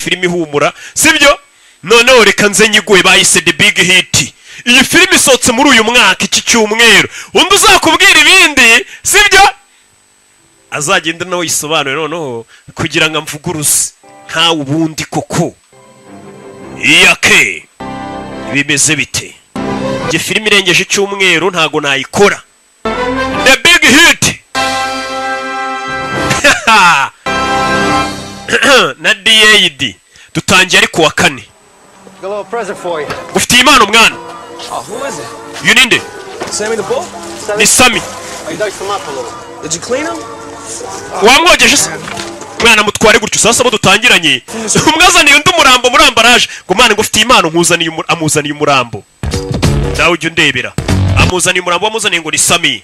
Filime ihumura, sibyo? Noneho reka nze nyiguhe. Bayise The Big Hit. Iyi filime isohotse muri uyu mwaka, iki cyumweru. Undi uzakubwira ibindi, sibyo, azagenda nawe yisobanure noneho kugira ngo amvuguruze nkawe. Ubundi koko iyake bimeze bite? Njye filime irengeje icyumweru ntago nayikora. The Big Hit na DAD dutangiye ari kuwa kane. Got a little present for you. Ufitiye impano, mwana. Oh, who is it? Uyu ninde? Sammy the Bull? Ni Sammy. Oh, you diced him up a little. Did you clean him? Wamwogeje se, mwana? Mutware gutyo. Sasa abo dutangiranye, umwazaniye undi umurambo muri emballage, ngo mwana, ngo ufitiye impano nkuzaniye amuzaniye umurambo. Nawe ujya undebera, amuzaniye umurambo. Wamuzaniye ngo ni Sammy.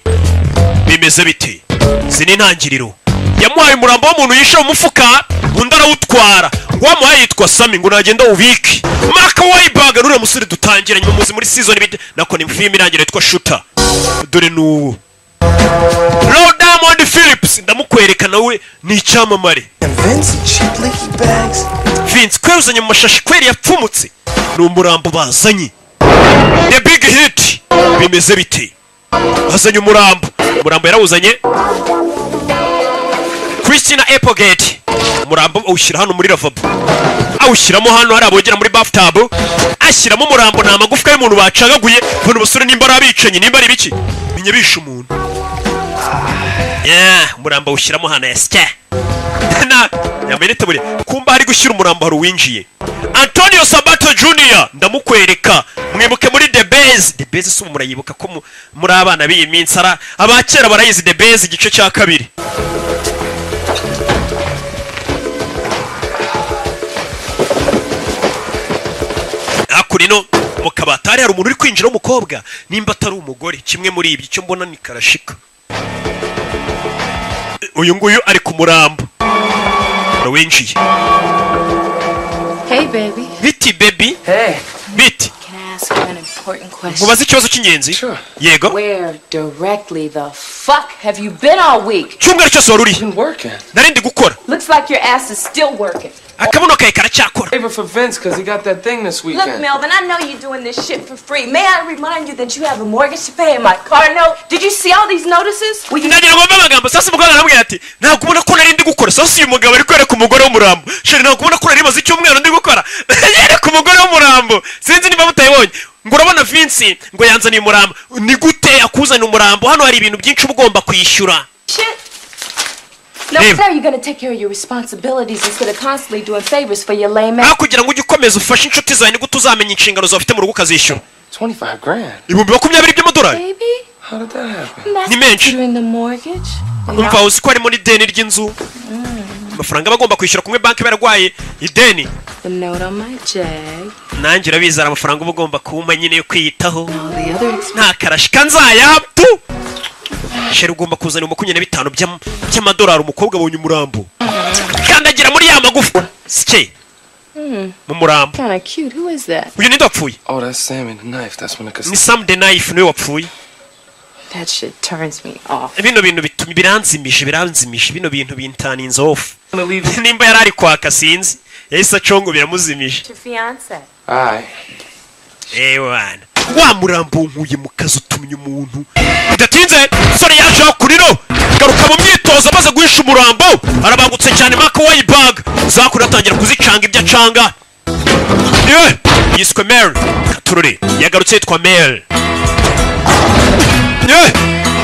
Bimeze bite? Izi ni intangiriro. Yamuhaye umurambo w'umuntu yishe mu mufuka, undi arawutwara, ngo wamuhaye yitwa Sammy, ngo nagenda wubike. Mark Wahlberg, nuriya musore dutangiranye, muzi muri season bite nako ni filime irangira yitwa Shooter. Dore n'ubu Lou Diamond Phillips ndamukwereka, nawe ni icyamamare. And Vince, cheap leaky bags. Vince, kweri uzanye mu mashashi, kweri yapfumutse. Ni umurambo bazanye. The Big Hit bimeze bite? Bazanye umurambo, umurambo yarawuzanye. Christina Applegate, umurambo awushyira hano muri lavabo, awushyiramo hano hari abogera muri bathtub, ashyiramo umurambo. Ni amagufwa y'umuntu bacagaguye. Bano basore nimba ari abicanyi, nimba ari ibiki, menya bishe umuntu. Yeah, umurambo awushyiramo hano yasya na yambaye n'itaburiya. Kumba hari gushyira umurambo, hari uwinjiye, Antonio Sabato Junior, ndamukwereka. Mwibuke muri The Base. The Base si ubu murayibuka ko muri abana b'iyi minsi, ara abakera barayizi. The Base igice cya kabiri. Hakurino mu kabati hari umuntu uri kwinjira w'umukobwa, nimba atari umugore, kimwe muri ibyo. Icyo mbona ni karashika. Uyu nguyu ari ku murambo winjiye. Hey, baby. Biti, baby? Hey. Biti? Can I ask you an important question? Mubaze ikibazo cy'ingenzi? Sure. Yego. Where directly the fuck have you been all week? Cyumweru cyose wari uri? Been working. Nari ndi gukora. Looks like your ass is still working. Akabuno kawe karacyakora. Favor for Vince because he got that thing this Look, weekend. Melvin, I know you're doing this shit for free. May I remind you that you have a mortgage to pay and my car note? Did you see all these notices? Will you Ndagira ngo mve amagambo. Sasa umugabo aramubwira ati: "Ntabwo ubona ko nari ndi gukora?" Sasa uyu mugabo ari kwereka umugore w'umurambo: "Chérie, ntabwo ubona ko nari maze icyumweru ndi gukora?" Yereka umugore w'umurambo, sinzi niba mutayibonye. Ngo urabona Vince ngo yanzaniye umurambo. Ni gute akuzanira umurambo? Hano hari ibintu byinshi uba ugomba kwishyura. Shit? Now, Babe. when are you gonna take care of your responsibilities instead of constantly doing favors for your lame Aho ass? kugira ngo ujye ukomeza ufashe inshuti zawe, ni gute uzamenya inshingano zawe ufite mu rugo ukazishyura? 25 grand. 20,000 by'amadolari. Baby? How did that happen? That's Ni menshi. considering the mortgage. Umva, uzi ko harimo n'ideni ry'inzu, amafaranga aba agomba kwishyura kumwe banki barwaye ideni. The note on my Jag. Nanjye urabizi, hari amafaranga uba ugomba kumpa nyine yo kwiyitaho. All the other expenses. Nta karashika nzayaptu. Chérie, ugomba kuzana 25 by'amadolari. Umukobwa abonye umurambo, kandagira muri ya magufa sike mu murambo. Kinda cute. Who is that? Uyu ninde wapfuye? Oh, that's Sammy the Knife. That's when the Ni Sam the Knife, niwe wapfuye. That shit turns me off. Bino bintu bituma biranzimije, biranzimije, bino bintu bintaninze off. Gonna leave. Nimba yari ari kwaka, sinzi, yahise acongo, biramuzimije. Your fiance. All right. Ewana, wa murambo nkuye mu kazi utumye umuntu. Bidatinze sore yaje kuriro garuka mu myitozo, amaze guhisha umurambo, arabangutse cyane. Mark Wahlberg zakuri atangira kuzicanga ibyo acanga. Yewe, yiswe Mel Katurore, yagarutse yitwa Mel. Yewe,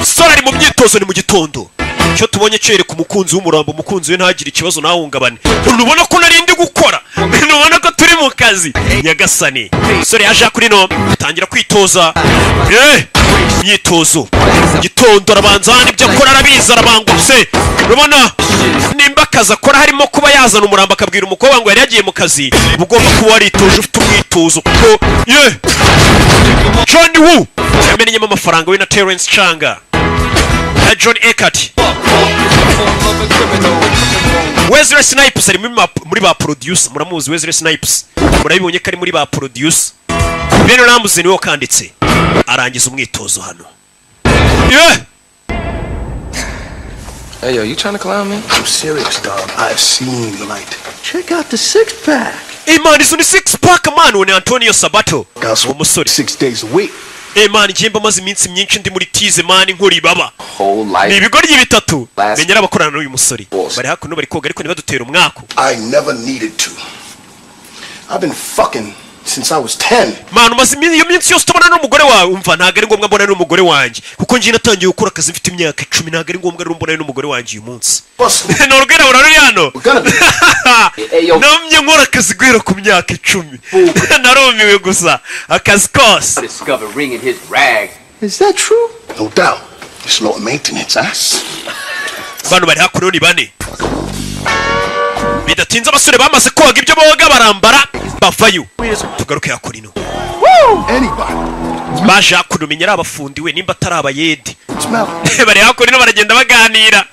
sore ari mu myitozo, ni mu gitondo. Icyo tubonye cyereka umukunzi w'umurambo, umukunzi we ntagire ikibazo, ntahungabane. Ntubona ko nari ndi gukora? Ntubona ko turi mu kazi? Nyagasani, sore yaje kuri no atangira kwitoza. Imyitozo gitondo, arabanza hano ibyo akora arabizi, arabangutse. Urabona nimba akazi akora harimo kuba yazana umurambo akabwira umukobwa ngo yari yagiye mu kazi, uba ugomba kuba waritoje, ufite umwitozo, kuko ye John Woo yamenyemo amafaranga, we na Terence Chang na John Eckert. Wesley Snipes ari muri ba producer, muramuzi Wesley Snipes, murabibonye ko ari muri ba producer. Ben Ramsey niwe wakanditse. Arangiza umwitozo hano. Yeah! Hey, yo, you trying to clown me? I'm serious, dog. I've seen the light. Check out the six pack. Eh man, izo ni six pack man. Uwo ni Antonio Sabato, uwo musore. 6 days a week. Eh man, njye mba maze iminsi myinshi ndi muri tize man, nkora ibaba. Whole Ni life. ibigoryi bitatu menya ari abakorana n'uyu musore. Bari hakuno bari koga, ariko ntibadutera umwaku. I never needed to. I've been fucking since I was 10. Man, umaze iyo minsi yose utabona n'umugore wawe. Umva, ntabwo ari ngombwa mbona n'umugore wanjye, kuko njye natangiye gukora akazi mfite imyaka 10. Ntabwo ari ngombwa rero mbona n'umugore wanjye uyu munsi. Ni urwirabura ruri hano. Namye nkora akazi guhera ku myaka 10, narumiwe gusa akazi kose. Discover ring in his rag. Is that true? No doubt. It's low maintenance, huh? Bano bari hakuno ni bane. Bidatinze abasore bamaze koga ibyo boga, barambara, bavayo. Tugaruke hakuno. Anybody. Baje hakuno, menya ari abafundi we, nimba atari abayede. Bari hakuno baragenda baganira.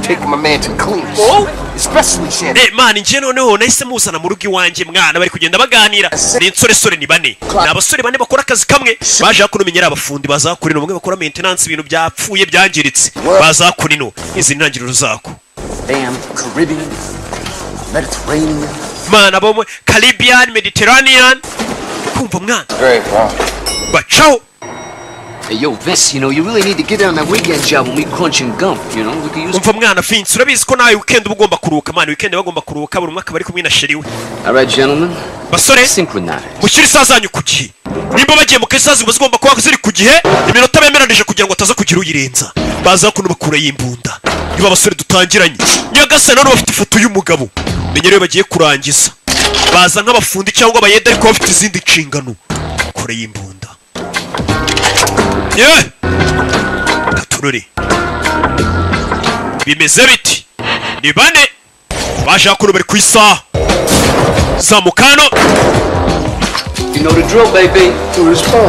Taking my man to cleaners. Especially Shannon. Eh man, njye noneho nahise muzana mu rugo iwanjye mwana. Bari kugenda baganira, ni insoresore, ni bane, ni abasore bane bakora akazi kamwe. Baje hakuno, menya ari abafundi. Baza hakuno, bamwe bakora maintenance, ibintu byapfuye byangiritse. Baza hakuno, izi ni intangiriro zako. Damn Caribbean, Mediterranean. Mana, bo mu Caribbean, Mediterranean, kumva mwana. Great, bro. Bacaho. Hey, yo, Vince, you really need to get on that weekend job when we crunching gum, you know? We could use. Umva mwana Vince, urabizi ko nawe weekend uba ugomba kuruhuka mwana. Weekend bagomba kuruhuka, buri umwe akaba ari kumwe na chérie we. All right, gentlemen. Basore. Synchronize. Mushyire isaha zanyu ku gihe. Nimba bagiye mu kazi, ziba zigomba kuba ziri ku gihe, iminota bemeranije, kugira ngo ataza kugira uyirenza. Baza kuno bakurayo imbunda. Niba abasore dutangiranye, nyagasani, none bafite ifoto y'umugabo, menya rero bagiye kurangiza. Baza nk'abafundi cyangwa abayede, ariko bafite izindi nshingano. Kure y'imbunda ye katurore, bimeze biti? Ni bane baje hakuno, bari ku isaha zamuka hano. You know the drill, baby.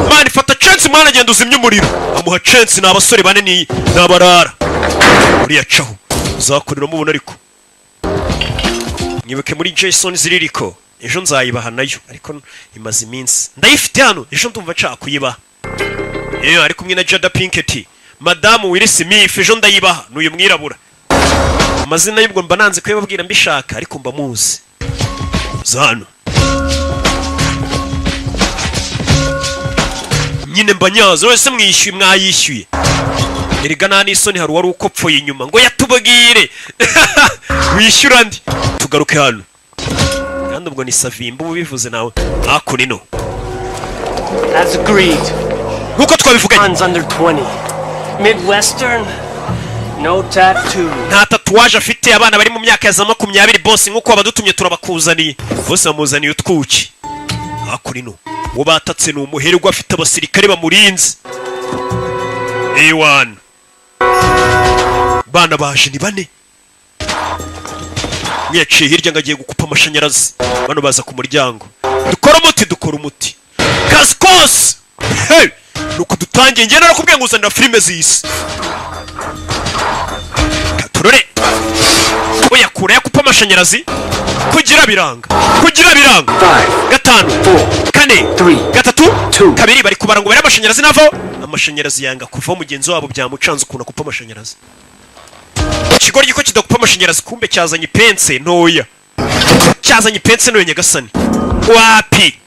Mwana, ifata chance mwana, agenda uzimya umuriro. Amuha chance. Ni abasore bane, ni abarara. Uriya caho uzakorera mubona, ariko mwibuke muri Jason ziririko ejo nzayibaha nayo, ariko imaze iminsi ndayifite hano, ejo ndumva nshaka kuyibaha. Iyo ari kumwe na Jada Pinkett, madamu Will Smith, ejo ndayibaha. N'uyu mwirabura, amazina y'ubwo mba nanze kuyababwira mbishaka, ariko mba muzi. Za hano nyine mba nyazo wese mwishyuye, mwayishyuye. Erega nta n'isoni, hari uwari ukopfoye inyuma ngo yatubwire wishyura andi. Tugaruke hano kandi ubwo ni Savimba uba ubivuze nawe hakuno ino. As agreed. Nkuko twabivuganye. Guns under 20. Midwestern, no tattoo. Nta tatouage afite, abana bari mu myaka ya za 20. Bose nk'uko wabadutumye turabakuzaniye. Bose bamuzaniye utwuki. Hakuno ino uwo batatse ni umuherwe, afite abasirikare bamurinze. Ewana, bana baje ni bane. Umwe yaciye hirya ngo agiye gukupa amashanyarazi. Bano baza ku muryango. Dukora umuti, dukora umuti, kazi kose. Hey! Nuko dutangiye. Njye narakubwiye ngo uzanira filime z'isi. Katurore, uyakura yakupa amashanyarazi kugira biranga, kugira biranga. Gatanu, kane, gatatu, kabiri. Bari kubara ngo bare amashanyarazi navaho. Amashanyarazi yanga kuvaho. Mugenzi wabo byamucanze ukuntu akupa amashanyarazi. Ikigoryi ko kidakupa amashanyarazi, kumbe cyazanye ipense ntoya, cyazanye ipense ntoya. Nyagasani, wapi!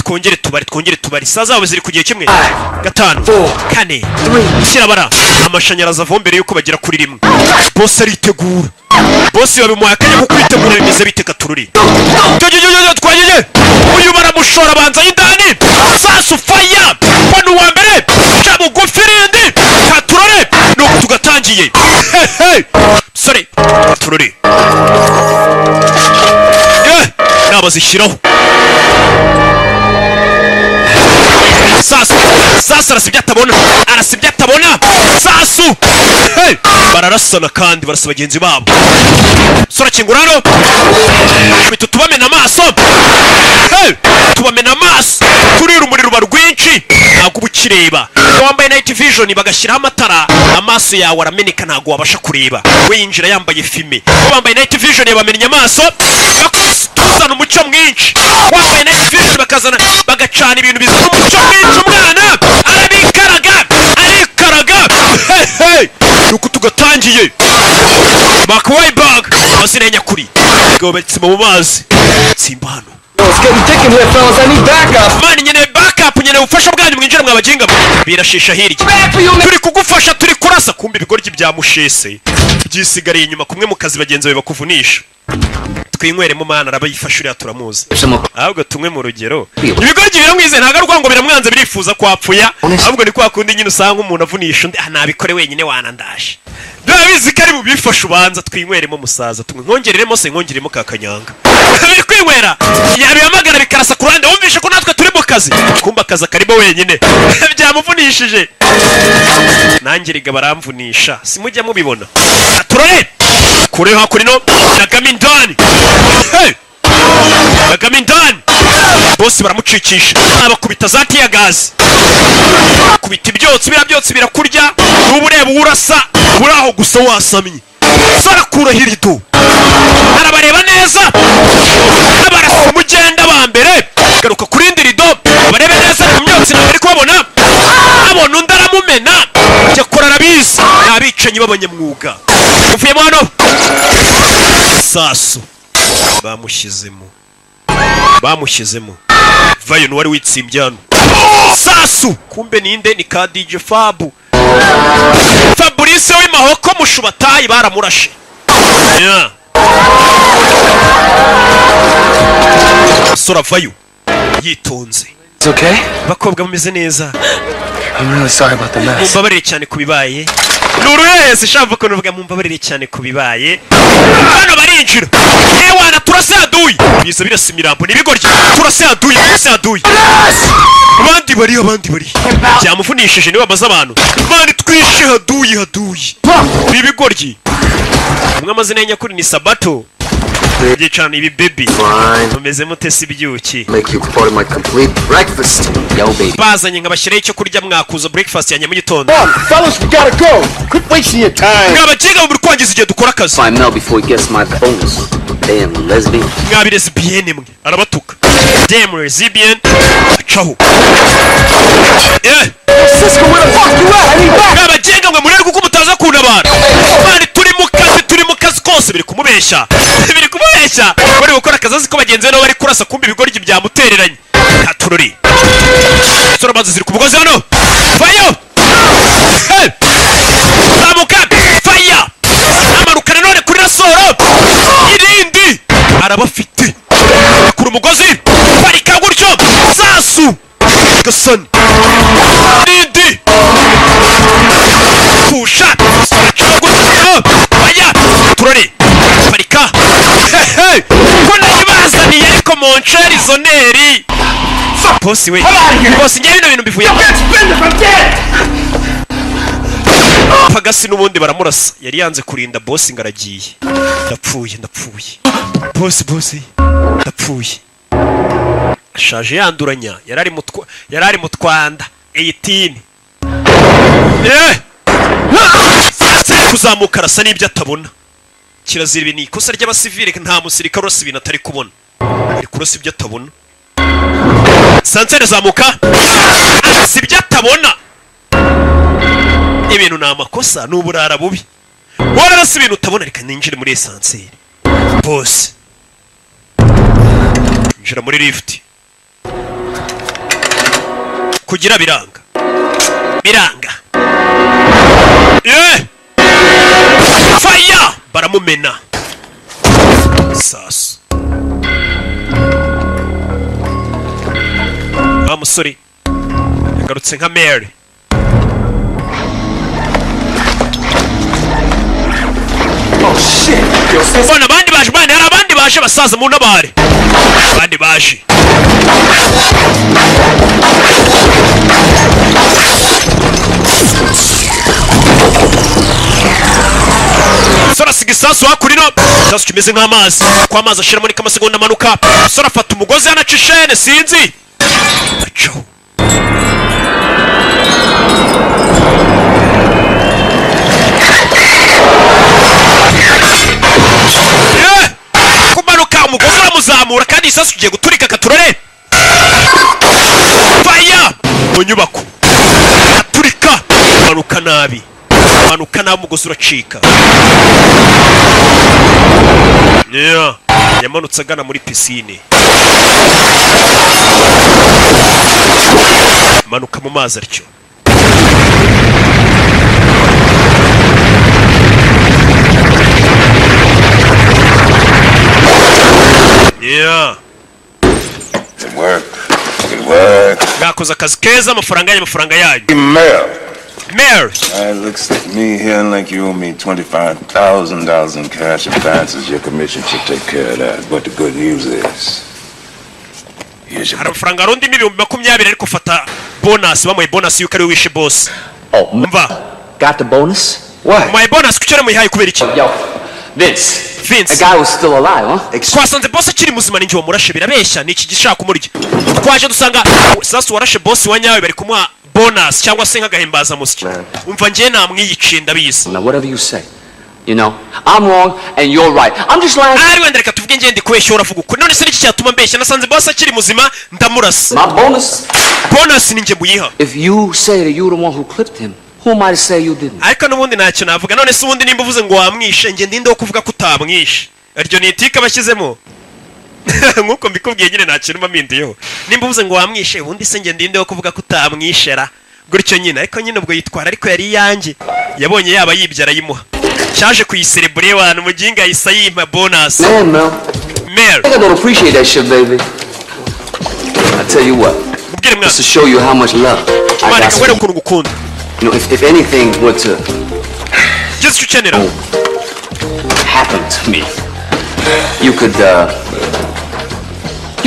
Twongere tubare, twongere tubare. Isaha zabo ziri ku gihe kimwe. Gatanu, kane, kirabara. Amashanyarazi avaho mbere yuko bagera kuri rimwe. Bose aritegura, bose babimuhaye akanya ko kwitegura. Bimeze bite? Katururi twagiye. Uyu baramushora, abanza y'indani. Sasu faya bano, uwa mbere ca bugufi rindi. Katurore, nuko tugatangiye. Hehe, sore katurore. Eh, nabazishyiraho sasu. Sasu arasa ibyo atabona, arasa ibyo atabona. Sasu. Hey! Bararasana kandi barasa bagenzi babo. Sora kingura hano, bitu tubamena amaso. Hey! Tubamena amaso, turira umuriro uba rwinshi, ntabwo uba ukireba. Iyo wambaye night vision bagashyiraho amatara, amaso yawe arameneka, ntabwo wabasha kureba. We yinjira yambaye fumé, bo bambaye night vision yabamennye amaso. Tuzana umucyo mwinshi. Wambaye night vision bakazana bagacana ibintu bizana umucyo mwinshi. Umwana arabikaraga, arikaraga. Hey, hey! Nuko tugatangiye. Mark Wahlberg, amazina ye nyakuri. Gobetse mu mazi, tsimba hano. It's getting thick in here, fellas. I need backup. Man, nkeneye backup, nkeneye ubufasha bwanyu. Mwinjire mwabaginga mwe. Birashisha hirya. Turi kugufasha, turi kurasa. Kumbe ibigoryi bya mushese byisigariye inyuma kumwe mu kazi. Bagenzi bawe bakuvunisha, twinyweremo. Mana, arabayifasha uriya turamuzi. Ahubwo tunywe mu rugero. Ibigoryi biramwize, ntabwo ari ukuvuga ngo biramwanze, birifuza kwapfuya. Ahubwo ni kwa kundi nyine usanga umuntu avunisha undi, ah, nabikore wenyine wanandaje, biba bizi ko ari bubifashe. Ubanza twinyweremo musaza, tunywe. Nkongereremo se? Nkongeremo ka kanyanga. Biri kwinywera, yabihamagara bikarasa ku ruhande. Wumvishe ko natwe turi mu kazi, kumba akazi akarimo wenyine byamuvunishije. Nanjye riga baramvunisha, simujya mubibona. Turore kure hakurino nagamo indani. Hey! Nagamo indani, bose baramucikisha, abakubita za tear gas, kubita ibyotsi. Biriya byotsi birakurya, nuba ureba uwo urasa uri aho gusa wasamye. So arakuraho irido, arabareba neza, abarasa umugenda ba mbere. Garuka ku rindi rido barebe neza mu myotsi, ntabwo ari kubabona. Abona undi aramumena. Cyakora arabizi, ni abicanyi b'abanyamwuga. Uvuyemo hano, sasu bamushyizemo, bamushyizemo vayo. Wari witsimbye hano sasu, kumbe ninde? Ni ka DJ Fabu, Fabrice w'Imahoko Mushubatayi, baramurashe. Yeah. Umusore avayo yitonze. It's okay? Abakobwa bameze neza? I'm really sorry about the mess. Mumbabarire cyane ku bibaye. Ni uruhehesi shaka ukuntu uvuga mumbabarire cyane ku bibaye. Hano barinjira. Ewana, turasaduye, biza birasa imirambo. Ni ibigoryi. Turasaduye, turasaduye. Abandi bari, abandi bari, byamuvunishije niwe bamaze abantu. Mani, twishe haduyi, haduyi. Ni ibigoryi. Umwe amazina ye nyakuri ni Sabato. Byicana ibi baby. Fine. Mumeze mute si ibyuki? Make you part of my complete breakfast. Yo, baby. Bazanye nkabashyiraho icyo kurya, mwakuza breakfast yanjye mu gitondo. Come on, fellas, we gotta go. Quit wasting your time. Mwabagenga muri kwangiza igihe dukora akazi. Find Mel before he gets my bonus. Damn lesbian. Mwabi lesbienne mwe. Arabatuka, damn lesbian. Acaho. Eh. Cisco, where the fuck you at? I need back. Mwabagenga mwe, murebe kuko mutaza kuntabara. Man, turi mu kazi, turi mu kazi kose. Biri kumubeshya, biri kumubeshya. Bari gukora akazi, azi ko bagenzi be nabo bari kurasa. Kumva ibigoryi byamutereranye. Katurori sora, ziri ku mugozi hano. Vayo. Hey! Zamuka, faya, amanuka nanone kuri rasoro irindi. Arabafite, akura umugozi, parika gutyo. Sasu gasani irindi pusha gutyo, faya, turore, parika. Hehe! Ko nayibazaniye ariko monsheri zoneri. Boss we, boss, ngewe bino bintu bivuye. Pagasi n'ubundi baramurasa. Yari yanze kurinda boss ngo aragiye. Ndapfuye, ndapfuye boss, boss, ndapfuye. Ashaje yanduranya, yari ari mu twanda 18. Eh! Kuzamuka arasa n'ibyo atabona, kirazira. Ibi ni ikosa ry'abasivile, nta musirikare urasa ibintu atari kubona. Ari kurasa ibyo atabona. Sansere zamuka, arasa ibyo atabona. Ibintu ni amakosa, ni uburara bubi. Wararasa ibintu utabona. Reka ninjire muri ascenseur. Bose injira muri lift, kugira biranga, biranga. Eh! Fire, baramumena sasu. Wa musore yagarutse nka Mary. Oh shit. Yo, sis. Mbona abandi baje bane, hari abandi baje basaza, mu ntabare, abandi baje. Sora asiga isasu hakurino, isasu kimeze nk'amazi, ko amazi ashiramo niko amasegonda amanuka. Sora afata umugozi hano, aca ishene, sinzi acaho. Eh! Kumanuka, umugozi uramuzamura kandi isasu ugiye guturika. Katurore, faya mu nyubako, aturika, manuka nabi. Manuka nawe, umugozi uracika. Yeah. Yamanutse agana muri pisine, manuka mu mazi atyo. Yeah. It worked. It worked. Mwakoze akazi keza, amafaranga yanyu, amafaranga yanyu. Mel. Mel. It looks to me here like you owe me $25,000 in cash advances. Your commission should take care of that. But the good news is, here's your Hari amafaranga arundimo 20,000, ariko fata bonus. Bamuhaye bonus yuko ari we wishe boss. Oh, Mva. got the bonus? What? Umuhaye bonus, kuki waramuyihaye? Kubera iki? Yo, Vince. Vince. The guy was still alive, huh? Twasanze boss akiri muzima, ninjye wamurashe. Birabeshya, ni iki gishaka kumurya. Twaje dusanga sasa warashe boss wa nyawe bari kumuha bonus cyangwa se nk'agahimbazamusyi. Umva, njye namwiyiciye, ndabizi. Now, whatever you say. I'm wrong and you're right. I'm just lying. Ari wenda reka tuvuge ngende kubeshya, uravuga ukuri. None se niki cyatuma mbeshya? Nasanze boss akiri muzima, ndamurasa. My bonus. Bonus ni njye muyiha. If you say that you're the one who clipped him, who am I to say you didn't? Ariko n'ubundi ntacyo navuga. None se ubundi nimba uvuze ngo wamwishe, njye ndinde wo kuvuga ko utamwishe? Iryo ni itike bashyizemo nk'uko mbikubwiye nyine, nta kintu mba mpinduyeho. Nimba uvuze ngo wamwishe, ubundi se njye ndinde wo kuvuga ko utamwishera gutyo nyine? Ariko nyine ubwo yitwara, ariko yari iyanjye. Yabonye yaba yibye, arayimuha. Cyaje kuyiserebure wantu umuginga yahise yimpa bonus. Man, Mel. Mel. I think I don't appreciate that shit, baby. I tell you what. Mubwire mwana. Just to show you how much love I Mwana got reka for you. ukuntu ngukunda. If anything were to Ugeze icyo ukenera happen to me, you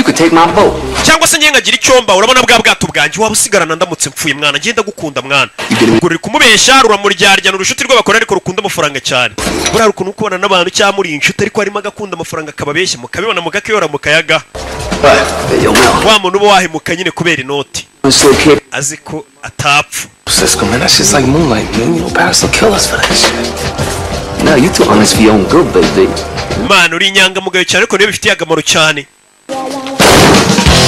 could take my boat. Cyangwa se ngiye nkagira icyomba, urabona bwa bwato bwanjye waba usigarana ndamutse mpfuye. Mwana, ngenda gukunda mwana. Ubwo ruri kumubeshya, ruramuryarya. Ni urushuti rw'abakora ariko rukunda amafaranga cyane. Buriya ukuntu ukubona n'abantu cyangwa muri inshuti ariko harimo agakunda amafaranga akababeshya, mukabibona mugakiyora mukayaga. But, yo, Mel, Wa muntu uba wahemuka nyine kubera inoti. I'm still capable. Azi ko atapfa. Cisco, man, that shit's like moonlight, man. Paris will kill us for that shit. No, you too honest for your own good, baby. Mwana, uri inyangamugayo cyane, ariko niyo bifitiye akamaro cyane.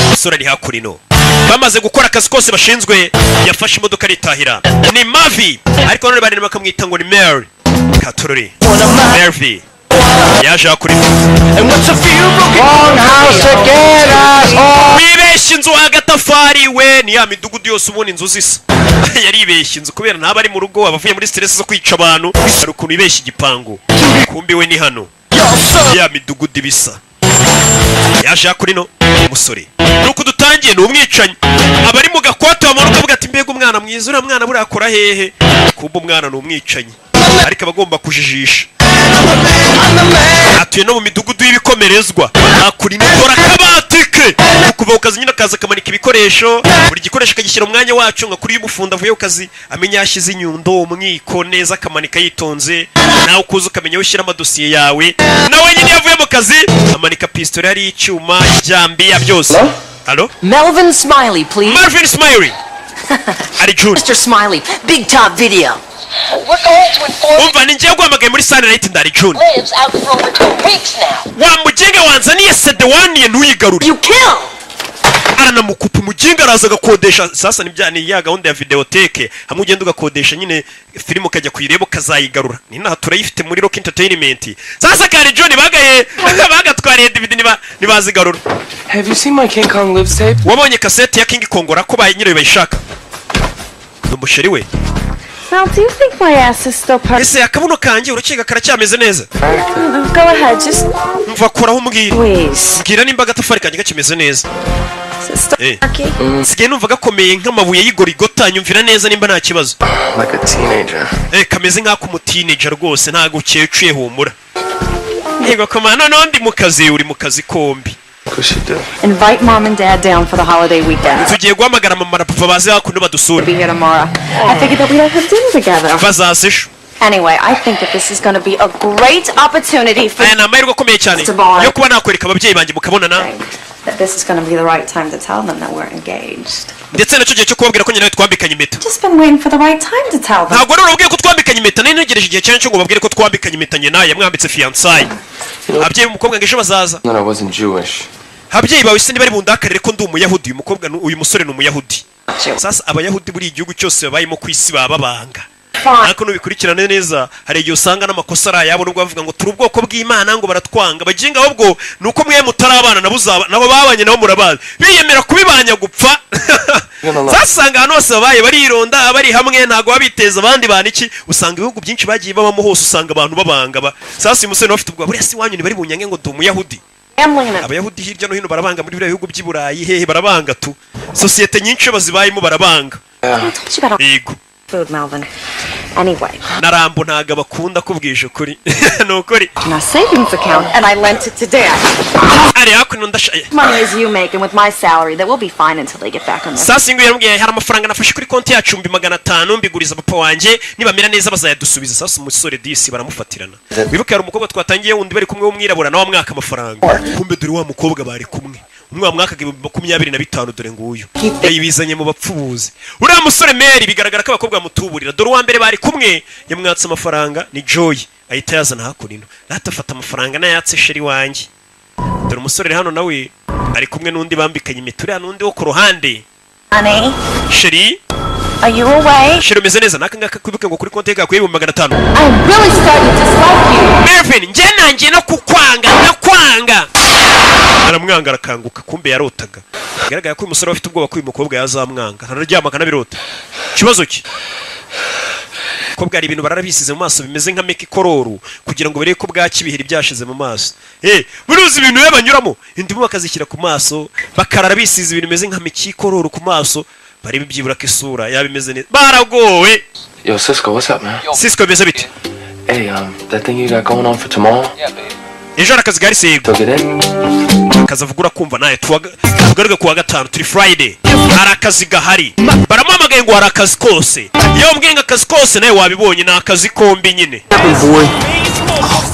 Umusore ari hakurino, bamaze gukora akazi kose bashinzwe, yafashe imodoka aritahira. Ni Mavi, ariko none barimo bakamwita ngo ni Mary Katorori. Mervi yaje hakurino. Wrong house again, asshole! Wibeshye inzu agatafari we. Ni ya midugudu yose ubona inzu zisa. Yaribeshye inzu kubera ntaba ari mu rugo, aba avuye muri stress zo kwica abantu. Hari ukuntu yibeshye igipangu, kumbi we ni hano ya midugudu ibisa. Yaje hakurino umusore, nuko dutangiye ni umwicanyi. Abari mu gakote bamanuka avuga ati: "Mbega umwana mwiza, uriya mwana buriya akora hehe?" Kumbe umwana ni umwicanyi, ariko aba agomba kujijisha. Atuye no mu midugudu y'ibikomerezwa hakurino. Dore akabati ke kuva ku kazi nyine, akaza akamanika ibikoresho, buri gikoresho akagishyira mu mwanya wacu, nka kuri y'umufundi avuye ku kazi amenya yashyize inyundo, umwiko neza, akamanika yitonze. Nawe ukuza ukamenya aho ushyira amadosiye yawe. Nawe nyine iyo avuye mu kazi amanika pisitoli, hariho icyuma, ijambiya, byose. Halo? Melvin Smiley, please. Marvin Smiley ari June. Mr. Smiley, Big Top Video. We're going to inform Umva, ni ngiye guhamagaye muri Sunlight, ndari June. lives out for over 2 weeks now. Wa muginga wanzaniye CD waniye, ntuyigarure. You kill! Aranamukupa umuginga, araza agakodesha. Sasa ni ya gahunda ya videoteke, hamwe ugenda ugakodesha nyine filime ukajya kuyireba ukazayigarura. Ni inaha turayifite muri Rock Entertainment. Sasa kare John bagaye bagatwariye DVD ntibazigarura. Have you seen my King Kong Lives tape? Wabonye kasete ya King Kong? Ko ba nyirayo bayishaka, ni umusheri we. Now, do you think my ass is still perfect? Ese akabuno kanjye urakeka karacyameze neza? Go ahead, just Mva, koraho umbwira. please. Mbwira nimba agatafari kanjye gakimeze neza. Is it still Eh. rocky? Nsigaye numva gakomeye nk'amabuye y'igorigota. Nyumvira neza nimba nta kibazo. Like a teenager. Eh, kameze nk'ak'umuteenager rwose, ntabwo ukecuye, humura. Yego koma, noneho ndi mu kazi, uri mu kazi kombi. What she do? Invite Mom and Dad down for the holiday weekend. Tugiye guhamagara mama na papa baze hakuno badusure. Be here tomorrow. I figured that we'd all have dinner together. Bazaza ejo. Anyway, I think that this is going to be a great opportunity for Aya ni amahirwe akomeye cyane Sabine. yo kuba nakwereka ababyeyi banjye mukabonana. That this is going to be the right time to tell them that we're engaged. Ndetse nacyo gihe cyo kubabwira ko nyine nawe twambikanye impeta. Just been waiting for the right time to tell them. Ntabwo rero urabwiye ko twambikanye impeta, nari ntegereje igihe cyane cyo ngo babwire ko twambikanye impeta. Nyina yamwambitse fiançailles. Ababyeyi b'umukobwa ngo ejo bazaza. That I wasn't Jewish. Ababyeyi bawe se ntibari bundakarire ko ndi umuyahudi? Uyu mukobwa uyu musore ni umuyahudi. Sasa abayahudi buri igihugu cyose babayemo ku isi baba babanga. Fine. Ariko nubikurikirane neza, hari igihe usanga n'amakosa ari ayabo, nubwo bavuga ngo turi ubwoko bw'Imana, ngo baratwanga baginga. Ahubwo ni uko mwe mutari abana nabo, uzaba nabo babanye nabo murabazi, biyemera kubibanya gupfa. Sasanga ahantu hose babaye barironda, bari hamwe, ntabwo baba biteza abandi bantu iki. Usanga ibihugu byinshi bagiye babamo hose, usanga abantu babanga ba. Sasa uyu musore nawe afite ubwoba, buriya si iwanyu ntibari bunyange ngo ndi Umuyahudi? Gambling and Abayahudi hirya no hino barabanga, muri biriya bihugu by'i Burayi hehe barabanga tu. Sosiyete nyinshi iyo bazibayemo barabanga. I told you about all Yego. food, Melvin. Anyway, Na Rambo ntabwo abakunda, kubwisha ukuri ni ukuri. in our savings account, and I lent it to Dad. Ari hakuno ndasha. Money as you make, and with my salary, that we'll be fine until they get back on their. Sasa ingo yaramubwiye, hari amafaranga nafashe kuri konti yacu 500,000, mbiguriza papa wanjye, nibamera neza bazayadusubiza. Sasa umusore disi baramufatirana. Wibuke hari umukobwa twatangiye wundi bari kumwe w'umwirabura, nawe amwaka amafaranga. Kumbe dore wa mukobwa bari kumwe, umwe wamwakaga 25,000, dore nguyu yayibizanye mu bapfubuzi. Uriya musore Mary bigaragara ko abakobwa bamutuburira. Dore uwa mbere bari kumwe yamwatse amafaranga ni Joy, ahita yazana hakuno natafata amafaranga nayatse chéri wanjye. Dore umusore uri hano nawe ari kumwe n'undi bambikanye impeta, uriya n'undi wo ku ruhande. Honey, Chéri. are you away? Chéri, umeze neza? N'aka ngaka kwibuke ngo kuri konti ye gakuye 500,000. I'm really starting to dislike you. Melvin, njye nanjye no kukwanga ndakwanga. Aramwanga, arakanguka, kumbe yarotaga. Bigaragara ko uyu musore afite ubwoba ko uyu mukobwa yazamwanga, araryama akanabirota. Ikibazo cye ko bwari ibintu bararabisize mu maso bimeze nka meki kororu, kugira ngo barebe ko bwaki ibiheri byashize mu maso. Buruzi ibintu rero banyuramo, indimu bakazishyira ku maso, bakarara bisize ibintu bimeze nka meki kororu ku maso, barebe byibura ko isura yaba imeze neza. Baragowe. Yo, Cisco, what's up, man? Cisco, bimeze bite? Hey, that thing you got going on for tomorrow? Ejo hari akazi gahari se? Yego. Took it in? Akazi avuga urakumva nawe, tugaruke kuwa gatanu, turi Friday, hari akazi gahari. Baramuhamagaye ngo hari akazi kose. Iyo wambwiye ngo akazi kose, nawe wabibonye, ni akazi kombi nyine. Boy.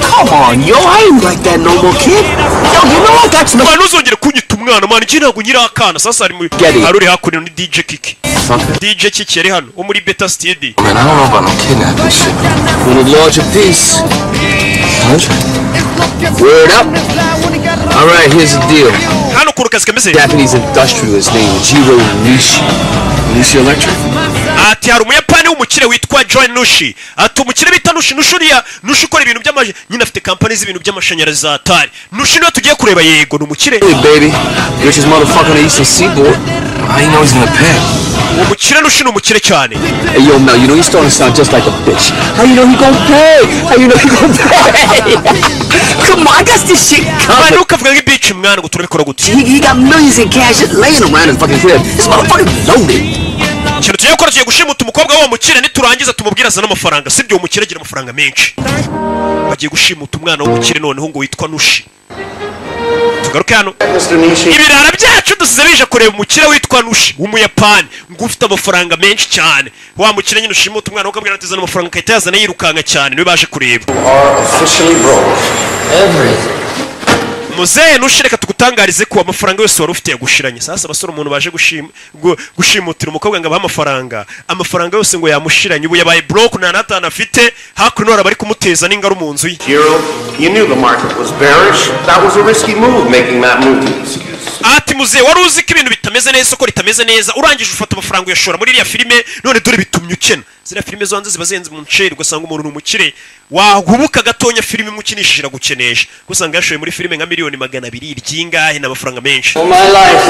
Come on, yo, I ain't like that no more, kid. Yo, you know I got some. Mwana, ntuzongere kunyita umwana, mwana, iki ntabwo nyiri akana. Sasa hari Get it. hari uri hakuno ni DJ Kiki. Something. DJ Kiki yari hano wo muri Beta Studio. Man, I don't know about no kidnapping shit. Want a larger piece? 100. Word up. All right, here's the deal. Hano ukuntu kazi kameze. Japanese industrialist named Jiro Nishi. Nishi Electric? Ati hari Umuyapani w'umukire witwa John Nushi. Ati umukire bita Nushi, Nushi uriya Nushi ukora ibintu by'amaji nyine, afite kampani z'ibintu by'amashanyarazi za Atari. Nushi niwe tugiye kureba. Yego, ni umukire. Hey, baby. Richest motherfucker on the Eastern Seaboard. How you know he's gonna pay? Uwo mukire Nushi ni umukire cyane. Hey, yo, Mel, you know you starting to sound just like a bitch. How you know he gonna pay? How you know he gonna pay? Come on, I got this shit Mwana, covered. ntukavuga nk'ibici mwana, ngo turabikora gute? He got millions in cash just laying around his fucking crib. This motherfucker's loaded. Ikintu tugiye gukora, tugiye gushimuta umukobwa w'uwo mukire, niturangiza tumubwire azane amafaranga. Sibyo, uwo mukire agira amafaranga menshi. Bagiye gushimuta umwana w'umukire noneho ngo witwa Nushi. Tugaruke hano. Mr. Nishi. Ibirara byacu dusize bije kureba umukire witwa Nushi w'Umuyapani, ngo ufite amafaranga menshi cyane. Wa mukire nyine ushimuta umwana ukabwira ati zana amafaranga, agahita yazana yirukanka cyane, niwe baje kureba. Are officially broke. Everything. Muzehe Nushi, reka tugutangarize ko amafaranga yose wari ufite yagushiranye. Sasa abasore, umuntu baje gushimutira umukobwa ngo abahe amafaranga, amafaranga yose ngo yamushiranye, ubu yabaye broke, nta n'atanu afite. Hakuno hari abari kumuteza n'ingaru mu nzu ye. Jiro, you knew the market was bearish. That was a risky move, making that movie. Ati muzehe, wari uzi ko ibintu bitameze neza, isoko ritameze neza, urangije ufata amafaranga uyashora muri iriya filime, none dore bitumye ukena. Ziriya filime zo hanze ziba zihenze mu nceri, ugasanga umuntu ni umukire, wahubuka gatonya filime imwe ukinishije iragukenesha, usanga yashoye muri filime nka 200,000,000 ry'ingahe, ni amafaranga menshi. All my life,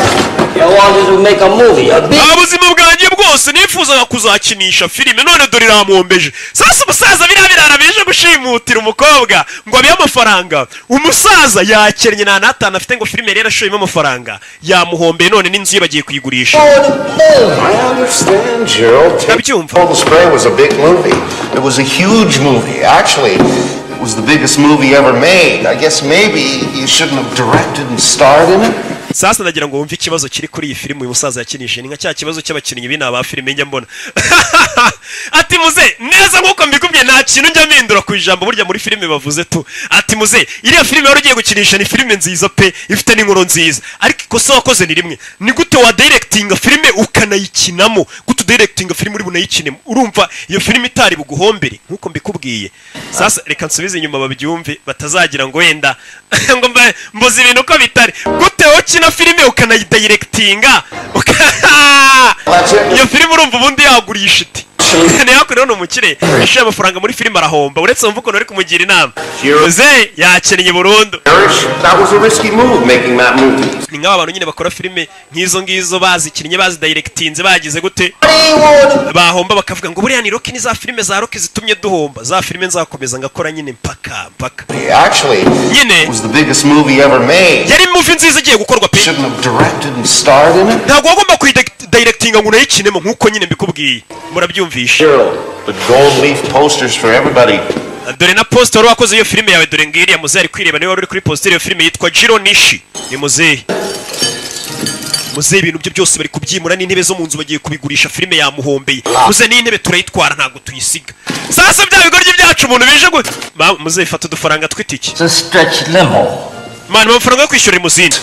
I wanted to make a movie, a big Nta buzima bwanjye bwose nifuzaga kuzakinisha filime, none dore iramwombeje. Sasa umusaza, biriya birara bije gushimutira umukobwa ngo abihe amafaranga, umusaza yakennye, nta n'atanu afite, ngo filime rero ashoyemo amafaranga yamuhombeye, none n'inzu ye bagiye kuyigurisha. I understand, Gerald. Ndabyumva. Cold Spray was a big movie. It was a huge movie. Actually, it was the biggest movie ever made. I guess maybe you shouldn't have directed and starred in it. Sasa ndagira ngo wumve ikibazo kiri kuri iyi filime uyu musaza yakinishije. Ni nka cya kibazo cy'abakinnyi b'ina ba filime njya mbona. Ati muze neza, nk'uko mbikubwiye, nta kintu njya mpindura ku ijambo burya muri filime bavuze tu. Ati muze, iriya filime wari ugiye gukinisha ni filime nziza pe, ifite n'inkuru nziza, ariko ikosa wakoze ni rimwe: ni gute wa directinga filime ukanayikinamo? Gute udirectinga filime uri bunayikinemo? Urumva iyo filime itari buguhombere? Nk'uko mbikubwiye. Sasa reka nsubize inyuma babyumve, batazagira ngo wenda ngo mbuze ibintu uko bitari. Gute wowe ukina Ukina filime ukanayidayirekitinga, iyo filime urumva ubundi yagurisha iti? Niyo rero ni umukire, yishyuye amafaranga muri filime arahomba. Uretse wumva ukuntu uri kumugira inama, muze yakennye burundu. That was a risky move, making that movie. Ni nk'aba bantu nyine bakora filime nk'izo ngizo, bazikinnye, bazidayirekitinze, bagize gute, bahomba bakavuga ngo buriya ni Rocky, ni za filime za Rocky zitumye duhomba. Za filime nzakomeza ngakora nyine mpaka mpaka. Actually, nyine it was the biggest movie ever made. Yari movie nziza igiye gukorwa pe. Shouldn't have directed and starred in it. Ntabwo wagomba kuyidayirekitinga ngo unayikinemo, nk'uko nyine mbikubwiye, murabyumvisha. The gold leaf posters for everybody. Dore na poster wari wakoze iyo filime yawe, dore ngiriya. Muzehe ari kwireba, niwe wari uri kuri poster iyo filime yitwa Jiro Nishi. Ni muzehe, muzehe ibintu bye byose bari kubyimura, n'intebe zo mu nzu bagiye kubigurisha. Filime yamuhombeye muzehe, n'intebe turayitwara, ntabwo tuyisiga. Sasa bya bigoryi byacu umuntu bije gu muzehe, fata udufaranga tw'itike. It's a stretch limo. Man, amafaranga yo kwishyura limousine.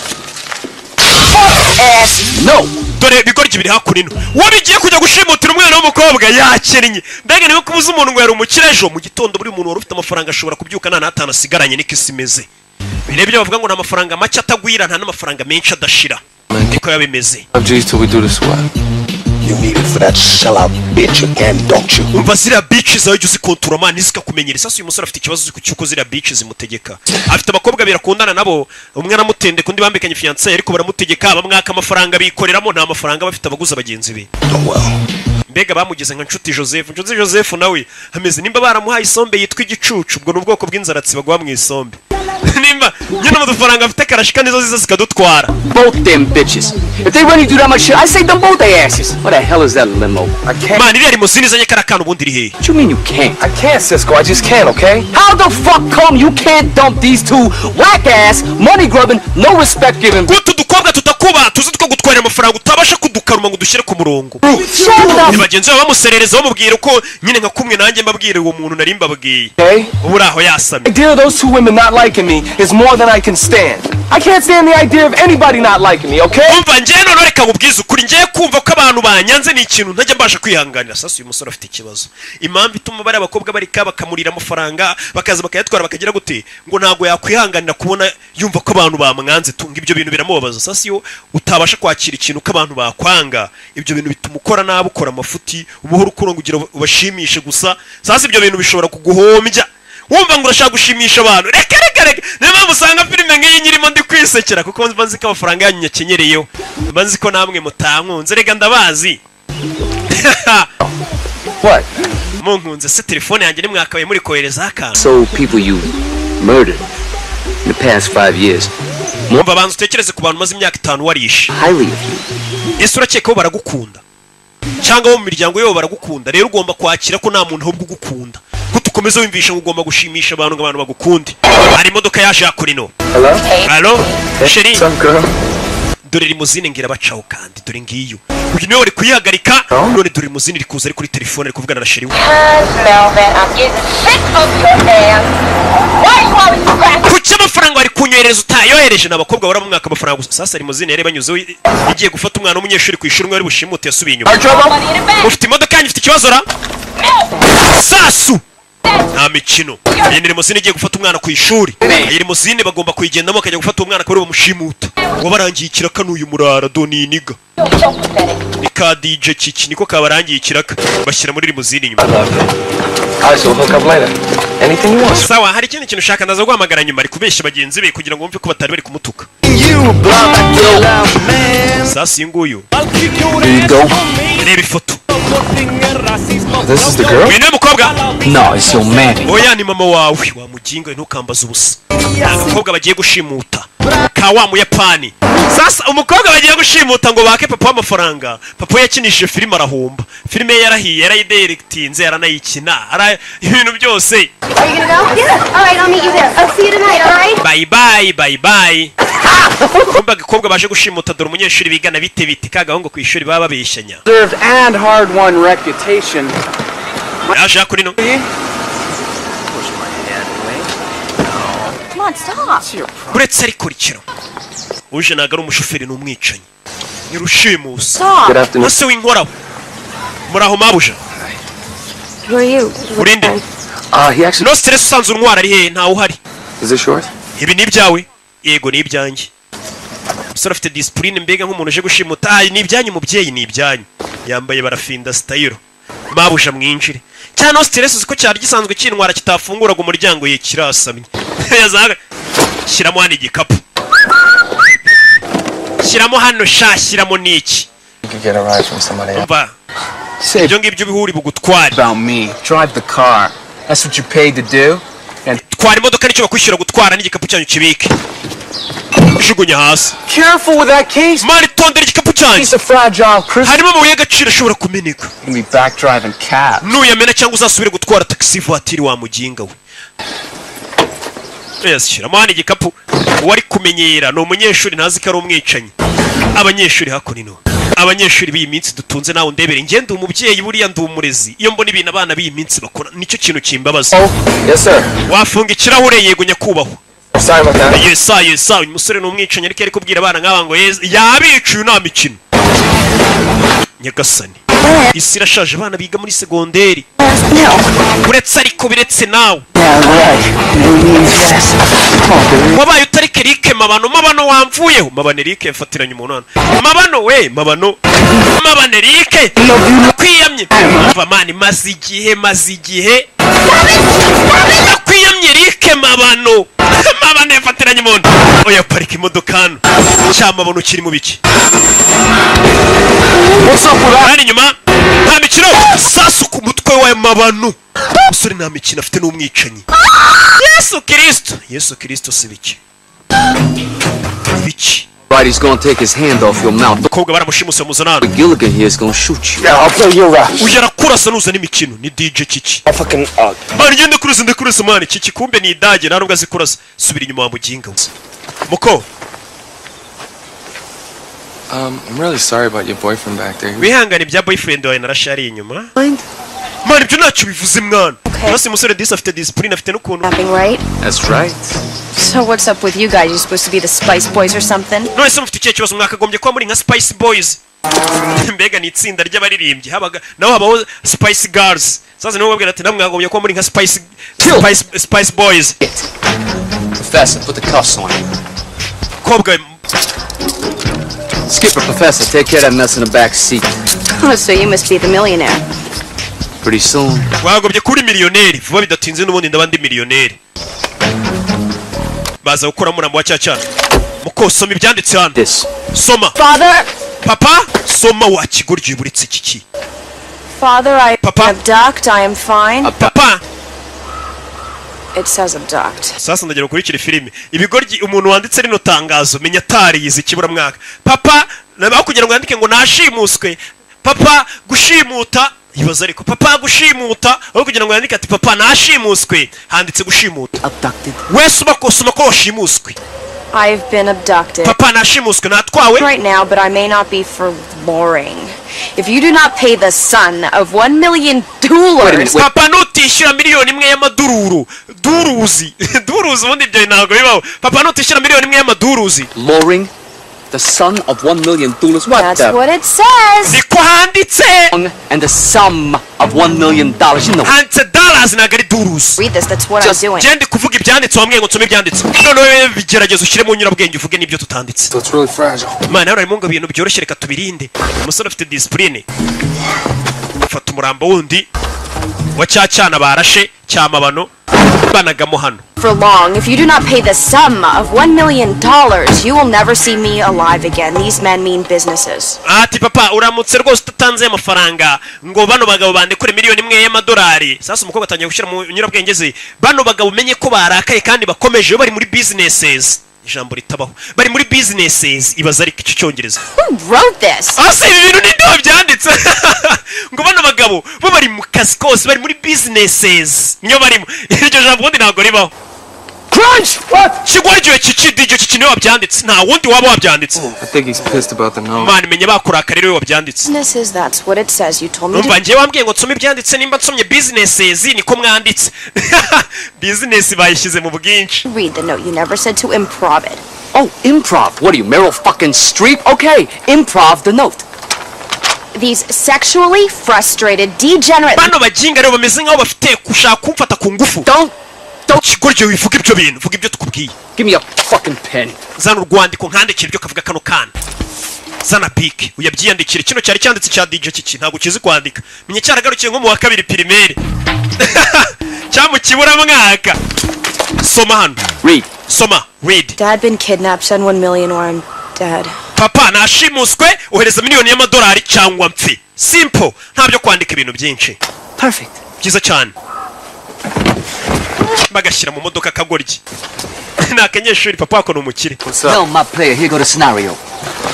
No. Dore bigoryi biri hakuno, uwo bigiye kujya gushimutira umwana w'umukobwa yakennye. Mbega niba kubuza umuntu ngo yari umukire, ejo mu gitondo buri muntu wari ufite amafaranga ashobora kubyuka nta n'atanu asigaranye. Niko isi imeze. Birebye bavuga ngo nta mafaranga make atagwira, nta n'amafaranga menshi adashira, niko biba bimeze. G's till we do the swap. You need it for that sellout bitch again, don't you? Umva, ziriya bitch zawe jya uzikontura man, zikakumenyera. Sasa uyu musore afite ikibazo cy'uko ziriya bitch zimutegeka. Afite abakobwa babiri akundana nabo, umwe aramutendeka, undi bambikanye fiancé, ariko baramutegeka, bamwaka amafaranga bikoreramo. Nta mafaranga bafite, abaguza bagenzi be. Mbega bamugize nka Nshuti Joseph. Nshuti Joseph nawe ameze nimba baramuhaye isombe yitwa igicucu. Ubwo ni ubwoko bw'inzaratsi baguha mu isombe. Nimba nyine mu dufaranga afite karashika, nizo ziza zikadutwara. Both them bitches. If they really do that much shit, I say them both their asses. What the hell is that limo? I can't. Man, iriya limousine izanye kariya kana ubundi iri hehe? What you mean you can't? I can't, Cisco. I just can't, okay? How the fuck come you can't dump these two whack ass, money grubbing, no respect giving? Guta udukobwa tutakuba tuzi two gutwarira amafaranga, utabasha kudukaruma ngo udushyire ku murongo. Shut the Ni bagenzi babo bamuserereza, bamubwira uko nyine nka kumwe nanjye mbabwira uwo muntu nari mbabwiye. Okay? Ubu uri aho yasamye. The idea of those two women not liking me is more than I can stand. I can't stand the idea of anybody not liking me, okay? Umva, njyewe noneho reka nkubwize ukuri, ngiye kumva ko abantu banyanze ni ikintu ntajya mbasha kwihanganira. Sasa uyu musore afite ikibazo. Impamvu ituma bariya bakobwa barika bakamurira amafaranga, bakaza bakayatwara, bakagira gute, ngo ntabwo yakwihanganira kubona yumva ko abantu bamwanze tunga. Ibyo bintu biramubabaza. Sasa iyo utabasha kwakira ikintu ko abantu bakwanga, ibyo bintu bituma ukora nabi, ukora amafuti, umuhora ukora ngo ugira ubashimishe gusa. Sasa ibyo bintu bishobora kuguhombya, wumva ngo urashaka gushimisha abantu. Reka reka reka, niyo mpamvu usanga filime nk'iyi nyirimo ndi kwisekera, kuko mba nzi ko amafaranga yanyu nyakenyereyeho, mba nzi ko namwe mutankunze. Reka ndabazi. What? Munkunze se telefone yanjye nimwakabaye muri koherezaho akantu? So people you murdered in the past 5 years. Mwumva, banza utekereze ku bantu umaze imyaka 5 warishe. Highly of you. Ese urakeka bo baragukunda, cyangwa bo mu miryango yabo baragukunda? Rero ugomba kwakira ko nta muntu ahubwo ugukunda, ko tukomeza wumvisha ngo ugomba gushimisha abantu ngo abantu bagukunde. Hari imodoka yaje hakurino. Hello? Allo, chérie. What's up, girl? Dore limousine ngira bacaho, kandi dore ngiyo. Uyu niwe wari kuyihagarika none. Dore limousine iri kuza, ari kuri telefone, ari kuvugana na chérie we. Melvin, I'm getting sick of your ass. Why you always scratching? Kuki amafaranga wari kunyohereza utayohereje? Ni abakobwa bahora mwaka amafaranga gusa. Sasa limousine yari banyuzeho igiye gufata umwana w'umunyeshuri ku ishuri, umwe wari bushimute yasubiye inyuma. Ufite imodoka yanyu, ifite ikibazo ra sasu, nta mikino. Iyi ni limousine igiye gufata umwana ku ishuri. Iyi limousine bagomba kuyigendamo bakajya gufata uwo mwana, akaba ariwe bamushimuta. Wabarangiye ikiraka n'uyu murara doniniga ni ka DJ Kiki, niko kabarangiye ikiraka, bashyira muri limousine inyuma. All right, so we'll hook up later. Anything you want. Sawa, hari ikindi kintu ushaka? Ndaza guhamagara nyuma. Ari kubeshya bagenzi be kugira ngo bumve ko batari bari kumutuka. Sasa uyu nguyu. Here you go. Reba ifoto. This is the girl? Uyu niwe mukobwa? No, it's your mammy. Oya, ni mama wawe wamuginga, ntukambaze ubusa. Ni agakobwa bagiye gushimuta ka wa muyapani. Sasa umukobwa bagiye gushimuta ngo bake papa w'amafaranga. Papa we yakinishije filime arahomba, filime ye yarahiye, yarayidiregitinze, yaranayikina, ibintu byose. Are you gonna go? Yeah. All right, I'll meet you there. I'll see you tonight, all right? Bye bye, bye bye. Kumva agakobwa baje gushimuta, dore umunyeshuri bigana. Bite bite ka gahungu ku ishuri baba babeshyanya. Deserved and hard-won reputation. Yaje kuri no. Come on, stop. Uretse ariko rikiro uje ntabwo ari umushoferi, ni umwicanyi, ni rushimusi. Stop. Good afternoon. Ese w'inkoraho, muraho mabuja. Who are you? Urinde? He actually. No stress. Usanzwe untwara ari hehe? Ntawe uhari. Is this yours? Ibi ni ibyawe? Yego, ni ibyanjye. Umusore afite discipline, mbega nk'umuntu uje gushimuta. Ah, ni ibyanyu mubyeyi, ni ibyanyu. Yambaye barafinda style. Mabuja, mwinjire. Cyane stress, uzi ko cyari gisanzwe kintwara kitafunguraga umuryango, ye kirasamye. Yazaga shyiramo hano igikapu, shyiramo hano sha, shyiramo n'iki. You could get a ride from somebody else. Umva, ibyo ngibyo bihuri bugutware. About me. Drive the car. That's what you're paid to do. And Twara imodoka, nicyo bakwishyura gutwara. N'igikapu cyanyu kibike, jugunya hasi. Careful with that case. Mani, tondera igikapu cyanjye. Piece of fragile crystal. Harimo amabuye y'agaciro ashobora kumeneka. You can be back driving cab. Nuyamena cyangwa uzasubire gutwara taxi voiture, wa muginga we. Yes, shyiramo hano igikapu. Uwari kumenyera ni umunyeshuri, ntazi ko ari umwicanyi. Abanyeshuri hakuno, abanyeshuri b'iyi minsi dutunze, nawe ndebere. Njye ndi umubyeyi, buriya ndi umurezi. Iyo mbona ibintu abana b'iyi minsi bakora, nicyo kintu kimbabaza. Yes, sir. Wafunga ikirahure? Yego nyakubahwa. Sorry about that. Yesa yesa, uyu musore ni umwicanyi, ariko yari kubwira abana nk'aba ngo yes, yabicuye, nta mikino. Nyagasani, isi irashaje. Abana biga muri segonderi, uretse ariko biretse nawe. Yeah, right. Yes. Come on, baby. Wabaye utari Kerike Mabano. Mabano wamvuyeho. Mabano Erike yafatiranye umuntu hano. Mabano we, Mabano, Mabano Erike kwiyamye. Umva man, maze igihe, maze igihe nakwiyamye. Erike Mabano, Mabano yafatiranye umuntu. Oya, parika imodoka hano. Cyamabano kiri mu biki hano inyuma? Nta mikino. Sasu ku mutwe wa Mabano. Umusore nta mikino afite, n'umwicanyi. Yesu Kirisito, Yesu Kirisito, si biki biki. Right, he's gonna take his hand off your mouth. Umukobwa baramushimuse, bamuzana hano. Gilligan here is gonna shoot you. Yeah, I'll play your rap. Uyu arakurasa nuza n'imikino. Ni DJ Kiki. I'll fucking Man, ngende kurasa, ndakurasa man. Kiki kumbe ni idage, nta nubwo azi kurasa. Subira inyuma wa muginga we. Muko. I'm really sorry about your boyfriend back there. Wihangane ibya boyfriend wawe, narashariye inyuma man. Ibyo ntacyo bivuze mwana. Urasa umusore disi afite discipline, afite n'ukuntu. Rapping, right? That's right. So what's up with you guys? You supposed to be the Spice Boys or something? None se mufite ikihe kibazo? Mwakagombye kuba muri nka Spice Boys. Mbega ni itsinda ry'abaririmbyi, habaga naho habaho Spice Girls. Sasa nibo babwira ati namwe mwakagombye kuba muri nka Spice Boys. Professor, put the cuffs on him. Kobwa. Skipper, Professor, take care of that mess in the back seat. Oh, so you must be the millionaire. Pretty soon. Wagobye kuba uri miliyoneri vuba bidatinze. N'ubundi ndaba ndi miliyoneri. Baza gukora umurambo wa cyacyana. Muko, soma ibyanditse hano. Soma. Father! Papa, soma wa kigoryi buritse kiki. Father, I Papa? Abduct. I am fine. Papa. It says abduct. Sasa ndagira ukurikire filime. Ibigoryi, umuntu wanditse rino tangazo menya atariyize ikiburamwaka. Papa, nabaho kugira ngo yandike ngo nashimuswe, papa gushimuta. Ibaza ariko, papa gushimuta, aho kugira ngo yandike ati papa nashimuswe, handitse gushimuta. Abducted. Wese uba soma ko washimuswe. I've been abducted. Papa, nashimuswe, natwawe. Right now, but I may not be for boring. If you do not pay the sum of $1 million. Papa, nutishyura 1 miliyoni y'amadururu, duruzi, duruzi, ubundi ibyo ntabwo bibaho. Papa, nutishyura 1 miliyoni y'amaduruzi. Loring, the son of $1 million. What That's the? What it says. Niko handitse. And the sum of $1 million. You know. Handitse dollars, ntabwo ari duruzi. Read this. That's what I'm doing. Genda kuvuga ibyanditse, wambwiye ngo nsome ibyanditse. Noneho bigerageza ushyire mu nyurabwenge, uvuge n'ibyo tutanditse. So it's really fragile. Imana harimo ngo ibintu byoroshye, reka tubirinde. Umusore afite discipline. Fata umurambo wundi wa cya cyana barashe cyamabano, banagamo hano. For long, if you do not pay the sum of $1 million, you will never see me alive again. These men mean businesses. Ati papa, uramutse rwose utatanze amafaranga ngo bano bagabo bandekure 1 miliyoni y'amadolari. Sasa umukobwa atangiye gushyira mu nyurabwenge ze. Bano bagabo umenye ko barakaye kandi bakomeje, bari muri businesses. Ijambo ritabaho, bari muri businesses. Ibaza ariko icyo cyongereza. Who wrote this? Ase ibi bintu ninde wabyanditse? Ngo bano bagabo bo bari mu kazi kose, bari muri businesses, niyo barimo. Iryo jambo ubundi ntabwo ribaho. Crunch! What? Kigwaryoye kiki DJ kiki, niwe wabyanditse, nta wundi waba wabyanditse. I think he's pissed about the note. Man, menya bakurakara rero wabyanditse. Businesses, that's what it says. You told me to Numva njyewe wambwiye ngo nsome ibyanditse. Nimba nsomye businesses, niko mwanditse. Business bayishyize mu bwinshi. Read the note. You never said to improv it. Oh, improv. What are you, Meryl fucking Streep? Okay, improv the note. These sexually frustrated, degenerate. Bano baginga rero bameze nk'aho bafite gushaka kumfata ku ngufu. Don't Ikigoryi, wivuga ibyo bintu, vuga ibyo tukubwiye. Give me a fucking pen. Zana urwandiko nkandikira ibyo kavuga kano kana. Zana pike uyabyiyandikire. Kino cyari cyanditse cya DJ kiki ntabwo kizi kwandika, menye cyaragarukiye nko mu wa kabiri primaire cyangwa mu kiburamwaka. Soma hano. Read. Soma, read. Dad been kidnapped. Send 1 million or I'm dead. Papa nashimuswe, ohereza miliyoni y'amadolari cyangwa mpfi. Simple, nta byo kwandika ibintu byinshi. Perfect. Byiza cyane. Bagashyira mu modoka akagoryi ni akanyeshuri, papa wako ni umukire. Well, my player, here go the scenario.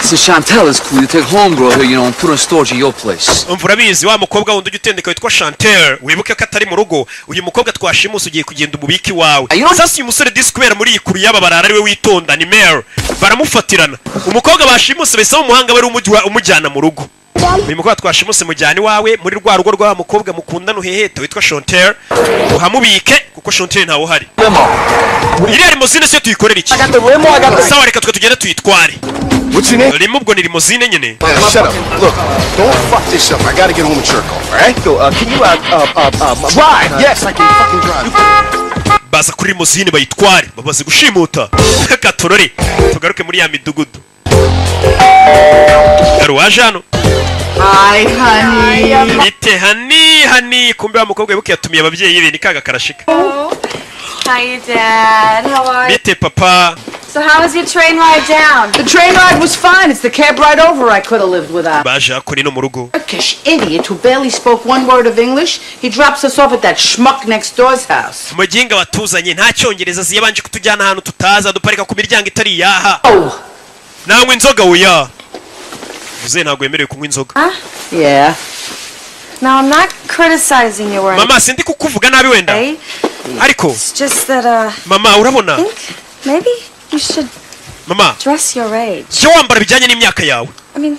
Since Chantel is cool, you take homegirl here, and put her in storage at your place. Umva, urabizi wa mukobwa wundi ujya utendeka witwa Chantel, wibuke ko atari mu rugo. Uyu mukobwa twashimuse ugiye kugenda umubiki wawe. Sasa uyu musore disi kubera muri iyi kuru y'aba barara ariwe witonda ni Mel, baramufatirana. Umukobwa bashimuse bahise umuhanga bari umujyana mu rugo. Uyu mukobwa twashimuse mujyana iwawe muri rwa rugo rwa mukobwa mukundana uheheta witwa Chantel, uhamubike kuko Chantel ntawe uhari. Iriya limousine siyo tuyikorera iki? Sawa, reka twe tugende tuyitware. Limo ubwo ni limousine nyine. Man, shut up. Look, don't fuck this up. I gotta get home and jerk off, all right? Yo, can you, Drive! Yes, I can fucking drive. Baza kuri limousine bayitware bamaze gushimuta. Reka turore, tugaruke muri ya midugudu. Hari uwaje hano. Hi, honey. Bite honey, honey. Kumbe wa mukobwa wibuke yatumiye ababyeyi be, ni kaga karashika. Hi, Dad. How are you? Bite papa? So how was your train ride down? The train ride was fine. It's the cab ride over I could have lived without. Baje hakuri no mu rugo. Turkish idiot who barely spoke one word of English. He drops us off at that schmuck next door's house. Umuginga watuzanye nta cyongereza azi, yabanje kutujyana ahantu tutaza, duparika ku miryango itari iyaha. Nanywa inzoga? Oya, uze, ntabwo wemerewe kunywa inzoga. Huh? Yeah. Now, I'm not criticizing you or Mama, sindi kukuvuga nabi wenda, anything. ariko It's just that, mama, urabona maybe you should mama dress your age. Jya wambara bijyanye n'imyaka yawe. I mean,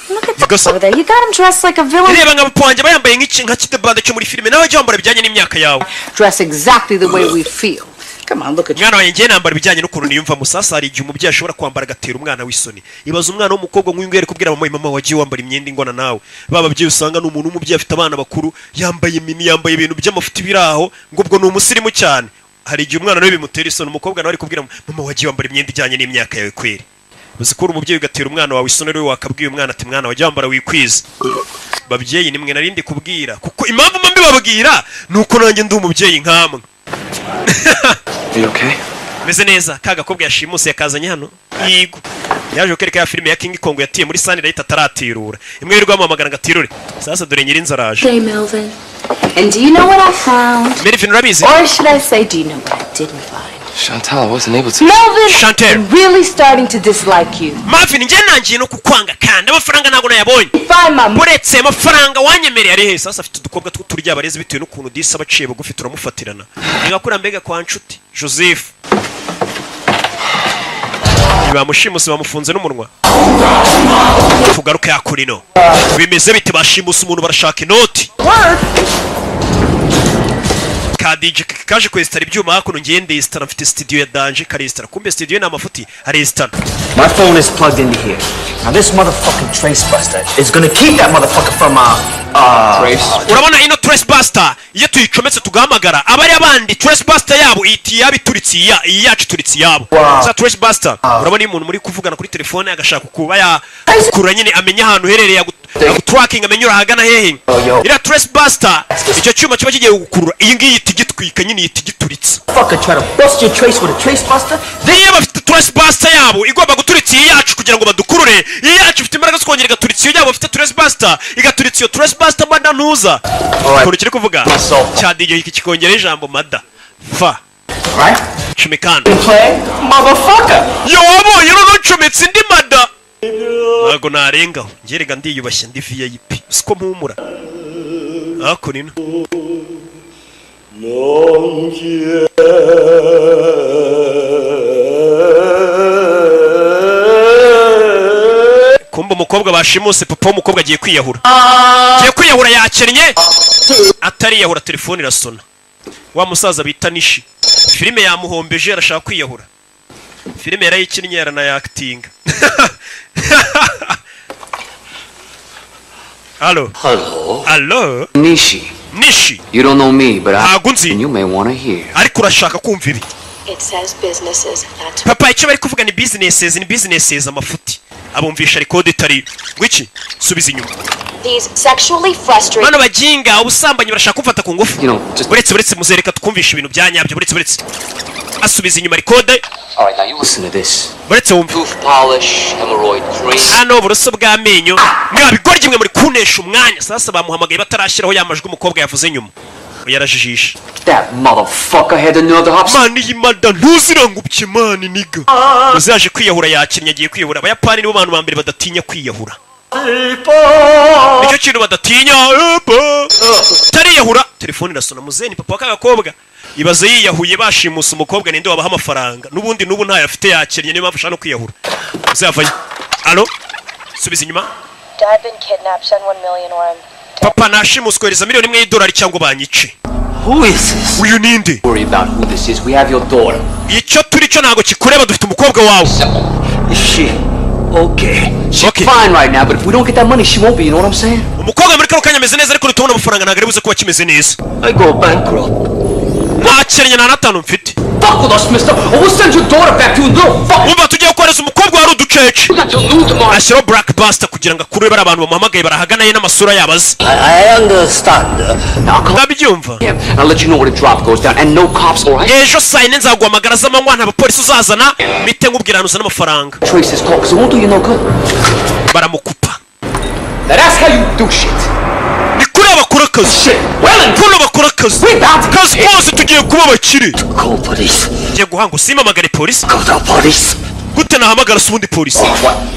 look at Nigasa. over there. You got him dressed like a villain. Reba nka papa wanjye aba yambaye nk'iki nka kidebande cyo muri filime, nawe jya wambara bijyanye n'imyaka yawe. Dress exactly the way we feel. Come on, look at you. Mwana wanjye, ngiye nambara ibijyanye n'ukuntu niyumva. Musasa hari igihe umubyeyi ashobora kwambara agatera umwana w'isoni. Ibaza umwana w'umukobwa nk'uyu nguyu ari kubwira mama: "Mama, wagiye wambara imyenda ingana nawe." Ba babyeyi usanga ni umuntu w'umubyeyi afite abana bakuru, yambaye mini, yambaye ibintu by'amafuti biri aho, ngo ubwo ni umusirimu cyane. Hari igihe umwana nawe bimutera isoni. Umukobwa nawe ari kubwira mama: "Wagiye wambara imyenda ijyanye n'imyaka yawe kweri." Uzi ko uri umubyeyi ugatera umwana wawe isoni? Ariwe wakabwiye umwana ati: "Mwana, wajya wambara wikwiza." Babyeyi, nimwe narindi kubwira, kuko impamvu mba mbibabwira ni uko nanjye ndi umubyeyi nkamwe. You okay? Meze neza. Ka gakobwa yashimuse yakazanye hano, yigo yaje kwereka ya filime ya King Kong yatiye muri Sunlight ataratirura, imwe yirirwa bamuhamagara ngo atirure. Sasa dore nyirinzu araje. Hey, Melvin. And do you know what I found? Melvin, urabizi? Or should I say, do you know what I didn't find? Chantal, I wasn't able to. Melvin, Chantel. I'm really starting to dislike you. Marvin, njye nangiye no kukwanga, kandi amafaranga ntabwo nayabonye. Find my Uretse amafaranga wanyemereye ari he? Sasa afite udukobwa tw'uturya abarezi bitewe n'ukuntu disi aba aciye bugufi, turamufatirana. Nigakura mbega kwa nshuti Joseph bamushimuse bamufunze n'umunwa. Tugaruke hakurino, bimeze bite? Bashimuse umuntu, barashaka inoti. Ka DJ kaje kwesitara ibyuma hakuno. Ngiye ndesitara, mfite studio ya danger. Karesitara, kumbe studio ni amafuti, aresitara. My phone is plugged into here. Now this motherfucking trace buster is gonna keep that motherfucker from Trace. Urabona ino trace buster, iyo tuyicometse tugahamagara abari abandi, trace buster yabo ihita iyaba ituritse iya iyi yacu ituritse iyabo. Wow. Za trace buster, urabona iyo umuntu muri kuvugana kuri telefone agashaka kuba yakurura nyine amenya ahantu uherereye, agutracking, amenye urahagana hehe. Iriya trace buster, icyo cyuma kiba kigiye gukurura iyi ngiyi ihita igitwika nyine, ihita igituritse. Fucker try to bust your trace with a trace buster. Niyo bafite trace buster yabo igomba guturitsa iyi yacu kugira ngo badukurure, iyi yacu ifite imbaraga zo kongera igaturitsa iyo yabo bafite trace buster, igaturitsa iyo trace buster. Mada ntuza ukuntu kiri kuvuga cya DJ iki kikongera ijambo mada fa. Right? Cumikana. Play, motherfucker. Yo, wabonye noneho ncometse indi mada, ntabwo narengaho ngerega, ndiyubashye, ndi VIP, siko mpumura hakuno ino. Non. Kumba umukobwa bashimuse, papa w'umukobwa agiye kwiyahura, agiye kwiyahura, yakennye. Atariyahura telefone irasona. Wa musaza bita Nishi, filime yamuhombeje, arashaka kwiyahura. Filime yarayikinnye, yaranayakitinga. Halo? Hello. Halo? Nishi. Nishi. You don't know me, but I. Ntago unzi. And you may want to hear. Ariko urashaka kumva ibi. It says businesses. That's Papa, icyo bari kuvuga ni businesses, ni businesses. Amafuti abumvisha record itari ngwiki. Subiza inyuma. These sexually frustrated. Bano baginga ubusambanyi barashaka kumfata ku ngufu. Buretse, buretse, muzereka twumvisha ibintu bya nyabyo. Buretse, buretse, asubiza inyuma record. All right, now you listen to this. Buretse wumve. Tooth polish, hemorrhoid cream. Hano uburoso bw'amenyo. Mwabigoryi mwe, muri kunesha umwanya. Sasa bamuhamagaye batarashyiraho ya majwi umukobwa yavuze nyuma. Yarajijisha. That motherfucker had the nerve to hop. Man, iyi mada ntuzirangubye, man, nigga. Uzaje kwiyahura, yakinnye, agiye kwiyahura. Abayapani nibo bantu ba mbere badatinya kwiyahura, nicyo kintu badatinya. Epa. Tariyahura, telefone irasona. Muzeni papa w'akagakobwa, ibaze yiyahuye bashimusa umukobwa, ninde wabaha amafaranga? N'ubundi n'ubu ntayo afite, yakennye, niyo mpamvu ashaka no kwiyahura. Uzavayo. Alo, subiza inyuma. Dad been kidnapped. Send 1 million or I'm. Papa nashimuswe, kohereza miliyoni 1 y'idolari cyangwa banyice. Who is this? Uyu ninde? Worry about who this is. We have your daughter. Icyo turi cyo ntabwo kikureba, dufite umukobwa wawe. Is she okay? She's fine right now, but if we don't get that money, she won't be. You know what I'm saying? Umukobwa muri kano kanya ameze neza, ariko nitubona amafaranga ntabwo ari buze kuba kimeze neza. I go bankrupt. Ntakennye, nta n'atanu mfite. Fuck with us, mister, or we'll send your daughter back to you, little fuck. Umva, tugiye kohereza umukobwa wari uducece. Ashyiraho black buster kugira ngo akurure bari abantu bamuhamagaye barahaganaye n'amasura yabo azi. I understand. Ndabyumva. I'll let you know when the drop goes down, and no cops, all right? Ejo saa 4 nzaguhamagara z'amanywa, nta bapolisi uzazana, mite nkubwira ahantu uzana amafaranga. Trace this call, because it won't do you no good. Baramukupa. Now that's how you do shit. Ni kuri bakora akazi, kuno bakora akazi kazi kose. Tugiye kuba abakire. Call police. Ngiye guhanga usimamagare polisi. Call the police. Gute nahamagara se ubundi polisi?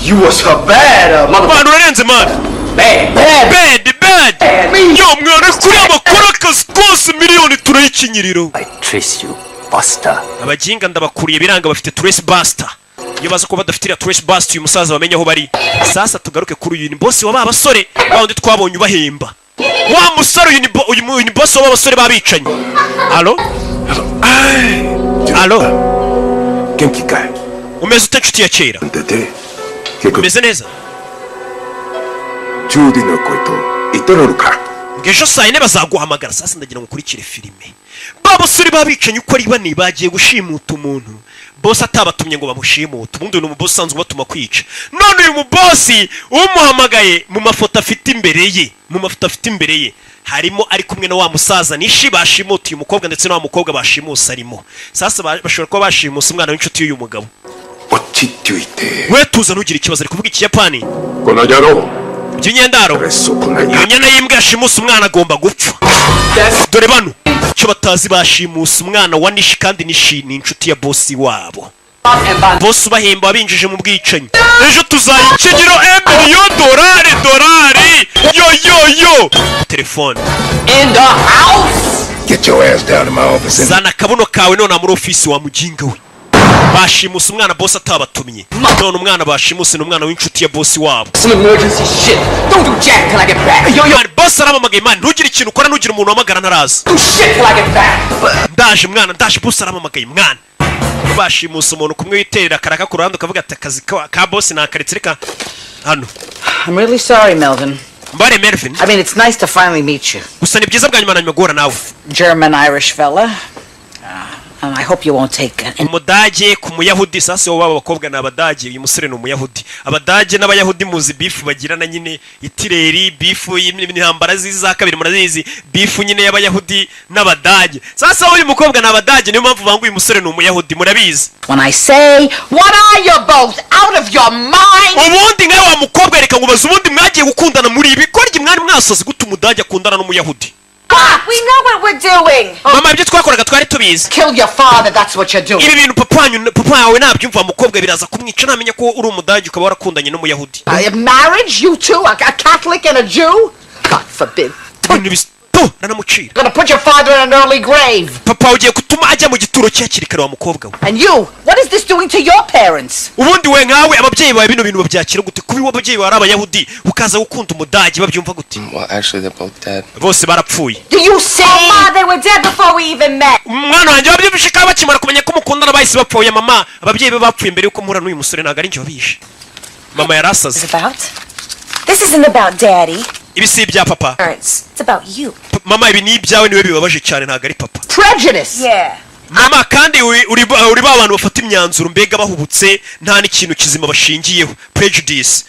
You was a bad Mwana, urarenze, man. Bad, bad. Bad, bad. Yo mwana, kuri abakora akazi kose, miliyoni turayikinyiriro. Trace you, Buster. Abaginga ndabakuriye biranga, bafite trace buster. Iyo baza kuba badafite iriya trace buster, uyu musaza bamenye aho bari. Sasa tugaruke kuri uyu, ni boss wa ba basore wa wundi twabonye ubahemba, wa musore. Uyu ni uyu ni boss wa ba basore babicanyi. Alo, alo. 元気かい？ Umeze ute, nshuti ya kera? 出て結構 Umeze neza? ジュディの声と言っとるか？ Ngo ejo saa 4 bazaguhamagara. Sasa ndagira ngo ukurikire filime. Ba basore b'abicanyi uko ari bane bagiye gushimuta umuntu, boss atabatumye ngo bamushimute. Ubundi uyu ni umubosi usanzwe ubatuma kwica. None uyu mubosi umuhamagaye, mu mafoto afite imbere ye, mu mafoto afite imbere ye harimo ari kumwe na wa musaza Nishi bashimutiye umukobwa, ndetse na wa mukobwa bashimuse arimo. Sasa bashobora kuba bashimuse umwana w'inshuti y'uyu mugabo. 落ち着いて。 We tuza, ntugire ikibazo. Ari kuvuga Ikiyapani. この野郎。 By'imyendaro, iyo nyana y'imbwa yashimuse umwana agomba gupfa. Dore bano icyo batazi, bashimuse umwana wa Nishi, kandi Nishi ni inshuti ya bosi wabo, bosi ubahemba wabinjije mu bwicanyi. Ejo tuzayikinyiro emiliyo dorari dorari. Yo yo yo, telefone. In the house! Get your ass down to my office and Zana akabuno kawe none muri ofisi, wa muginga we. Bashimuse umwana bosi atabatumye. None umwana bashimuse ni umwana w'inshuti ya bosi wabo. Some emergency shit. Don't do jack till I get back. Yo, yo, Man, bosi arampamagaye. Man, ntugire ikintu ukora, ntugire umuntu uhamagara ntaraza. Do shit till I get back. Ndaje mwana, ndaje, bosi arampamagaye. Mwana, bashimuse umuntu kumwe witerera akaraka ku ruhande, ukavuga ati akazi ka bosi nakaretse, reka hano. I'm really sorry, Melvin. Mbare, Melvin. I mean, it's nice to finally meet you. Gusa ni byiza bwa nyuma na nyuma guhura nawe. German Irish fella. And I hope you won't take it. Umudage ku Muyahudi. Sasa wowe, baba bakobwa ni Abadage, uyu musore ni Umuyahudi. Abadage n'Abayahudi muzi beef bagirana nyine, itireri beef y'intambara ziza kabiri, murazizi beef nyine y'Abayahudi n'Abadage. Sasa uyu mukobwa ni Abadage, niyo mpamvu banga uyu musore ni Umuyahudi, murabizi. When I say, what are you both out of your mind? Ubundi nkawe wa mukobwa, reka nkubaze, ubundi mwagiye gukundana muri ibi korye mwari mwasoze gute? Umudage akundana n'Umuyahudi? We know what we're doing. Mama, ibyo twakoraga twari tubizi. Kill your father, that's what you're doing. Ibi bintu papa wanyu, papa wawe nabyumva, wa mukobwa, biraza kumwica namenya ko uri Umudage ukaba warakundanye n'Umuyahudi. Marriage, you two, a Catholic and a Jew? God forbid. Ibintu tu nanamucira. Gonna put your father in an early grave. Papa ugiye gutuma ajya mu gituro cye hakiri kare, wa mukobwa we. And you, what is this doing to your parents? Ubundi we nkawe, ababyeyi bawe bino bintu babyakira gute? Kuba iwe ababyeyi bawe ari Abayahudi ukaza gukunda Umudage, babyumva gute? Well, actually, they're both dead. Bose barapfuye. Do you see? Oh, Ma, they were dead before we even met. Umwana wanjye, wabyumvishe ko bakimara kumenya ko mukundana bahise bapfuye? Mama, ababyeyi be bapfuye mbere yuko mpura n'uyu musore, ntabwo ari njye wabishe. Mama yari asaze. About? This isn't about Daddy. Ibi si ibya papa. Parents. It's about you. Mama, ibi ni ibyawe, niwe bibabaje cyane, ntabwo ari papa. Prejudice. Yeah. Mama, kandi uri ba bantu bafata imyanzuro mbega bahubutse, nta n'ikintu kizima bashingiyeho. Prejudice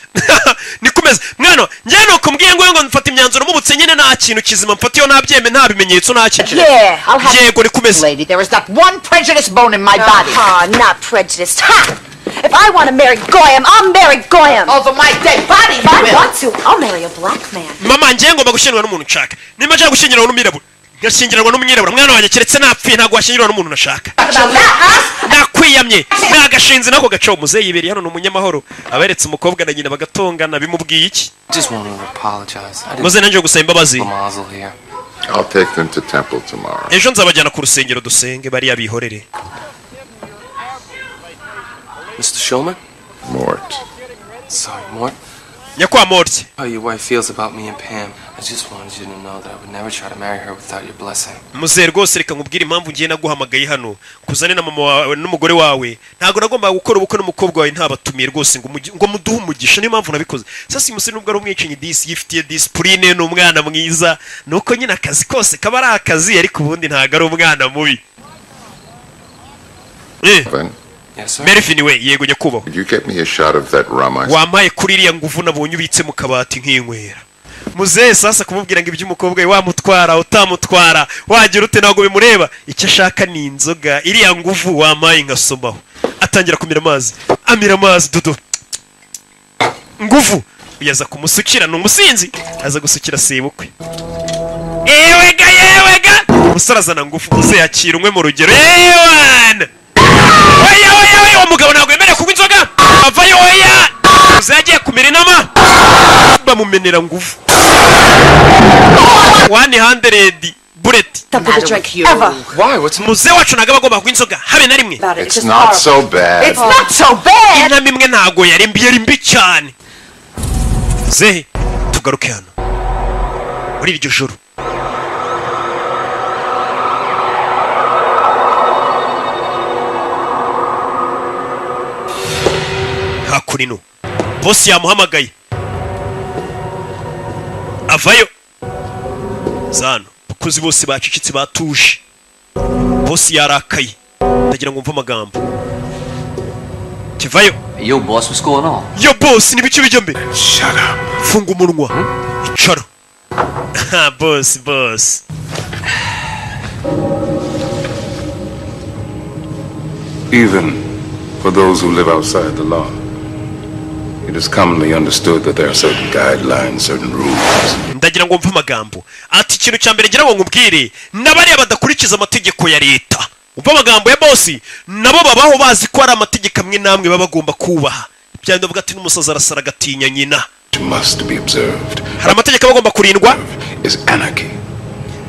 nikomeza mwana. Njye nuko mbwiye ngo mfata imyanzuro mubutse nyine, nta kintu kizima mfatiyeho, nta byeme, nta bimenyetso, nta kintu. Yeah, I'll have Yego, nikomeza. Lady, there is not one prejudice bone in my body. Ah, not prejudiced. Ha! If I want to marry Goyam, I'll marry Goyam. Over my dead body, If you I will. want to, I'll marry a black man. Mama, njye ngomba gushyingirwa n'umuntu nshaka. Nimba nshaka gushyingirwa n'umwirabura, ngashyingiranwa n'umwirabura. Mwana wanjye, keretse napfuye, ntabwo washyingirwa n'umuntu nashaka. About that, huh? Nakwiyamye nagashinze nako gaco. Muzehe yibereye hano, ni umunyamahoro, aberetse umukobwa na nyina bagatongana, bimubwiye iki? Just wanted to apologize. I didn't Muze nanjye gusaba imbabazi. Mazel here. I'll take them to temple tomorrow. Ejo nzabajyana ku rusengero dusenge, bariya bihorere. Mr. Shulman? Mort. Sorry, Mort. Nyakwa Mort. How your wife feels about me and Pam. I just wanted you to know that I would never try to marry her without your blessing. Muzehe, rwose reka nkubwire impamvu ngiye naguhamagaye hano kuzane na mama wawe n'umugore wawe. Ntabwo nagombaga gukora ubukwe n'umukobwa wawe ntabatumiye rwose ngo muduhe umugisha, niyo mpamvu nabikoze. Sasa uyu musore, nubwo ari umwicanyi, disi yifitiye discipline, ni umwana mwiza. Nuko nyine akazi kose kaba ari akazi, ariko ubundi ntabwo ari umwana mubi. Melvin, Yes, sir. Melvin we. Yego nyakubahwa. could you get me a shot of that rum I Wampaye kuri iriya nguvu nabonye ubitse mu kabati nk'inywera? Muzehe sasa kumubwira ngo iby'umukobwa we, wamutwara utamutwara, wagira ute, ntabwo bimureba. Icyo ashaka ni inzoga, iriya nguvu wampaye nkasomaho. Atangira kumira amazi, amira amazi dudu nguvu yaza kumusukira. Ni umusinzi, aza gusukira sebukwe. Ewega, yewega, umusore azana ngufu, muzehe yakira umwe mu rugero. Yewana, oya, oya, oya, uwo mugabo ntabwo yemerewe kunywa inzoga, avayo. Oya, muzehe agiye kumira inama, bamumenera ngufu 100 bullet. Stop with the drink. Ever. Why? What's Muzehe wacu ntabwo aba agomba kunywa inzoga habe na rimwe. About it. It's It's just not horrible. so bad. It's not so bad. Inama imwe ntabwo yari mbi, yari mbi cyane. Muzehe, tugaruke hano muri iryo joro. Hakurino bosi yamuhamagaye, avayo zano. Abakozi bose bacecetse, batuje, bosi yarakaye. Ndagira ngo mve amagambo kivayo. Yo, boss, what's going on? Yo boss, ni bijya mbere? Shut up. Funga umunwa, icara. Ha, boss, boss. Even for those who live outside the law, it is commonly understood that there are certain guidelines, certain rules. Ndagira ngo mve amagambo. Ati ikintu cya mbere ngira ngo nkubwire, n'abariya badakurikiza amategeko ya leta, umva amagambo ya bosi, nabo babaho bazi ko hari amategeko amwe n'amwe baba bagomba kubaha. Byandi bavuga ati n'umusazi arasara agatinya nyina. Must be observed Hari amategeko aba agomba kurindwa. is anarchy.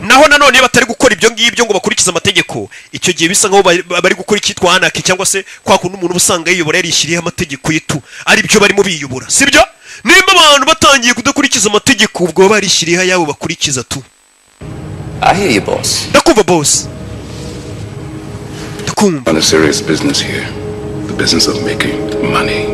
Naho nanone iyo batari gukora ibyo ngibyo ngo bakurikize amategeko, icyo gihe bisa nkaho bari gukora icyitwa anarchy, cyangwa se kwa kundi umuntu uba usanga yiyobora, yarishyiriyeho amategeko yitu ari byo barimo biyobora, sibyo? Nimba abantu batangiye kudakurikiza amategeko, ubwo baba barishyiriyeho ayabo bakurikiza tu. I hear you, boss. Ndakumva boss, ndakumva. On a serious business here, the business of making money.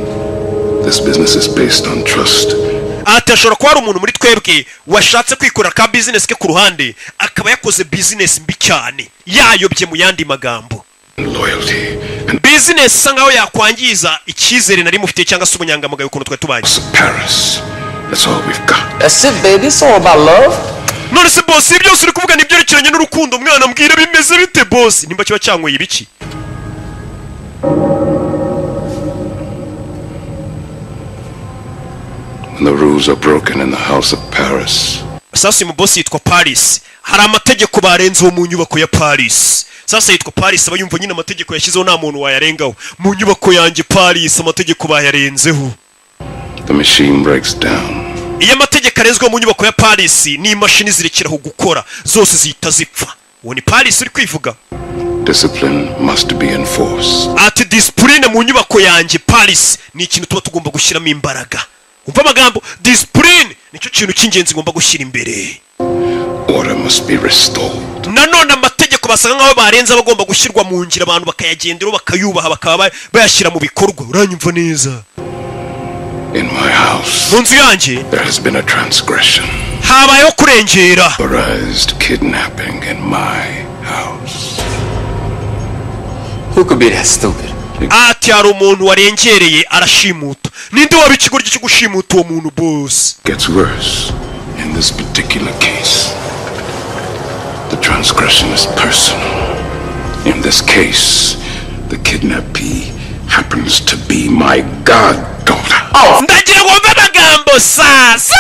This business is based on trust. Ati ashobora kuba hari umuntu muri twebwe washatse kwikorera ka bizinesi ke ku ruhande, akaba yakoze bizinesi mbi cyane, yayobye. Mu yandi magambo, And loyalty and bizinesi isa nkaho yakwangiza icyizere nari mufitiye cyangwa se ubunyangamugayo, ukuntu twari tubanye. Paris. That's all we've got. That's it, baby. It's all about love. None se boss, ibi byose uri kuvuga ni ibyerekeranye n'urukundo? Mwana, mbwira bimeze bite boss? Nimba kiba cyanyweye ibiki? When the rules are broken in the house of Paris, Sasa uyu boss yitwa Paris. Hari amategeko barenzeho mu nyubako ya Paris. Sasa yitwa Paris, aba yumva nyine amategeko yashyizeho nta muntu wayarengaho. Mu nyubako yanjye Paris, amategeko bayarenzeho. The machine breaks down. Iyo amategeko arenzweho mu nyubako ya Paris, n'imashini zirekeraho gukora, zose zihita zipfa. Uwo ni Paris uri kwivuga. Discipline must be enforced. Ati discipline mu nyubako yanjye Paris ni ikintu tuba tugomba gushyiramo imbaraga. Umva amagambo, discipline nicyo kintu cy'ingenzi ngomba gushyira imbere. Order must be restored. Nanone amategeko basaga nkaho barenze aba agomba gushyirwa mu ngiro, abantu bakayagenderaho, bakayubaha, bakaba bayashyira mu bikorwa. Uranyumva neza? In my house, Mu nzu yanjye there has been a transgression. Habayeho kurengera. Authorized kidnapping in my house. Who could be that stupid? Ati hari umuntu warengereye arashimuta. Ninde waba ikigoryi cyo gushimuta uwo muntu, boss? Gets worse. In this particular case, the transgression is personal. In this case, the kidnappee happens to be my goddaughter. Ndagira ngo mve amagambo sasa.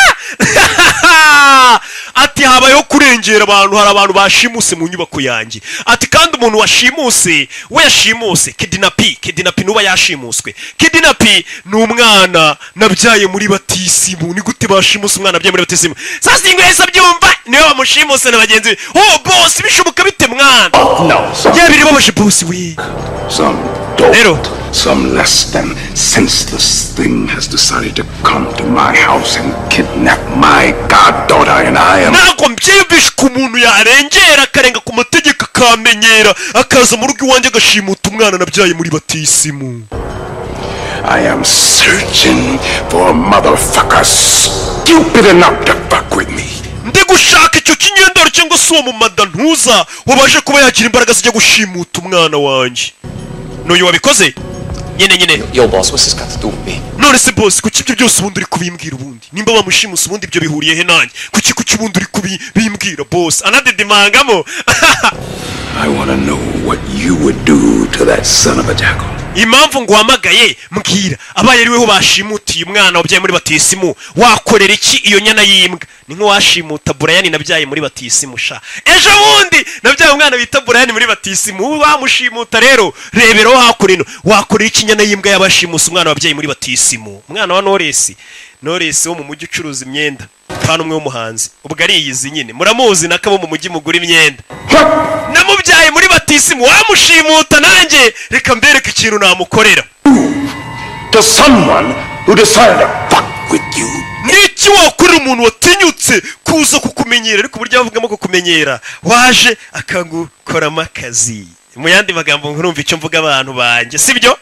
Ati habayeho kurengera abantu, hari abantu bashimuse mu nyubako yanjye. Ati kandi umuntu washimuse we yashimuse kidnappee. Kidnappee nuba yashimuswe. Kidnappee ni umwana nabyaye muri batisimu. Ni gute bashimuse umwana nabyaye muri batisimu? Sasa ingo yahise abyumva, niwe bamushimuse na bagenzi be. Oh boss, bishoboka bite mwana? No. Yeah, biribabaje boss we. Some dolt, some less than senseless thing has decided to come to my house and kidnap my goddaughter, and I am Ntabwo mbyiyumvisha ko umuntu yarengera akarenga ku mategeko, akamenyera, akaza mu rugo iwanjye agashimuta umwana nabyaye muri batisimu. I am searching for a motherfucker stupid enough to fuck with me. Ndi gushaka icyo kinyendaro cyangwa se uwo mumada ntuza wabashe kuba yagira imbaraga zijya gushimuta umwana wanjye. N'uyu wabikoze nyine nyine. Yo, boss, what's this got to do with me? None se boss, kuki ibyo byose ubundi uri kubimbwira? Ubundi nimba bamushimuse, ubundi ibyo bihuriye he nanjye? Kuki ubundi uri kubimbwira, boss? Anadidimangamo. I want to know what you would do to that son of a jackal. Impamvu nguhamagaye, mbwira, abaye ari weho bashimutiye umwana wabyaye muri batisimu, wakorera iki iyo nyana y'imbwa? Ni nk'uwashimuta Burayani nabyaye muri batisimu sha. Ejo bundi nabyaye umwana bita Burayani muri batisimu. Wamushimuta rero, reberaho hakurino, wakorera iki inyana y'imbwa y'abashimuse umwana wabyaye muri batisimu? Umwana wa Noresi, Noresi wo mu mujyi ucuruza imyenda, kandi umwe w'umuhanzi ubwo ariyizi nyine, muramuzi nako mu mujyi mugura imyenda. Namubyaye muri batisimu, wamushimuta nanjye reka mbereke ikintu namukorera. To someone who decided to fuck with you. Niki wakorera umuntu watinyutse kuza kukumenyera? Ariko uburyo bavugamo kukumenyera, waje akagukoramo akazi, mu yandi magambo nkurumva icyo mvuga, abantu banjye, sibyo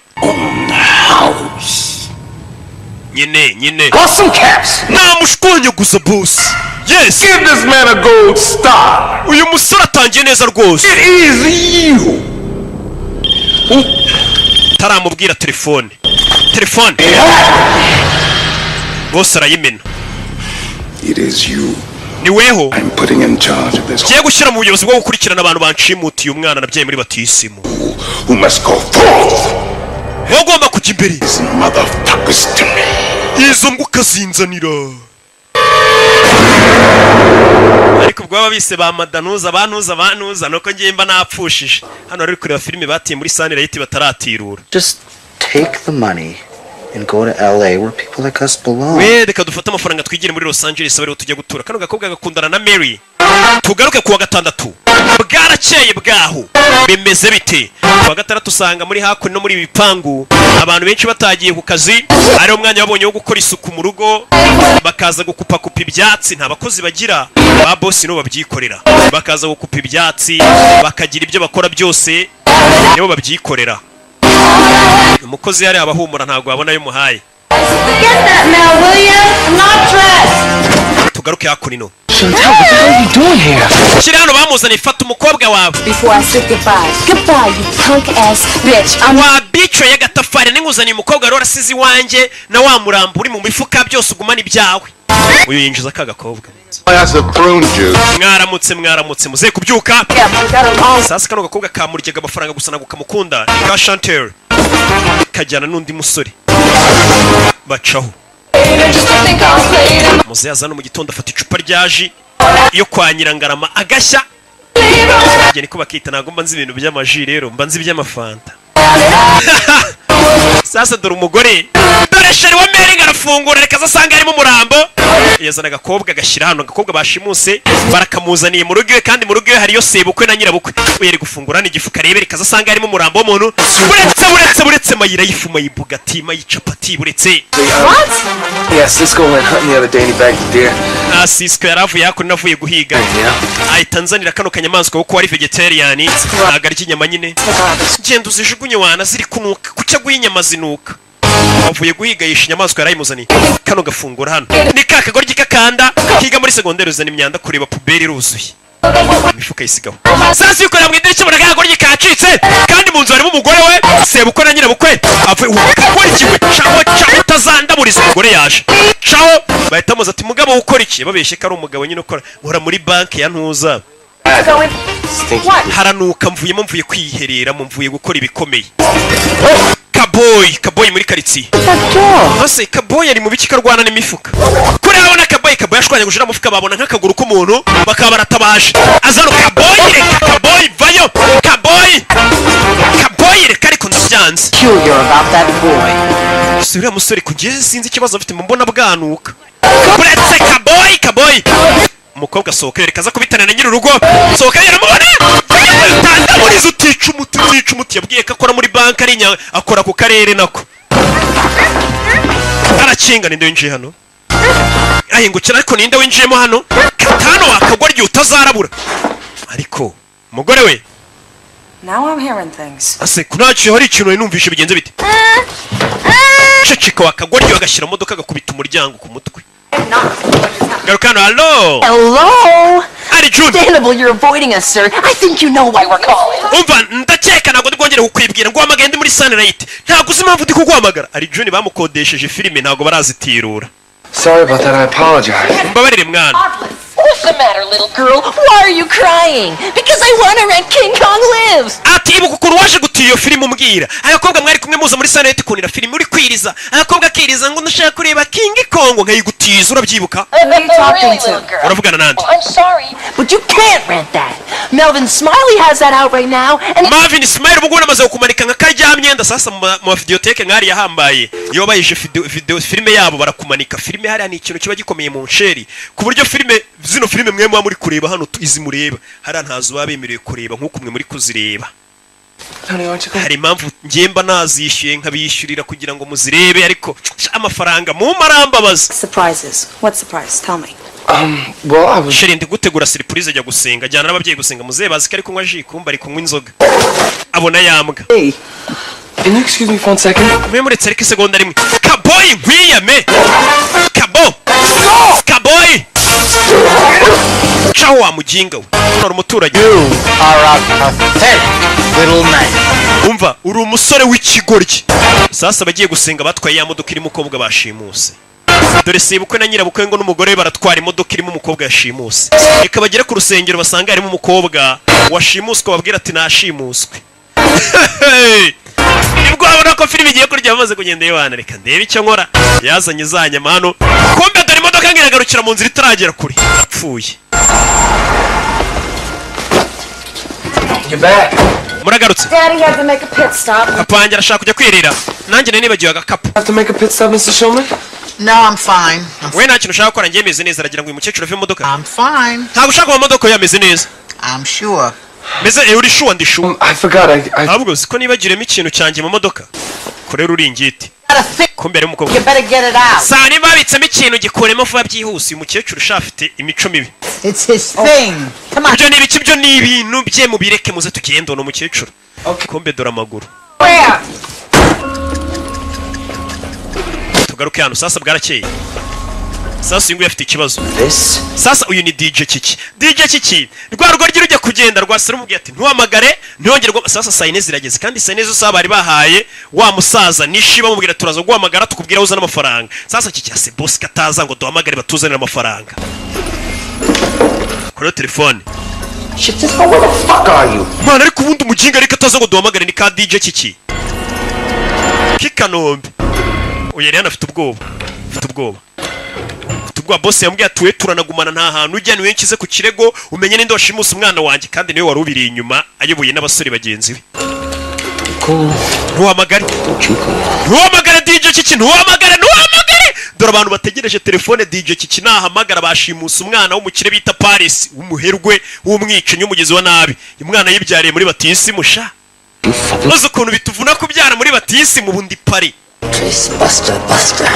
nyine nyine? Awesome caps. Namushwanyaguza boss, yes. Give this man a gold star. Uyu musore atangiye neza rwose. It is you. Taramubwira telefone, telefone bose arayimena. It is you Ni weho I'm putting in charge of this ngiye gushyira mu buyobozi bwo gukurikirana abantu banshimutiye umwana nabyaye muri batisimu. Who must go forth. Wowe ugomba kujya imbere. These motherfuckers to me. Izo mbwa ukazinzanira. Ariko ubwo baba bise ba madanuza bantuza bantuza, nuko ngiye mba napfushije. Hano bari kureba filime batiye muri Sunlight bataratirura. Just take the money and go to LA where people like us belong. We reka dufate amafaranga twigire muri Los Angeles, abe ariho tujya gutura. Kano gakobwa gakundana na Mary. Tugaruke kuwa gatandatu, bwarakeye bwaho bimeze bite? Kuwa gatandatu usanga muri hakuno no muri ibi bipangu abantu benshi batagiye ku kazi, ariwo mwanya babonye wo gukora isuku mu rugo, bakaza gukupakupa ibyatsi. Nta bakozi bagira, ba boss nibo babyikorera, bakaza gukupa ibyatsi, bakagira ibyo bakora byose nibo babyikorera. Umukozi yari abahumura, ntabwo wabona ayo umuhaye. Get that, Mel, will you? I'm not dressed. Tugaruke hakuno. Chantel, what the hell are you doing here? Shyira hano, bamuzaniye. Fata umukobwa wawe. Before I say goodbye. Goodbye, you punk ass bitch. I'm Wa bico y'agatafari, ninguzaniye umukobwa wari warasize iwanjye na wa murambo uri mu mifuka, byose ugumana ibyawe. Uyu yinjiza ka gakobwa. Glass of prune juice. Mwaramutse, mwaramutse, muze kubyuka. Sasa kano gakobwa kamuryaga amafaranga gusa, ntabwo kamukunda. Ni ka Chantel, kajyana n'undi musore bacaho. Muze yazana mu gitondo, afata icupa rya jus yo kwa Nyirangarama agashya. Njye niko bakita, ntabwo mba nzi ibintu by'amaji, rero mba nzi iby'amafanta. Sasa dore umugore, dore chéri wa Meringi arafungura, reka asanga harimo umurambo. Yazana agakobwa agashyira hano. Agakobwa bashimuse barakamuzaniye mu rugo iwe, kandi mu rugo iwe hariyo sebukwe na nyirabukwe. We yari gufungura n'igifu karebe, reka asanga harimo umurambo w'umuntu. Buretse, buretse, buretse, mayira y'ifu, mayibugati, mayicapati, buretse. What? Yeah, Cisco went hunting the other day and he bagged a deer. Ah, Cisco yari avuye hakuno, avuye guhiga, ahita anzanira kano kanyamaswa kuko ari vegetarian, ntabwo arya inyama nyine. Genda uzijugunye wana, ziri kunuka. Kuki aguha inyama zinuka? Avuye guhiga, yishe inyamaswa yarayimuzaniye. Kano gafungura hano ni ka kagoryi kakanda kiga muri segonderi, uzana imyanda kureba poubelle iruzuye, imifuka yisigaho. Sasa yikorera mu idirishya, ubona kagoryi kacitse, kandi mu nzu harimo umugore we, sebukwe na nyirabukwe. Avuye gukora iki we? Caho, caho, utazandaburiza umugore yaje. Caho. Bahita bamuza ati: "Mugabo, ukora iki?" Babeshye ko ari umugabo nyine ukora, nkora muri banki ya ntuza. Haranuka, mvuyemo, mvuye kwihereramo, mvuye gukora ibikomeye. Kaboyi, kaboyi muri karitsiye. Ese kaboyi ari mu biki karwana n'imifuka? Kuri abona kaboyi, kaboyi ashwanyaguje uriya mufuka, babona nk'akaguru k'umuntu, bakaba baratabaje. Azano kaboyi, reka kaboyi, vayo kaboyi, kaboyi reka, ariko ndabyanze. Peculiar about that boy. Si uriya musore kugeza, sinzi ikibazo afite, mbona bwanuka. Uretse kaboyi, kaboyi, umukobwa asohoka, yereka aza kubitana na nyir'urugo. Sohoka, yaramubona. Utandaburiza, utica umuti, utica umuti. Yabwiye ko akora muri banki, ari akora ku karere nako. Arakinga. Ninde winjiye hano? Ahingukira, ariko ninde winjiyemo hano? Katano wakagwa igihe utazarabura. Ariko umugore we. Now I'm hearing things. Ase ntacyo, hari ikintu nari numvishe. Bigenze bite? Ceceka wakagoryi. Agashyira mu modoka, agakubita umuryango ku mutwe. Garuka hano, hallo. Hello? Ari June. Understandable you're avoiding us, sir. I think you know why we're calling. Umva, ndakeka ntabwo ndi bwongere kukwibwira ngo uhamagaye ndi muri Sunlight. Ntabwo uzi impamvu ndi kuguhamagara. Ari June, bamukodesheje filime, ntabwo barazitirura. Sorry about that. I apologize. Mbabarire mwana. What's the matter, little girl? Why are you crying? Because I want to rent King Kong Lives. Ati ibuka ukuntu waje gutira iyo filime, umbwira agakobwa mwari kumwe muza muri Sunlight kunira filime, uri kwiriza, agakobwa akiriza ngo ndashaka kureba King Kong, nkayigutiza. Urabyibuka? Who are you talking Really, to? little girl? Uravugana nande? Oh, I'm sorry, but you can't rent that. Melvin Smiley has that out right now, and Marvin Smile ubu ngubu namaze kumanika nka karya myenda. Sasa mu mavideoteke nk'ariya yahambaye, iyo bayishe video filime yabo barakumanika filime hariya. Ni ikintu kiba gikomeye mu nsheri, ku buryo filime zino, filime mwe muba muri kureba hano, izi mureba hariya ntazo baba bemerewe kureba nk'uko mwe muri kuzireba. Honey, aren't you going? Hari impamvu ngemba nazishyuye, nkabishyurira kugira ngo muzirebe, ariko sha, amafaranga mumpa arambabaza. Surprises. What surprise? Tell me. Well, I was. Chérie, ndi gutegura surprise. Ajya gusenga, ajyana n'ababyeyi gusenga. Muzehe bazi ko ari kunywa jus, kumba ari kunywa inzoga, abona yambwa. Hey, can you excuse me for one second? Mwe muretse ariko isegonda rimwe. Kaboyi, nkwiyame kabo, kaboyi, caho wa muginga we. Hano hari umuturanyi. You are a pathetic little man. Umva, uri umusore w'ikigoryi. Sasa abagiye gusenga batwaye ya modoka irimo umukobwa bashimuse. Dore sebukwe na nyirabukwe ngo n'umugore we baratwara imodoka irimo umukobwa yashimuse. Reka bagere ku rusengero basanga harimo umukobwa washimuswe, babwira ati nashimuswe. Nibwo babona ko filime igiye kurya. Bamaze kugenda, yohana reka ndebe icyo nkora. Yazanye za nyama hano, kumbe dore imodoka ngo iragarukira mu nzira itaragera kure, apfuye. You're back. Muragarutse. Daddy had to make a pit stop. Papa wanjye arashaka kujya kwirira, nanjye nari nibagiwe agakapu. Have to make a pit stop, Mr. Shulman? No, I'm fine. I'm, We nta kintu ushaka gukora, njye meze neza. Aragira ngo uyu mukecuru ave mu modoka. I'm fine. Ntabwo ushaka kuva mu modoka? Ye ameze neza. I'm sure. Meze uri sure? Ndi sure. I forgot. I Ahubwo siko nibagiremo ikintu cyanjye mu modoka, kurera uringiti. Gotta think. Kumbe harimo umukobwa. You better get it out. Saa niba babitsemo ikintu, gikuremo vuba byihuse. Uyu mukecuru usha afite imico mibi. It's his thing. Come on. Ibyo ni ibiki? Ibyo ni ibintu bye, mubireke, muze tugende. Uno mukecuru, kumbe dore amaguru. Where? Tugaruke hano. Sasa bwarakeye. Sasa uyu nguyu afite ikibazo. This Sasa uyu ni DJ Kiki. DJ Kiki, rwa rugo rujya kugenda rwasira, umubwiye ati ntuhamagare, ntiyongere. Sasa saa 4 zirageze, kandi saa 4 zo saha bari bahaye wa musaza nishi, bamubwira turaza guhamagara tukubwira aho uzana amafaranga. Sasa Kiki ase boss kataza ngo duhamagare batuzanire amafaranga kuri telefone. Shit, Cisco, where the fuck are you? Mwana, ariko ubundi umuginga ariko ataza ngo duhamagare ni ka DJ Kiki k'Ikanombe. Uyu yari afite ubwoba, afite ubwoba, afite ubwoba. Boss yambwiye ati we turanagumana, nta hantu ujya, niwe nshyize ku kirego, umenye ninde washimuse umwana wanjye, kandi niwe wari ubiri inyuma ayoboye n'abasore bagenzi be. Ntuhamagare, ntuhamagare DJ Kiki, ntuhamagare, ntuhamagare. Dore abantu bategereje telefone. DJ Kiki nahamagara, bashimuse umwana w'umukire bita Paris, w'umuherwe, w'umwicanyi, w'umugizi wa nabi. Umwana yibyariye muri batisimu sha. Maze ukuntu bituvuna kubyara muri batisimu, ubundi pari Trace Buster Buster.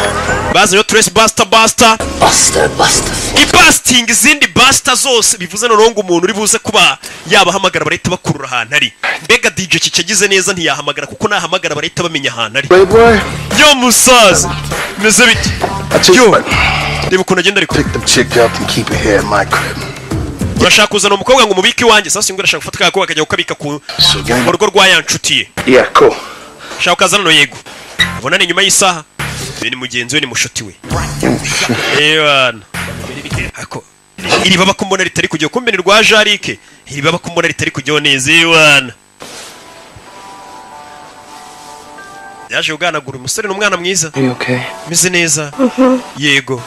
Bazanye Trace Buster Buster. Buster Buster. Ibasitinga izindi buster zose, bivuze noneho ngo umuntu uri buze kuba yabahamagara barahita bakurura ahantu ari. Mbega DJ kicagize neza, ntiyahamagara kuko nahamagara barahita bamenya ahantu ari. Playboy. Yo musaza, bimeze bite? Yo, reba ukuntu agenda ariko. Pick the chick up and keep it here at my crib. Urashaka kuzana umukobwa ngo umubike iwanjye? Sasa ngo urashaka gufata ka akajya kukabika ku mu rugo rwa ya nshuti ye. Yeah, cool. Shaka ukazana no yego. Ubona ni nyuma y'isaha. Uyu ni mugenzi we, ni mushuti we. Ewana ako iri baba ko mbona ritari kujyaho, kumbe ni rwa jarike. Iri baba ko mbona ritari kujyaho neza. Ewana yaje kuganagura umusore, ni umwana mwiza. Are you okay? Meze neza, yego.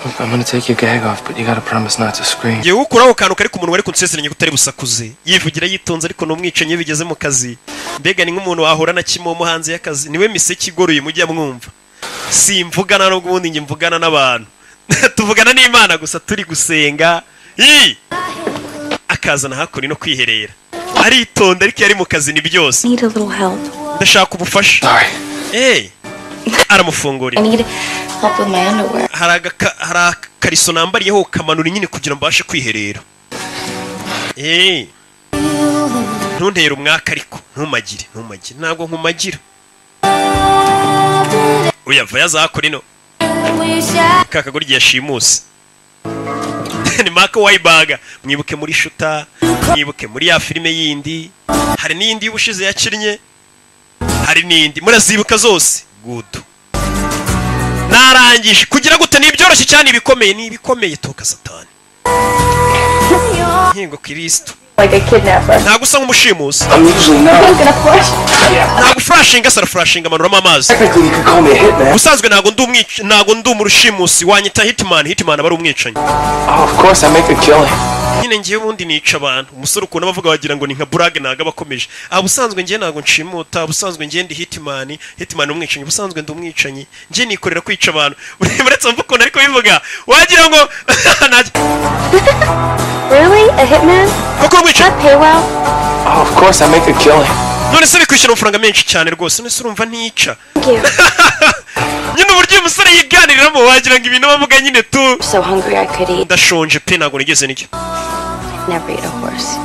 Look, I'm gonna take your gag off, but you gotta promise not to scream. Ngiye gukuraho akantu kari ku munwa, ariko nsezeranye ko utari busakuze. Yivugira yitonze, ariko ni umwicanyi iyo bigeze mu kazi. Mbega ni nk'umuntu wahura na kimomo hanze y'akazi, niwe miseke igoroye mujya mwumva. Simvugana n'ubwo ubundi njye mvugana n'abantu, tuvugana n'Imana gusa turi gusenga. Ii! Akazana hakuno no kwiherera, aritonda, ariko iyo ari mu kazi ni byose. Need a little help. Ndashaka ubufasha. Eh, aramufungurira. I need help with my underwear. Hari akariso nambariyeho kamanura nyine kugira ngo mbashe kwiherera. Eh, ntuntere umwaka, ariko ntumagire, ntumagire, ntabwo nkumagira. Uyava yazakora ino ka kagoryi yashimuse ni Mark Wahlberg. Mwibuke muri Shooter, mwibuke muri ya filime yindi, hari n'iyindi y'ubushize yakinnye, hari n'indi murazibuka zose. Good, narangije kugira gute? Ni ibyoroshye cyane, ibikomeye ni ibikomeye. Toka satani, nkingo Kristo. Like a kidnapper. Ntabwo usa nk'umushimusi. I'm usually not. Gonna flush. Ntabwo flushinga se? Araflushinga, amanuramo amazi. Technically, you could call me a hitman. Ubusanzwe ntabwo ndi umwic, ntabwo ndi umurushimusi, wanyita hitman. Hitman aba ari umwicanyi. Oh, of course, I make a killing. Nyine ngewe ubundi nica abantu. Umusore ukuntu abavuga wagira ngo ni nka burage, ntabwo aba akomeje. Ah, ubusanzwe ngewe ntabwo nshimuta, ubusanzwe ngewe ndi hitman. Hitman ni umwicanyi. Ubusanzwe ndi umwicanyi, ngewe nikorera kwica abantu. Uretse mvuga ukuntu ariko bivuga wagira ngo Really? A hitman? Koko umwicanyi? That pay well? Oh, of course, I make a killing. None se bikwishyura amafaranga menshi cyane rwose? None se urumva ntica? Thank you. Nyine uburyo uyu musore yiganiriramo wagira ngo ibintu bavuga nyine tu. I'm so hungry I could eat. Ndashonje pe, ntabwo nigeze nicyo. Never eat a horse.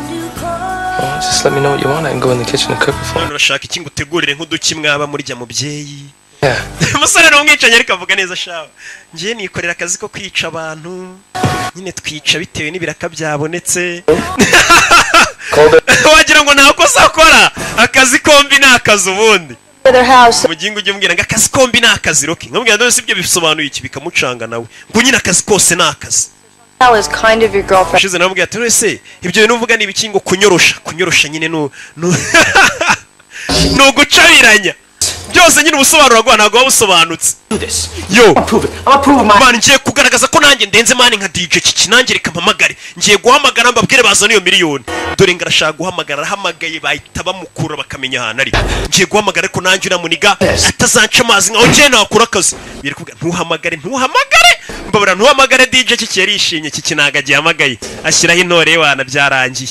Well, just let me know what you want. I can go in the kitchen and cook it for None you. urashaka iki ngo utegurire nk'uduki mwaba murya, mubyeyi? Yeah. Umusore ni umwicanyi ariko avuga neza shawe. Ngiye nikorera akazi ko kwica abantu nyine, twica bitewe n'ibiraka byabonetse. Wagira ngo nta kosa akora, akazi kombi ni akazi ubundi. Their house. Umugingo ujya umbwira ngo akazi kombi ni akazi roke, nkamubwira none si ibyo bisobanuye iki, bikamucanga nawe ngo nyine akazi kose ni akazi. That was kind of your girlfriend. Ushize namubwira ati wese ibyo bintu uvuga ni ibiki? Ngo kunyorosha, kunyorosha nyine nu ni ugucabiranya byose nyine. Ubusobanuro bwawe ntabwo buba busobanutse. Yo man, ngiye kugaragaza ko nanjye ndenze man, nka DJ Kiki. Nanjye reka mpamagare, ngiye guhamagara mbabwire bazane iyo miliyoni. Dore ngo arashaka guhamagara, arahamagaye, bahita bamukura bakamenya ahantu ari. Ngiye guhamagara ariko nanjye uriya muniga atazanca amazi nkaho ngiye nakura akazi. Biri kuvuga ntuhamagare, ntuhamagare, mbabura ntuhamagare. DJ Kiki yarishimye. Kiki ntabwo agihamagaye, ashyiraho intore wana, byarangiye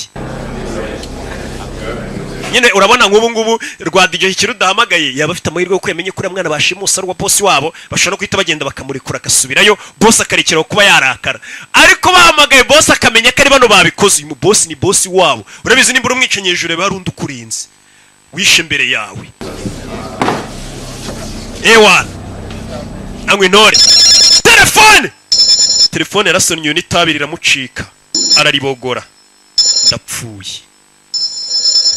nyine. Urabona nk'ubu ngubu rwa DJ Kiki rudahamagaye, yaba afite amahirwe yo yamenye ko uriya mwana bashimusa ari uwa bosi wabo, bashobora no guhita bagenda bakamurekura agasubirayo, bosi akarekeraho kuba yarakara. Ariko bahamagaye bosi akamenya ko ari bano babikoze, uyu mu bosi ni bosi wabo. Urabizi nimba uri umwicanyi hejuru haba hari undi ukurinze wishe imbere yawe. Ewana anywa intore, telefone, telefone yarasonnye n'itabi riramucika araribogora. Ndapfuye,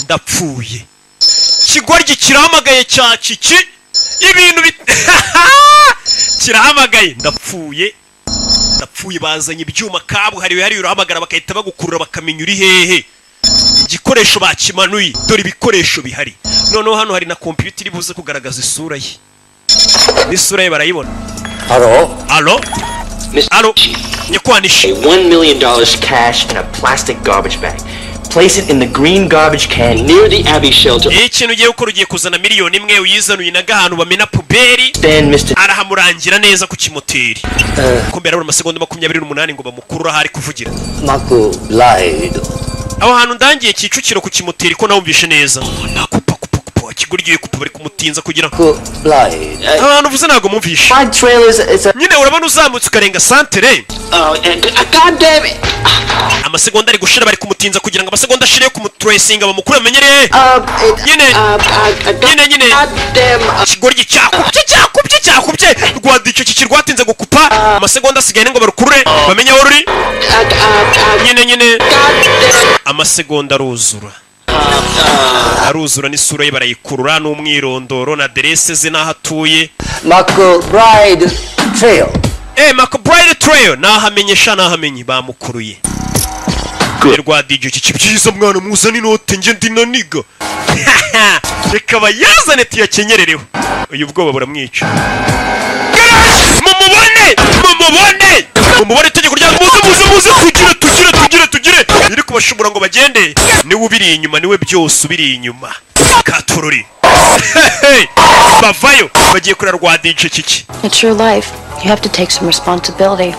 ndapfuye! Kigoryi kirahamagaye cya Kiki, ibintu bi kirahamagaye. Ndapfuye, ndapfuye! Bazanye ibyuma kabuhariwe hariya, urahamagara bagahita bagukurura bakamenya uri hehe. Igikoresho bakimanuye, dore ibikoresho bihari. Noneho hano hari na kompiyuta iri buze kugaragaza isura ye, n'isura ye barayibona. Hello? Alo, alo, nyakwanishe. $1 million cash in a plastic garbage bag. Place it in the green garbage can near the Abbey shelter. Iyo ikintu ugiye gukora, ugiye kuzana miliyoni 1 uyizanuye naga ahantu bamena poubelle. Stand, Mr. Arahamurangira neza ku kimoteri. Kumbe arabura amasegonda 28 ngo bamukurure aho ari kuvugira. Maku lied. Aho hantu ndangiye Kicukiro ku kimoteri, ko nawumvishe neza? Kupa kupa kupa. Kigoryi kupa bari kumutinza kugira Blight. Abantu uvuze ntabwo mumvishe. Trail is a. Nyine urabona uzamutse ukarenga santere. God damn it! Amasegonda ari gushira, bari kumutinza kugira ngo amasegonda ashire yo kumutracinga bamukure bamenyere. Nyine ikigoryi cyakubye, cyakubye, cyakubye rwada. Icyo kiki rwatinze gukupa, amasegonda asigaye ngo barukurure bamenye aho ruri. Nyine amasegonda aruzura, aruzura n'isura ye barayikurura n'umwirondoro na aderese ze n'aho atuye. McBride Trail. McBride Trail, nahamenyesha, nahamenye, bamukuruye rwa DJ. Iki byiza mwana, muzane inote nge ndi na niga, reka bayazane tuyakenyerereho. Uyu bwoba buramwica. Mumubone, mumubone, mumubone! Itegeko rya muze, muze, muze, tugire, tugire, tugire, tugire! Iri kubashobora ngo bagende, niwe ubiri inyuma, niwe byose ubiri inyuma. Katururi bavayo bagiye kurera rwa DJ Kiki. It's your life. You have to take some responsibility.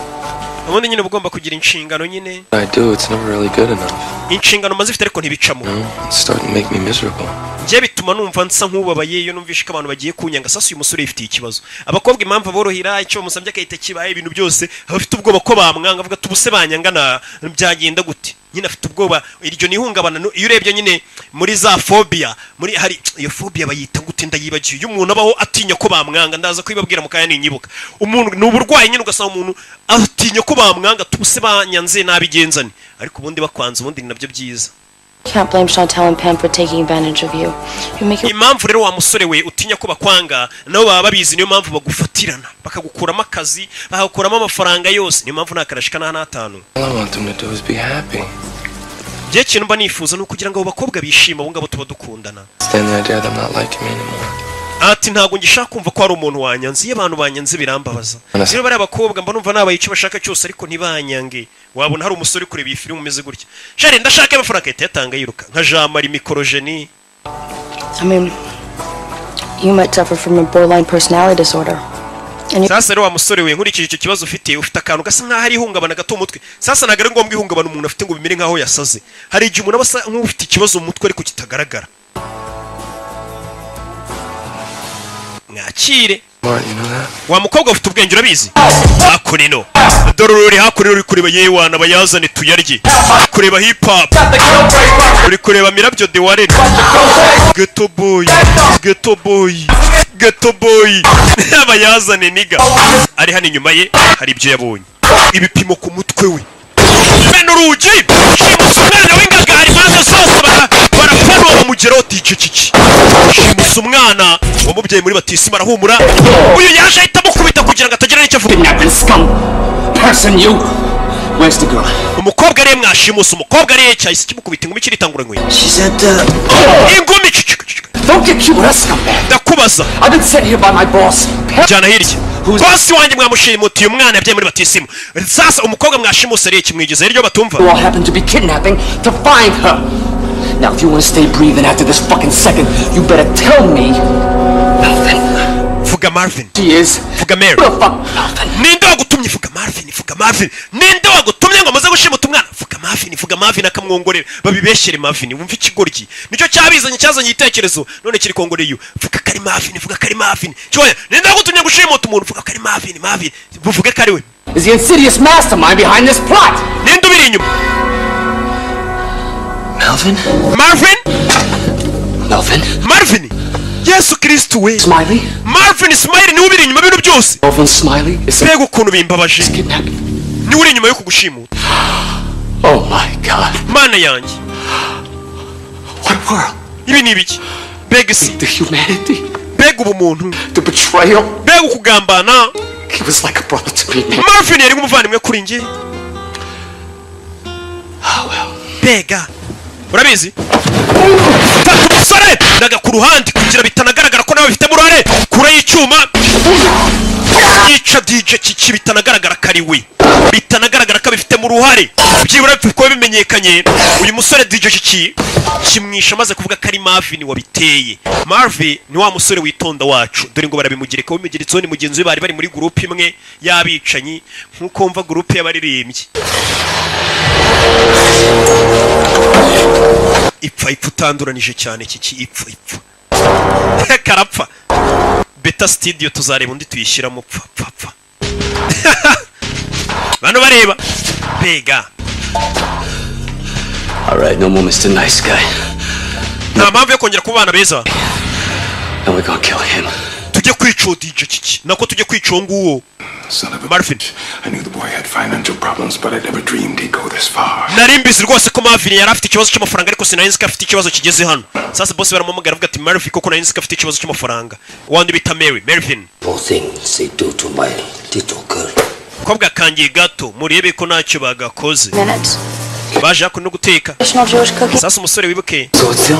Ubundi nyine uba ugomba kugira inshingano nyine. I do, it's never really good enough. Inshingano maze ifite ariko ntibicamo. It's starting to make me miserable. Njye bituma numva nsa nk'ubabaye iyo numvishe ko abantu bagiye kunyanga. Sasa uyu musore yifitiye ikibazo. Abakobwa impamvu aborohera, icyo bamusabye agahita kibaye, ibintu byose, aba afite ubwoba ko bamwanga. Avuga ati: "Ubuse banyanga na byagenda gute?" Nyine afite ubwoba, iryo ni ihungabana. Iyo urebye nyine muri za phobia, muri hari iyo phobia bayita gute? Ndayibagiwe. Iyo umuntu abaho atinya ko bamwanga, ndaza kubibabwira mu kanya ninyibuka. Umuntu ni uburwayi nyine, ugasanga umuntu atinya ko bamwanga, tubuse banyanze nabigenzane. Ariko ubundi bakwanze, ubundi ni nabyo byiza. Can't blame Chantel and Pam for taking advantage of you. You make it Impamvu rero wa musore we utinya ko bakwanga, nabo baba babizi. Niyo mpamvu bagufatirana, bakagukuramo akazi, bakagukuramo amafaranga yose. Niyo mpamvu nta karashika nta n'atanu. All I want them to do is be happy. Njye ikintu mba nifuza ni ukugira ngo abo bakobwa bishime, abo ngabo tuba dukundana. Stand the idea of them not liking me anymore. Ati: "Ntabwo ngishaka kumva ko hari umuntu wanyanze. Iyo abantu banyanze birambabaza." Rero bariya bakobwa mba numva nabaye icyo bashaka cyose, ariko ntibanyange. Wabona hari umusore uri kureba iyi filime umeze gutya: "Shari, ndashaka amafaranga," ahita yatanga yiruka nka Jean Marie Microgenie. I mean, you might suffer from a borderline personality disorder. And you Sasa rero wa musore we, nkurikije icyo kibazo ufite, ufite akantu gasa nk'aho ari ihungabana gato mu mutwe. Sasa ntabwo ari ngombwa ihungabana umuntu afite ngo bimere nk'aho yasaze. Hari igihe umuntu aba asa nk'ufite ikibazo mu mutwe ariko kitagaragara. Mwakire. Smart, you know that? Wa mukobwa ufite ubwenge, urabizi. Hakuno dore uri hakuno, uri kureba yewana bayazane tuyarye, kureba hip hop, uri kureba Mirabyo de Warren, ghetto boy, ghetto boy, ghetto boy, abayazane niga. Ari hano inyuma ye hari ibyo yabonye, ibipimo ku mutwe we. Mena urugi, shimusa umwana w'ingagari, impande zose barapanura bamugeraho. DJ Kiki shimusa umwana wamubyaye muri batisimu, arahumura. Uyu yaje ahita amukubita kugira ngo atagira n'icyo avuga. Person, you! Where's the girl? Umukobwa ariye mwashimuse? Umukobwa ariye? Cyahise kimukubita ingumi kiritangura inkwi. She's at Ingumi, cicika, cicika. Don't get cute with us, scumbag. Ndakubaza. I've been sent here by my boss. Jyana hirya, bosi wanjye mwamushimutiye umwana yabyaye muri batisimu. Sasa umukobwa mwashimuse ariye? Kimwigeze hirya batumva. Who all happen to be kidnapping to find her. Now, if you want to stay breathing after this fucking second, you better tell me. Melvin. Vuga Marvin. She is. Vuga Mary. Who the fuck? Melvin. Ninde wagutumye? Vuga Marvin, vuga Marvin. Ninde wagutumye ngo amaze gushimuta umwana? Vuga Marvin, vuga Marvin. Akamwongorera babibeshyere Marvin. Wumva ikigoryi nicyo cyabizanye, cyazanye igitekerezo none kiri kongorera iyo. Vuga ko ari Marvin, vuga ko ari Marvin. Cyoya, ninde wagutumye gushimuta umuntu? Vuga ko ari Marvin, Marvin, buvuge ko ari we. Is the insidious mastermind behind this plot. Ninde ubiri inyuma? Melvin? Marvin. Melvin? Marvin, Yesu Kristu we! Smiley? Marvin Smiley niwe ubiri inyuma y'ibintu byose. Melvin Smiley is Mbega ukuntu bimbabaje! Niwe uri inyuma yo kugushimuta. Oh my God. Mana yanjye! What a world. Ibi ni ibiki? Mbega isi! The humanity. Mbega ubumuntu! The betrayal. Mbega ukugambana! He was like a brother to me, man. Marvin yari nk'umuvandimwe kuri njye. Mbega urabizi, fata umusore naga ku ruhande kugira bitanagaragara ko nawe bifitemo uruhare. Kure y'icyuma yica DJ Kiki, bitanagaragara ko ari we, bitanagaragara ko abifitemo uruhare. Byibura kuba bimenyekanye uyu musore DJ Kiki kimwisha amaze kuvuga ko ari Marvin wabiteye. Marvin ni wa musore witonda wacu. Dore ngo barabimugereka, bimugeretseho ni mugenzi we, bari bari muri groupe imwe y'abicanyi, nk'uko wumva groupe y'abaririmbyi. Ipfa, ipfa utanduranije cyane Kiki, ipfa, ipfa. Karapfa. Beta Studio, tuzareba undi tuyishyiramo. Pfa pfa pfa, bano bareba mbega. All right, no more Mr. Nice Guy. Nta mpamvu yo kongera kuba abana beza. And we're gonna kill him. Tujye kwica uwo DJ Kiki, nako tujye kwica uwo nguwo Son of a Marvin. I knew the boy had financial problems, but I never dreamed he'd go this far. Nari mbizi rwose ko Marvin yari afite ikibazo cy'amafaranga, ariko sinari nzi ko afite ikibazo kigeze hano. Sasa boss baramuhamagara, avuga ati: "Marvin, koko nari nzi ko afite ikibazo cy'amafaranga." Wandi bita Mary Marvin. Poor things they do to my little girl. Kobwa kangiye gato, murebe ko ntacyo bagakoze. Minutes. Baje hakuno no guteka. Traditional Jewish cooking. Sasa umusore, wibuke,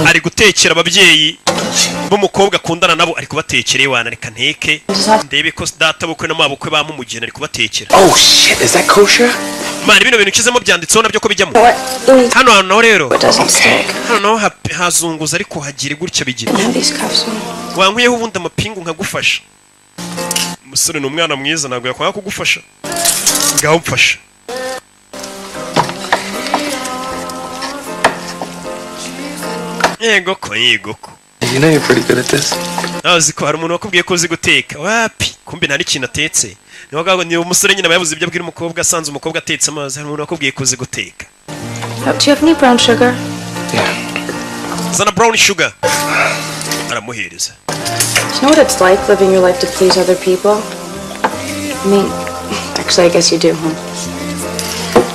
ari gutekera ababyeyi b'umukobwa akundana nabo, ari kubatekera. Iwana reka nteke ndebe ko data bukwe na mabukwe bamumugeni, ari kubatekera. Oh shit, is that kosher? Man, bino bintu ukizemo byanditseho nabyo ko bijyamo hano hantu naho. Rero hano naho hazunguza, ariko hagira gutya bigira. Have these cuffs on. Wankuyeho ubundi amapingu nkagufasha. Umusore ni umwana mwiza, ntabwo yakwanga kugufasha. Ngaho mfasha. Yego ko, yego ko. You know you're pretty good at this. Nawe uzi ko hari umuntu wakubwiye ko uzi guteka? Wapi, kumbe nta n'ikintu atetse. Niyo ngaho ni umusore nyine aba yabuze ibyo abwira umukobwa, asanze umukobwa atetse amazi. Hari umuntu wakubwiye ko uzi guteka? Oh, do you have any brown sugar? Zana brown sugar, aramuhereza. Do you know what it's like living your life to please other people? I mean, actually, I guess you do, huh?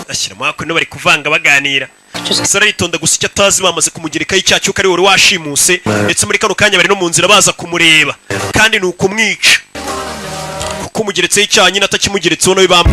Ashyiramo hakuno, bari kuvanga baganira. Umusore aritonda, gusa icyo atazi bamaze kumugerekaho icyaha cy'uko ari wari washimuse, ndetse muri kano kanya bari no mu nzira baza kumureba, kandi ni ukumwica kuko umugeretseho icyaha nyine atakimugeretseho nawe bam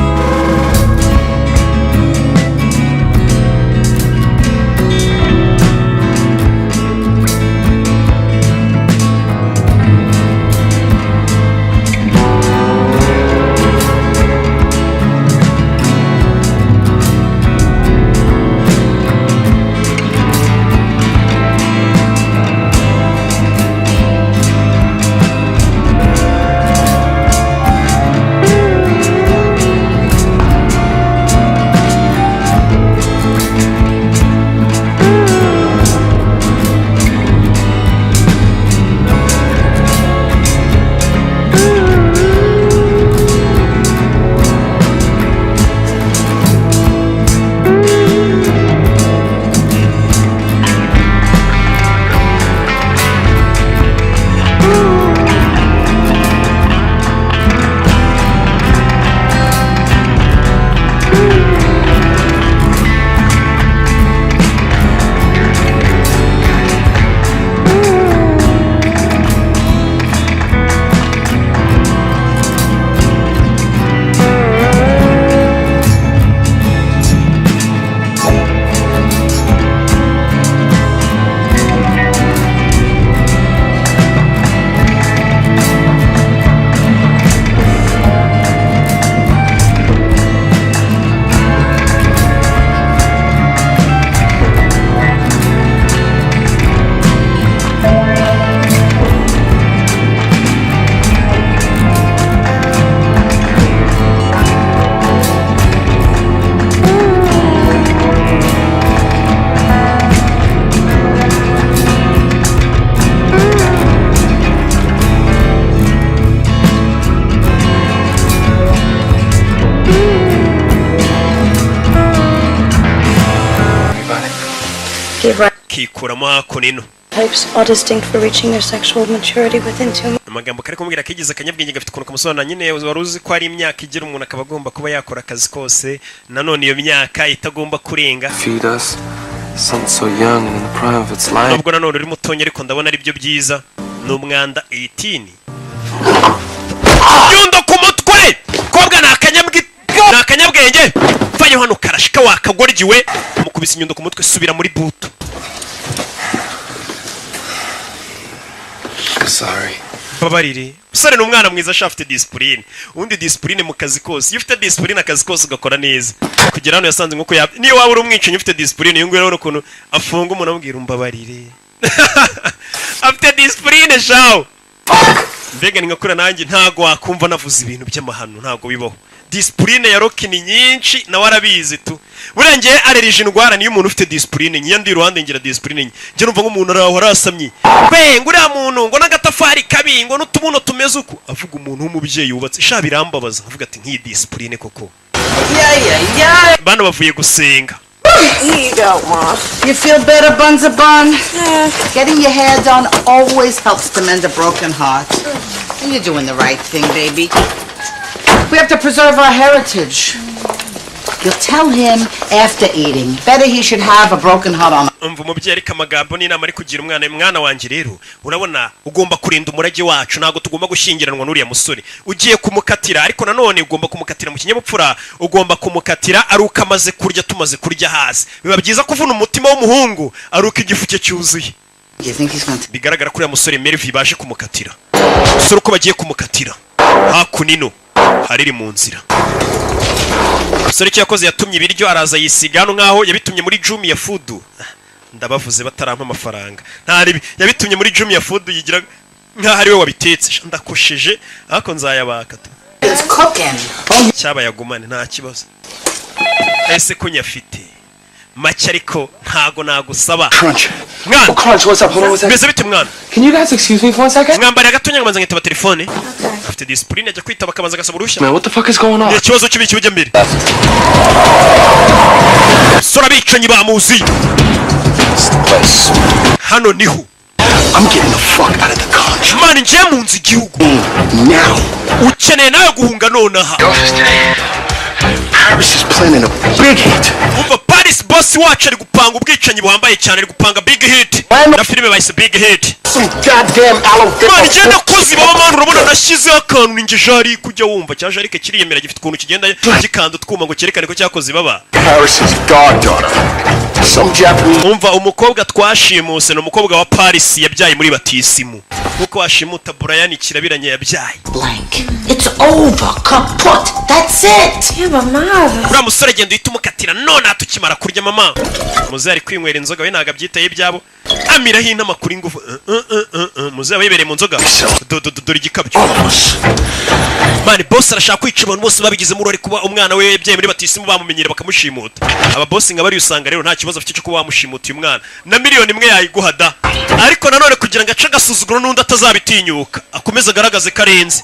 Give rise kikuramo hakuno ino. types, all distinct for reaching their sexual maturity within 2 months. Amagambo kari kumubwira kigize akanyabwenge gafite ukuntu kamusobanura nyine. Wari uzi ko hari imyaka igira umuntu akaba agomba kuba yakora akazi kose, nanone iyo myaka itagomba kurenga. Feed us. Something so young and in the prime of its life. Nubwo nanone uri mutonya, ariko ndabona aribyo byiza. Ni umwanda 18, nyundo ku mutwe. Kobwa ni akanyabwenge. Vayo hano karashika wakagoryiwe. Mukubise inyundo ku mutwe, subira muri buto. Sorry. Babarire. Musore ni umwana mwiza sha, afite discipline. Ubundi discipline mu kazi kose, iyo ufite discipline akazi kose ugakora neza. Kugera hano yasanze nk'uko ya niyo waba uri umwicanyi ufite discipline. Uyu nguyu urabona ukuntu afunga umuntu, amubwira umbabarire. Afite discipline shawo. Mbega ni nkakura nanjye, ntago wakumva navuze ibintu by'amahano, ntago bibaho. Disipurine ya Rocky ni nyinshi, nawe arabizi tu. Buriya ngewe arerije indwara niyo umuntu ufite disipurine nke. Iyo ndi iruhande ngira disipurine nke. Njye numva nk'umuntu araho arasamye we, ngo uriya muntu ngo n'agatafari kabi, ngo n'utubuno tumeze uku, avuga umuntu w'umubyeyi wubatse sha, birambabaza. Avuga ati nk'iyi disipurine koko. Yeah. Bano bavuye gusenga. Here you go, Mom. You feel better, Buns a Bun? Getting your hair done always helps to mend a broken heart. And you're doing the right thing, baby. We have to preserve our heritage. You'll tell him after eating. Better he should have a broken heart on Umva umubyeyi, ariko amagambo n'inama ari kugira umwana: mwana wanjye rero, urabona ugomba kurinda umurage wacu. Ntabwo tugomba gushyingiranwa n'uriya musore ugiye kumukatira, ariko nanone ugomba kumukatira mu kinyabupfura. Ugomba kumukatira ari uko amaze kurya, tumaze kurya hasi. Biba byiza kuvuna umutima w'umuhungu ari uko igifu cye cyuzuye. Bigaragara ko uriya musore Melvin baje kumukatira. Umusore uko bagiye kumukatira hakunino hariri mu nzira. Umusore icyo yakoze, yatumye ibiryo araza yisiga hano nk'aho yabitumye muri Jumia Food. Ndabavuze batarampa amafaranga. Ntaribi, yabitumye muri Jumia Food, yigira nk'aho ari we wabitetse. Sha, ndakosheje ariko nzayabaka tu. It's cooking. Cyaba yagumane, nta kibazo. Ese ko nyafite make, ariko ntago nagusaba mwana. Crunch, what's up? Hold on one second. Bimeze bite, mwana? Can you guys excuse me for one second? Mwambariye agatonya nkabanza nkitaba telefone. Afite disipurine, ajya kwitaba akabanza agasaba uruhushya. Man, what the fuck is going on? Ni ikibazo kibi kibijya mbere. Sora, abicanyi bamuzi hano niho. I'm getting the fuck out of the country. Man, ngiye mu nzu igihugu. Now. Ukeneye nawe guhunga nonaha. Paris is planning a big hit. Umva, Paris boss wacu ari gupanga ubwicanyi buhambaye cyane, ari gupanga big hit, na filime bayise Big Hit. Some goddamn aloe Man, njye nakoze ibaba, man. Urabona nashyizeho akantu ninjye Jarike, ujya wumva cya Jarike kiriyemera, gifite ukuntu kigenda gikanda utwuma ngo cyerekane ko cyakoze ibaba. Paris's goddaughter. Some Japanese. Umva, umukobwa twashimuse ni umukobwa wa Paris yabyaye muri batisimu, nkuko washimuta Brian Kirabiranye yabyaye. Blank. It's over. Kaput. That's it. Yeah, but Mom. Uriya musore agenda uhita umukatira none tukimara kurya. Mama muze ari kwinywera inzoga, we ntabwo abyitaye ibyabo, amiraho inama kuri ngufu. Muze aba yibereye mu nzoga. Dore igikabyo, man. Boss arashaka kwica abantu bose babigizemo uruhare kuba umwana we yabyaye muri batisimu bamumenyera bakamushimuta. Aba boss nka bari usanga rero nta kibazo afite cyo kuba bamushimuta uyu mwana, na 1 miliyoni yayiguha da. Ariko nanone kugira ngo ace agasuzuguro n'undi atazabitinyuka, akomeze agaragaze ko arenze,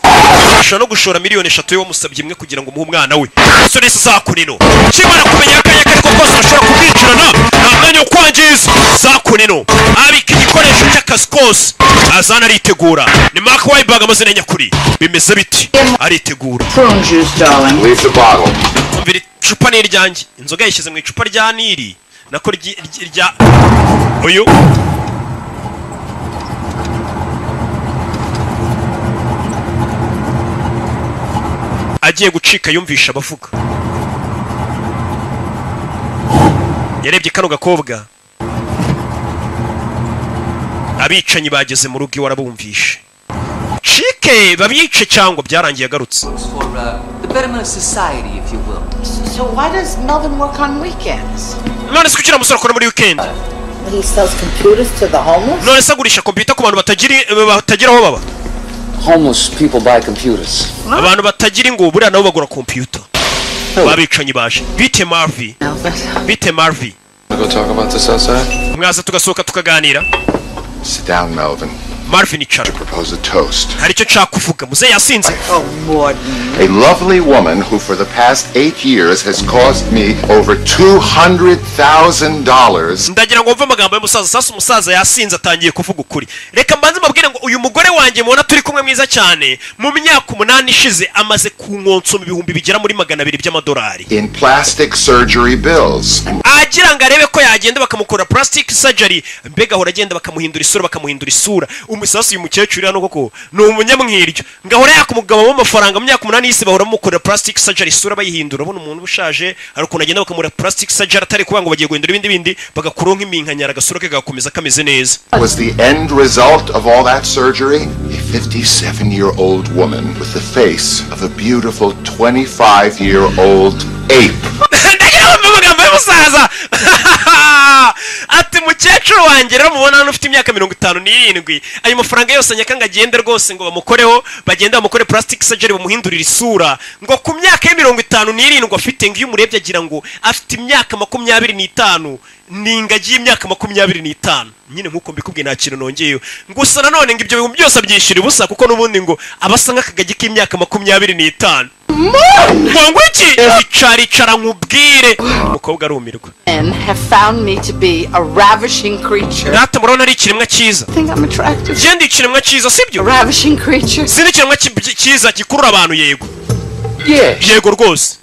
ashobora no gushora miliyoni 3 ye wamusabye imwe kugira ngo umuhe umwana we. Umusore wese zakunino kimara kumenya akanya ko ariko kose arashobora kumwicirana, nta mwanya wo kwangiza. Zakunino abika igikoresho cy'akazi kose, azana aritegura. Ni Mark Wahlberg, amazina nyakuri. Bimeze biti, aritegura. Prune juice, darling. Leave the bottle. Umvira, icupa ni iryanjye. Inzoga yayishyize mu icupa rya Nili, nako rya uyu. Agiye gucika yumvisha abavuga. Yarebye kano gakobwa. Abicanyi bageze mu rugo iwe, arabumvishe cike babice cyangwa byarangiye agarutse. For the betterment of society, if you will. So why does Melvin work on weekends? None se kuki uriya musore akora muri weekend? He sells computers to the homeless? None se agurisha kompiyuta ku bantu batagira aho baba? Homeless people buy computers. Abantu batagira ingo buriya nabo bagura kompiyuta. Babicanyi baje. Bite Marvi, bite Marvi. Wanna go talk about this outside? Mwaza tugasohoka tukaganira? Sit down, Melvin. Marvin, icara. To propose a toast. Hari icyo nshaka kuvuga. Muzehe yasinze. Oh, Morden. A lovely woman who, for the past 8 years, has cost me over $200,000. Ndagira ngo wumve amagambo y'umusaza. Sasa umusaza yasinze, atangiye kuvuga ukuri. Reka mbanze mbabwire ngo uyu mugore wanjye mubona turi kumwe mwiza cyane, mu myaka 8 ishize amaze kunkonsoma ibihumbi bigera muri 200 by'amadolari In plastic surgery bills. agira ngo arebe ko yagenda bakamukora plastic surgery. Mbega ahora agenda bakamuhindura isura, bakamuhindura isura. Umusasu uyu mukecuru uri hano koko ni umunyamwiryo, ngahora yaka umugabo w'amafaranga. Mu myaka 8 y'isi bahora bamukorera plastic surgery, isura bayihindura. Urabona umuntu ushaje hari ukuntu agenda bakamura plastic surgery, atari kuvuga ngo bagiye guhindura ibindi bindi, bagakuraho nk'iminkanyara, agasura ke kagakomeza kameze neza. Was the end result of all that surgery? A 57 year old woman with the face of a beautiful 25 year old ape. Ndagira ngo amagambo y'umusaza ati mukecuru wanjye. Wanjye rero mubona hano ufite imyaka 57, ayo mafaranga yose nyakanga agende rwose ngo bamukoreho, bagende bamukore plastic surgery, bamuhindurire isura, ngo ku myaka ye 57 afite, ngo iyo umurebye agira ngo afite imyaka 25. Ni ingagi y'imyaka 25 nyine, nk'uko mbikubwiye, nta kintu nongeyeho. Gusa nanone ngo ibyo bintu byose abyishyura ubusa, kuko n'ubundi ngo aba asa nk'akagagi k'imyaka 25. Ngo iki? Icara, icara nkubwire. Umukobwa arumirwa. Men have found me to be a ravishing creature. Data, murabona ari ikiremwa cyiza? Think I'm attractive? Genda, ikiremwa cyiza, sibyo? Ravishing creature. Si n'ikiremwa cyiza gikurura abantu? Yego, yego rwose.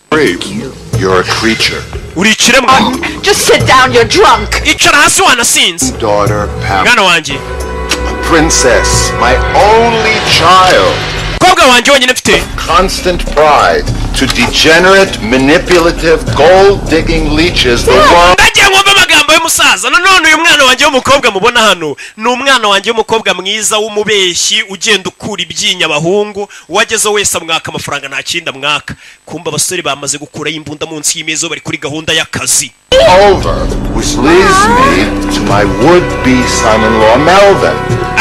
You're a creature. Uri ikiremwa. Just sit down, you're drunk. Icara hasi, wanasinze. Daughter Pam. Mwana wanjye. A princess, my only child. Mukobwa wanjye wenyine mfite. Constant pride to degenerate, manipulative, gold-digging leeches the world. Ndagiye nkumva amagambo y'umusaza. Nanone uyu mwana wanjye w'umukobwa mubona hano ni umwana wanjye w'umukobwa mwiza w'umubeshyi, ugenda ukura ibyinyo abahungu. Uwagezeho wese amwaka amafaranga, nta kindi amwaka. Kumva abasore bamaze gukuraho imbunda munsi y'imeza, bari kuri gahunda y'akazi. Over, which leads me to my would-be son-in-law, Melvin.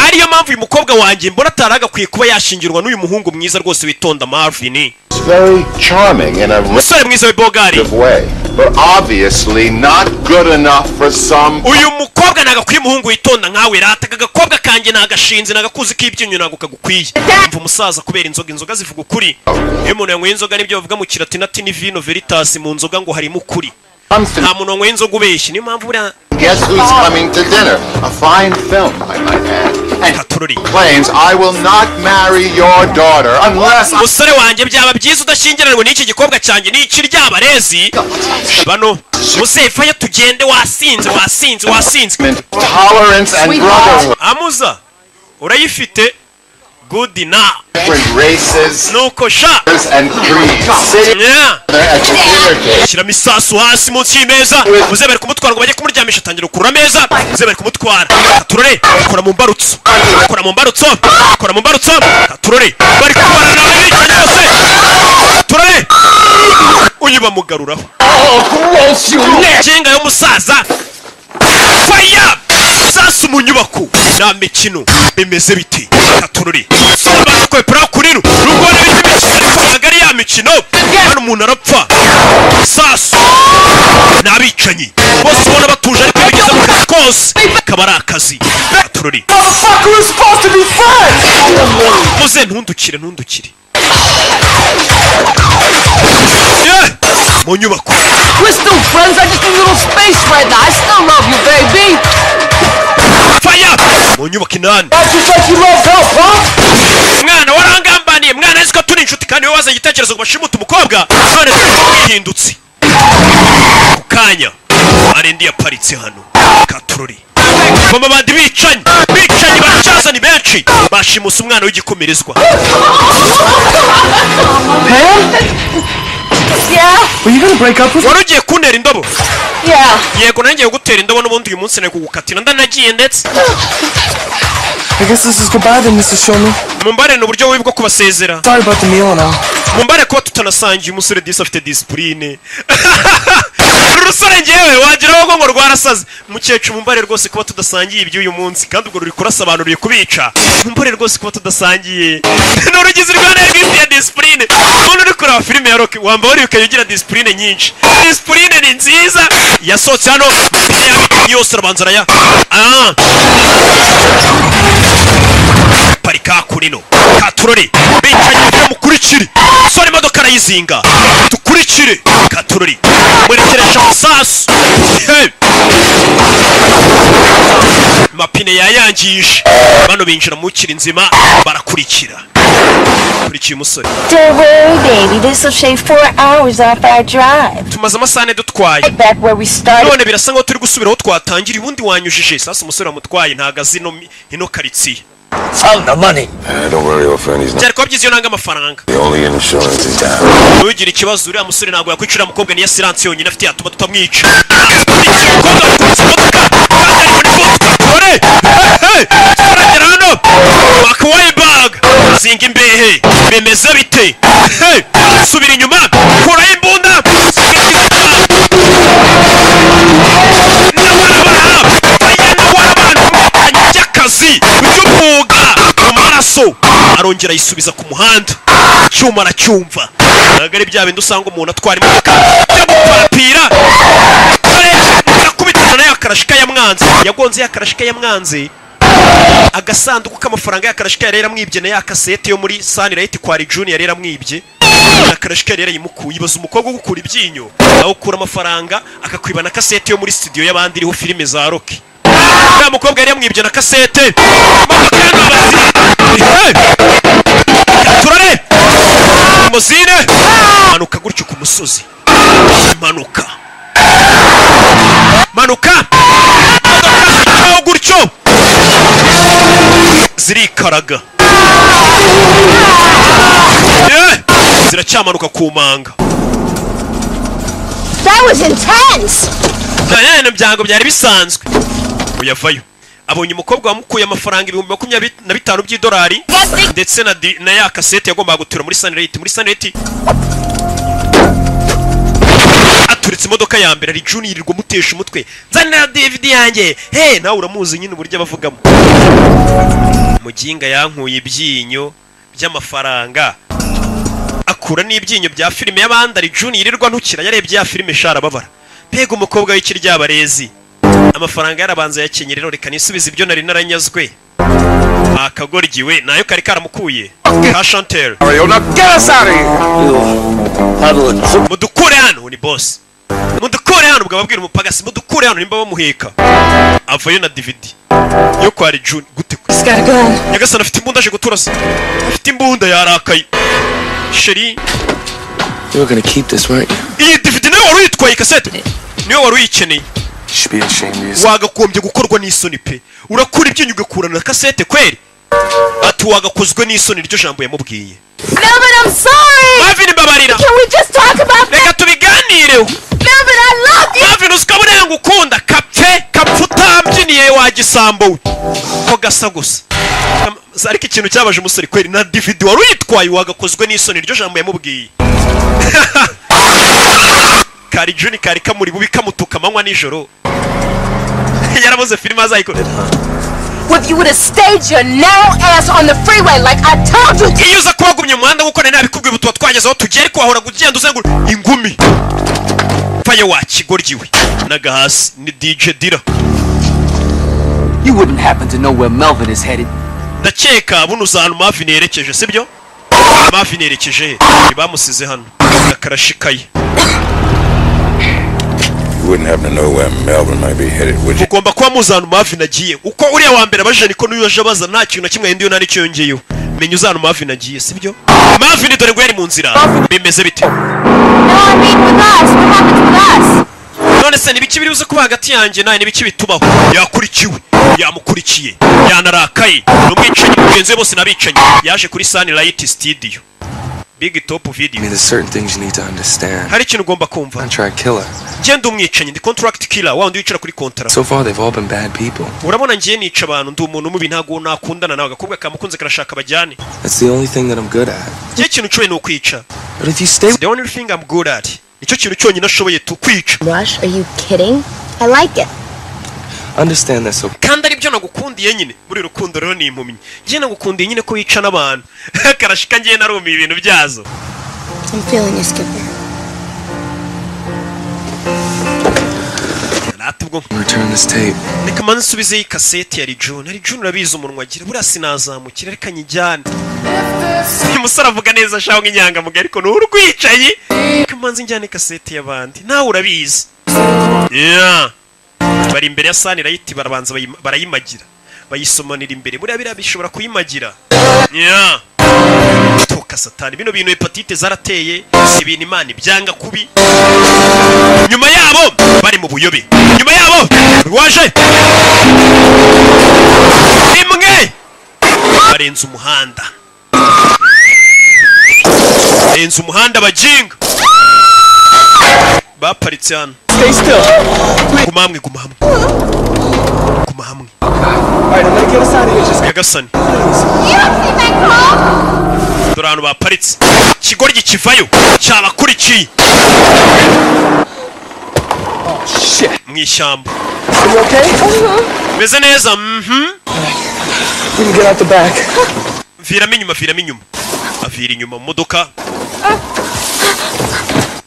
Ariyo mpamvu uyu mukobwa wanjye mbona atari agakwiye kuba yashingirwa n'uyu muhungu mwiza rwose witonda, Marvin. It's very charming in a Umusore mwiza w'ibogari. way, but obviously not good enough for some Uyu mukobwa ntabwo akwiye umuhungu witonda nkawe. Rata, aka gakobwa kanjye nagashinze, nagakuzi k'ibyinyo, ntabwo kagukwiye. Umva umusaza, kubera inzoga, inzoga zivuga ukuri. Iyo umuntu yanyweye inzoga, nibyo bavuga mu kilatini ati ni vino veritas, mu nzoga ngo harimo ukuri. Nta muntu wanyweye inzoga ubeshya, niyo mpamvu buriya. Guess who's coming to dinner? A fine film, I might add. And claims I will not marry your daughter unless I Umusore wanjye, byaba byiza udashyingiranwe n'iki gikobwa cyanjye, ni ikiryabarezi. Bano muzefayo, tugende, wasinze, wasinze, wasinze. Tolerance and brotherhood. Amuza urayifite, good na Different races nuko sha and creeds sitting Yeah. at the dinner table. Shyiramo isasu hasi munsi y'imeza. Muze bari kumutwara ngo bajye kumuryamisha, atangira gukurura ameza. Muze bari kumutwara, katurore, kora mu mbarutso, kora mu mbarutso, kora mu mbarutso, katurore. Bari kubarana n'abicanyi bose, katurore. Uyu bamugaruraho kinga y'umusaza. Faya sasu mu nyubako, nta mikino. Bimeze biti? Katurore, baza kwepera kuri ru nubwo bita imikino, ariko ntabwo ari ya mikino. Hano umuntu arapfa. Sasu ni abicanyi bose ubona batuje, ariko iyo bigeze mu kazi kose kaba ari akazi. Katurore. Motherfucker, we're supposed to be friends! Muze, ntundukire, ntundukire. Yeah! Mu nyubako. We're still friends. I just need a little space right now. I still love you, baby. Faya mu nyubako inani. That's just like you love help, huh? Mwana, warangambaniye mwana, azi ko turi inshuti kandi wowe wazanye igitekerezo ngo bashimute umukobwa, none twihindutse ku kanya. Arendi yaparitse hano, katurori. Mama, bandi bicanyi, bicanyi baracyaza, ni benshi, bashimuse umwana w'igikomerezwa. Pam? Yeah? Were you gonna break up with Wari ugiye kuntera indobo? Yeah. Yego, nanjye gutera indobo. N'ubundi uyu munsi nari kugukatira, ndanagiye ndetse. I guess this is goodbye then, Mrs. Shulman. Mumbare, ni uburyo bubi bwo kubasezera. Sorry about the meal and all. Mumbare kuba tutanasangiye. Umusore disi afite disipurine. Uru rusore ngewe wagira ngo rwarasaze. Mukecuru, mumbare rwose kuba tudasangiye iby'uyu munsi, kandi ubwo ruri kurasa abantu, ruri kubica. Mumbare rwose kuba tudasangiye. Ni urugizi rwa nabi rwifitiye disipurine. Umuntu uri kureba filime ya Rocky wamba wari ukajya ugira disipurine nyinshi. Disipurine ni nziza. Yasohotse hano yose arabanza araya ah parika kurino katurori. Bicaye kugira mukurikire sore, imodoka arayizinga, dukurikire katurori, mwerekeresha amasasu. Hey! Mapine yayangije. Bano binjira mu kiri nzima, barakurikira, kurikiye umusore. Don't worry, baby. This will shave 4 hours off our drive. Tumaze amasaha 4 dutwaye. Right back where we started. None birasa nkaho turi gusubira aho twatangiriye ubundi. Wanyujije sasa. Umusore wamutwaye ntago azi ino karitsiye. Found the money. Don't worry, old friend. He's not Byari kuba byiza iyo nanga amafaranga. the only insurance in town. Ntugire ikibazo, uriya musore ntabwo yakwicira. Umukobwa niyo assurance yonyine afite yatuma tutamwica. Umukobwa wakubise imodoka kandi ari muri modoka. Dore turagera hano, Mark zinga imbehe. Bimeze bite? Hey! Subira inyuma, kuraho imbunda, subira inyuma. Nawarabaha, Arongera ayisubiza ku muhanda. Icyuma aracyumva, ntabwo ari bya bindi usanga umuntu atwara imodoka yo gupapira. Akubitana nayo akarashika yamwanze, yagonze ya karashika yamwanze agasanduku k'amafaranga. Ya karashika yari yaramwibye na ya kasete yo muri Sunlight kwa Junior yari yaramwibye na karashika yari yarayimukuye. Ibaza umukobwa ugukura ibyinyo, aho ukura amafaranga akakwiba na kasete yo muri studio y'abandi iriho filime za Rocky. Uriya mukobwa yari yamwibye na kasete. Imodoka ya turare limousine manuka gutyo ku musozi, manuka, manuka, imodoka aho gutyo zirikaraga. Ziracyamanuka ku manga. That was intense! Nta byango byari bisanzwe. Uyavayo abonye umukobwa wamukuye amafaranga 25,000 by'idolari ndetse na ya kasete yagombaga gutura muri Sunlight. Muri Sunlight aturitse imodoka ya mbere. Ari Junior yirirwa amutesha umutwe: "Nzanira DVD yanjye." He, nawe uramuzi nyine uburyo abavugamo. Muginga yankuye ibyinyo by'amafaranga, akura n'ibyinyo bya filime y'abandi. Ari Junior yirirwa ntukira, yarebye ya filime shara ababara. Mbega umukobwa w'ikiryabarezi! Amafaranga yarabanza yakenyera rero, reka nisubize ibyo nari naranyazwe. Akagoryiwe nayo kari karamukuye ka Chantel. Now get us out of here! Mudukure hano, ni boss, mudukure hano. Ubwo ababwira umupagasi mudukure hano nimba bamuheka. Avayo na DVD yo kwa June gute? Nyagasani, afite imbunda, aje guturasa, afite imbunda, yarakaye chérie. You were gonna keep this, weren't you? Iyi DVD niwe wari uyitwaye, kasete niwe wari uyikeneye. You should be ashamed of yourself. Wagagombye gukorwa n'isoni pe! Urakura ibyinyo ugakurana na kasete kweri? Ati wagakozwe n'isoni, niryo jambo yamubwiye. Melvin, I'm sorry! Marvin, mbabarira. Can we just talk about that? Reka tubiganireho. Melvin, I love you! Marvin, uzi ko buriya ngukunda. Kapfe kapfe utambyiniye wa gisambo we, ko gasa gusa. Ariko ikintu cyabaje umusore kweri, na DVD wari uyitwaye, wagakozwe n'isoni, niryo jambo yamubwiye. Kari Juni kari kamuri bubi, kamutuka amanywa nijoro, yarabuze filime azayikora. If you would have stayed your narrow ass on the freeway like I told you to. Iyo uza kuba wagumye mu muhanda nk'uko nari nabikubwiye, ubu tuba twageze aho tugiye, ariko wahora ugenda uzengura ingumi pfaye wa kigoryiwe. N'agahasi ni DJ Dira. You wouldn't happen to know where Melvin is headed. Ndakeka buno uza ahantu Marvin yerekeje, sibyo? Marvin yerekeje he? Bamusize hano akarashikaye. You wouldn't happen to know where Melvin might be headed, would you? Ugomba kuba muzi ahantu Marvin agiye. Uko uriya wa mbere abajije niko n'uyu aje abaza, nta kintu na kimwe yahinduye, nta n'icyo yongeyeho. Menya uzi ahantu Marvin agiye, sibyo? Marvin dore ngo yari mu nzira, bimeze bite? No, I mean with us. What happens with us? None se nibiki biri buze kuba hagati yanjye nawe? Nibiki bitubaho? Yakurikiwe, yamukurikiye, yanarakaye, ni umwicanyi mugenzi we, bose n'abicanyi. Yaje kuri Sunlight Studio Big Top I Video. mean, there's certain things you need to understand. Hari ikintu ugomba kumva. Contract killer. Ngenda umwicanyi, ndi contract killer, wa wundi wicara kuri kontara. So far, they've all been bad people. Urabona ngiye nica abantu, ndi umuntu mubi, ntabwo nakundana nawe. Agakobwa kamukunze karashaka bajyane. That's the only thing that I'm good at. Ngiye ikintu nshoboye ni ukwica. But if you stay It's the only thing I'm good at, nicyo kintu cyonyine ashoboye tu, kwica. Rush, are you kidding? I like it. Understand that so Kandi aribyo nagukundiye nyine muri rukundo. Rero ni impumyi, ngiye nagukundiye nyine ko wica n'abantu. Karashika ngiye narumiye ibintu byazo. I'm feeling you, Skipper. Rata ubwo. Return this tape. Reka manze nsubizeyo ikaseti ya June. Ari June, urabizi umunwa agira, buriya sinazamukira, reka nyijyane. Uyu musore avuga neza ashaka nk'inyangamugayo, ariko ni urwicaye. Reka manze njyane kaseti y'abandi, nawe urabizi. Yeah. Bari imbere ya Sunlight, barabanza barayimagira, bayisomanira imbere. Buriya biriya bishobora kuyimagira. Yeah. Toka satani, bino bintu hepatite zarateye, ibintu Imana ibyanga kubi. Nyuma yabo bari mu buyobe, nyuma yabo waje rimwe barenze umuhanda, barenze umuhanda baginga baparitse hano. Stay still. Guma hamwe, guma hamwe, guma hamwe. All right, I'm gonna get us out of here. Just Nyagasani, dore ahantu baparitse, ikigoryi kivayo cyabakurikiye. Shit. Mu ishyamba. Are you okay? Meze neza. We can get out the back. Viramo inyuma, viramo inyuma. Avira inyuma mu modoka.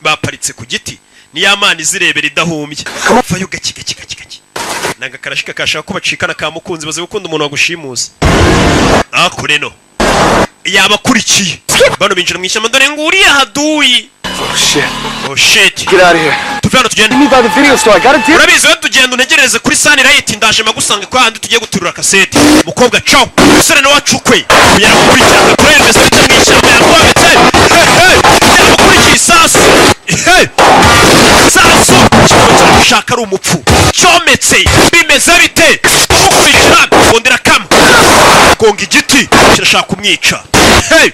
Baparitse ku giti, ni ya mana izirebera idahumbye. Vayo gake gake gake gake. Ni agakarashika kashaka ko bacikana ka mukunzi, bazi gukunda umuntu wagushimuza. Akure no yabakurikiye bano binjira mu ishyamba. Dore nguriya haduyi. Oh shit. Oh shit. Get out of here. Tuve hano tugende. Meet me by the video store. I got a deal. Urabizi we, tugenda untegerereze kuri Sunlight, ndaje magusanga kwa handi tugiye guturura kasete. Mukobwa caw, umusore nawe wacukwe yaramukurikirana kuri bimeze bite mu ishyamba. Yamwometse yamukurikiye isasu. Hey! Isasu kikaba kiramushaka, ari umupfu cyometse. Bimeze bite kumukurikira? Bondera kama gonga igiti, kirashaka kumwica. Hey!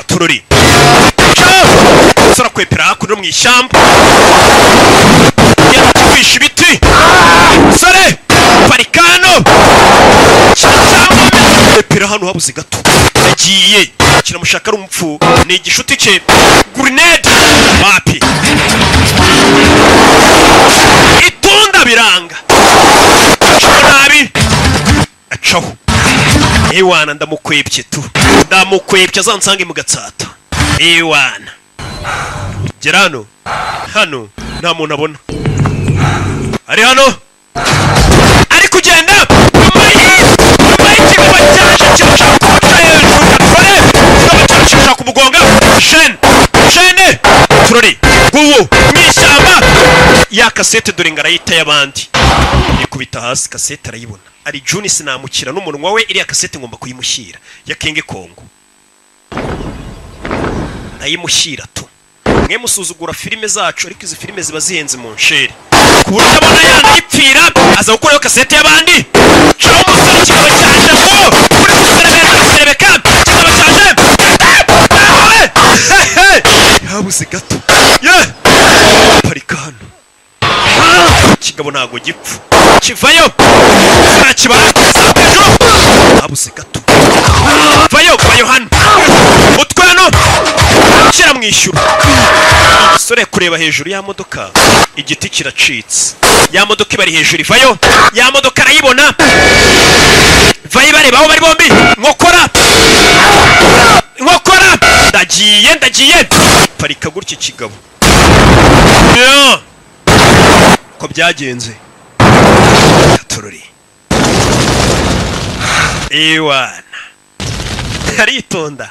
Turori umusore akwepera hakuno mu ishyamba, kwisha ibiti. Sore parikano kwepera hano habuze gato, yagiye kiramushaka, ari umupfu, ni igishuti cye. Grenade wapi, itunda biranga, acaho nabi, acaho. Ewana ndamukwepye tu, ndamukwepye, azansange mu Gatsata. Ewana gera hano, hano nta muntu abona ari hano, ari kugenda nyuma y'ikigabo cyaje kirashaka kumuca hejuru. Turore, ikigabo cyaje kirashaka kumugonga. Shene shene, turore nguwo mu ishyamba. Ya kasete dore ngo arayita y'abandi, ikubita hasi kasete arayibona. Ari Juni sinamukira n'umunwa we, iriya kasete ngomba kuyimushyira ya King Kong, ndayimushyira tu. Mwe musuzugura filime zacu, ariko izi filime ziba zihenze mu nsheri ku buryo abona yanayipfira aza gukurayo kasete y'abandi. Caho umusore, kikaba cyaje ngo uri guserebeka guserebeka, kikaba cyaje habuze gato. Ye parika hano, ikigabo ntabwo gipfa, kivayo kirakibara hejuru, habuze gato. Vayo, vayo hano, mutwe hano kiramwishyura. Umusore kureba hejuru ya modoka, igiti kiracitse, ya modoka ibari hejuru. Ivayo, ya modoka arayibona, vayo ibareba aho bari bombi. Nkokora nkokora, ndagiye ndagiye. Parika gutya ikigabo. Yeah. Ko byagenze tururi iwana aritonda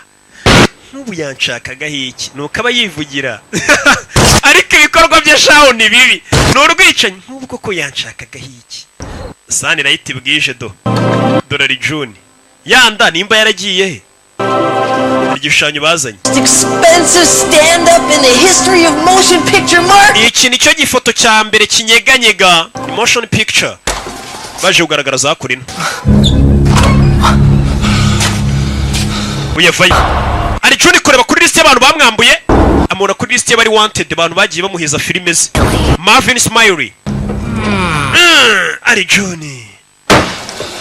nk'ubu yanshakagaho iki? Nuko aba yivugira, ariko ibikorwa bye shaho ni bibi, ni urwicanyi. Nk'ubu koko yanshakagaho iki? Sunlight bwije do dorari juni yanda nimba yaragiye he? Hari igishushanyo bazanye. Expensive stand-up in the history of motion picture marketing. Iki nicyo gifoto cya mbere kinyeganyega ni motion picture baje kugaragara hakurino. Uyavayo ari Juni kureba kuri lisiti y'abantu bamwambuye, amubona kuri lisiti y'abari wanted, abantu bagiye bamuhiza filime ze, Marvin Smiley. Ari Juni,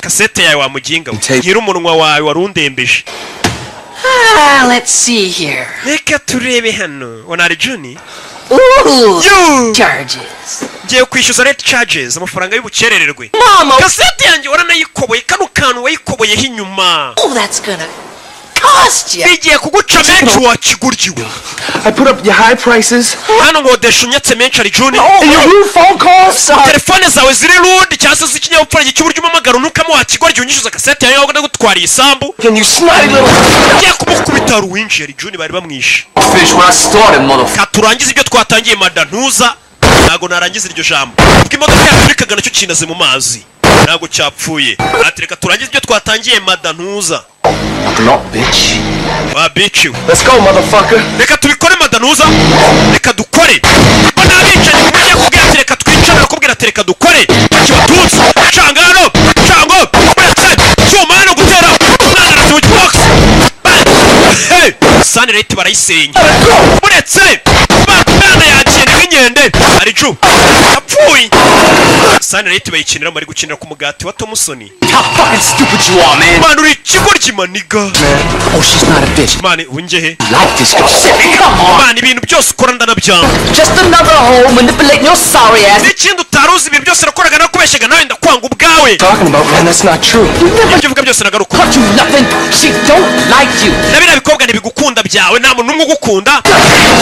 kasete yawe wamuginga we, nyiri umunwa wawe wari undembeje. Ah, let's see here. Reka turebe hano, wana ari Juni. Ooh, Yo! Charges. Ngiye kwishyuza late charges, amafaranga y'ubukerererwe. Mama! Kasete yanjye waranayikoboye, kano kantu wayikoboyeho inyuma. Oh, that's gonna cost you. Bigiye kuguca menshi wakiguryiwe. I put up your high prices. Hano nkodesha unyatse menshi ari Juni. And your rude phone calls. Telefone zawe ziri rude cyangwa se z'ikinyabupfura cy'uburyo umpamagara unukamo wakigoryi, unyishyuza kasete yawe ndagutwariye isambu. And you snotty little. Ngiye kumukubita. Hari uwinjiye, ari Juni, bari bamwishe. Finish what I started, motherfucker. Ka turangize ibyo twatangiye mada ntuza. Ntabwo narangiza iryo jambo ubwo imodoka yaturikaga nacyo kinaze mu mazi, ntabwo cyapfuye. Ati reka turangize ibyo twatangiye mada ntuza. Not bitch. Wa bitch we. Let's go, motherfucker. Reka tubikore mada ntuza, reka dukore. Mbona abicanyi kumujya kubwira ati reka twicare, arakubwira ati reka dukore. Kibatutsi canga hano, cango uretse cyuma hano gutera umwana arasiba box. Hey! Sunlight barayisenya, uretse mwana yagiye nk'inkende. Ari ju apfuye. Sunlight bayikiniramo, bari gukinira ku mugati wa Thompson. How fucking stupid you are, man. Man, uri ikigoryi, my nigga. Oh, she's not a bitch. Man, ungehe. Like this girl. Shit, come on. Man, ibintu byose ukora ndanabyanga. Just another hoe manipulating your sorry ass. N'ikindi utari uzi, ibintu byose nakoraga nakubeshyaga, nawe ndakwanga ubwawe. Talking about, man, that's not true. Ibyo uvuga byose nagaruka. Cut you nothing. She don't like you. Na biriya bikobwa ntibigukunda byawe, nta muntu n'umwe ugukunda.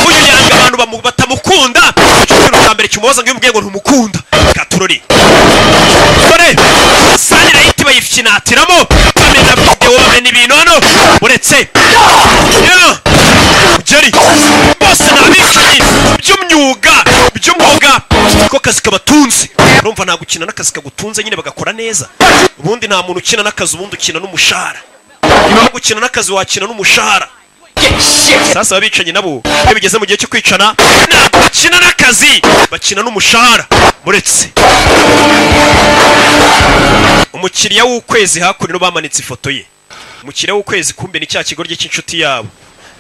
Uyu yanga abantu batamukunda. Icyo kintu cya mbere kimubaza ngo iyo umubwiye ngo ntumukunda. Katurori, dore Sunlight bayifyinatiramo, bamena videwo, bamena ibintu hano. Uretse Yeah. Jerry, bose ni abicanyi by'umwuga, by'umwuga, ko kazi kabatunze. Urumva, nta gukina n'akazi kagutunze nyine bagakora neza. Ubundi nta muntu ukina n'akazi, ubundi ukina n'umushahara. Nyuma yo gukina n'akazi wakina n'umushahara. Sasa abicanyi nabo iyo bigeze mu gihe cyo kwicana, ntabwo bakina n'akazi, bakina n'umushahara. Muretse umukiriya w'ukwezi hakuno bamanitse ifoto ye. Umukiriya w'ukwezi kumbe ni cya kigoryi cy'inshuti yabo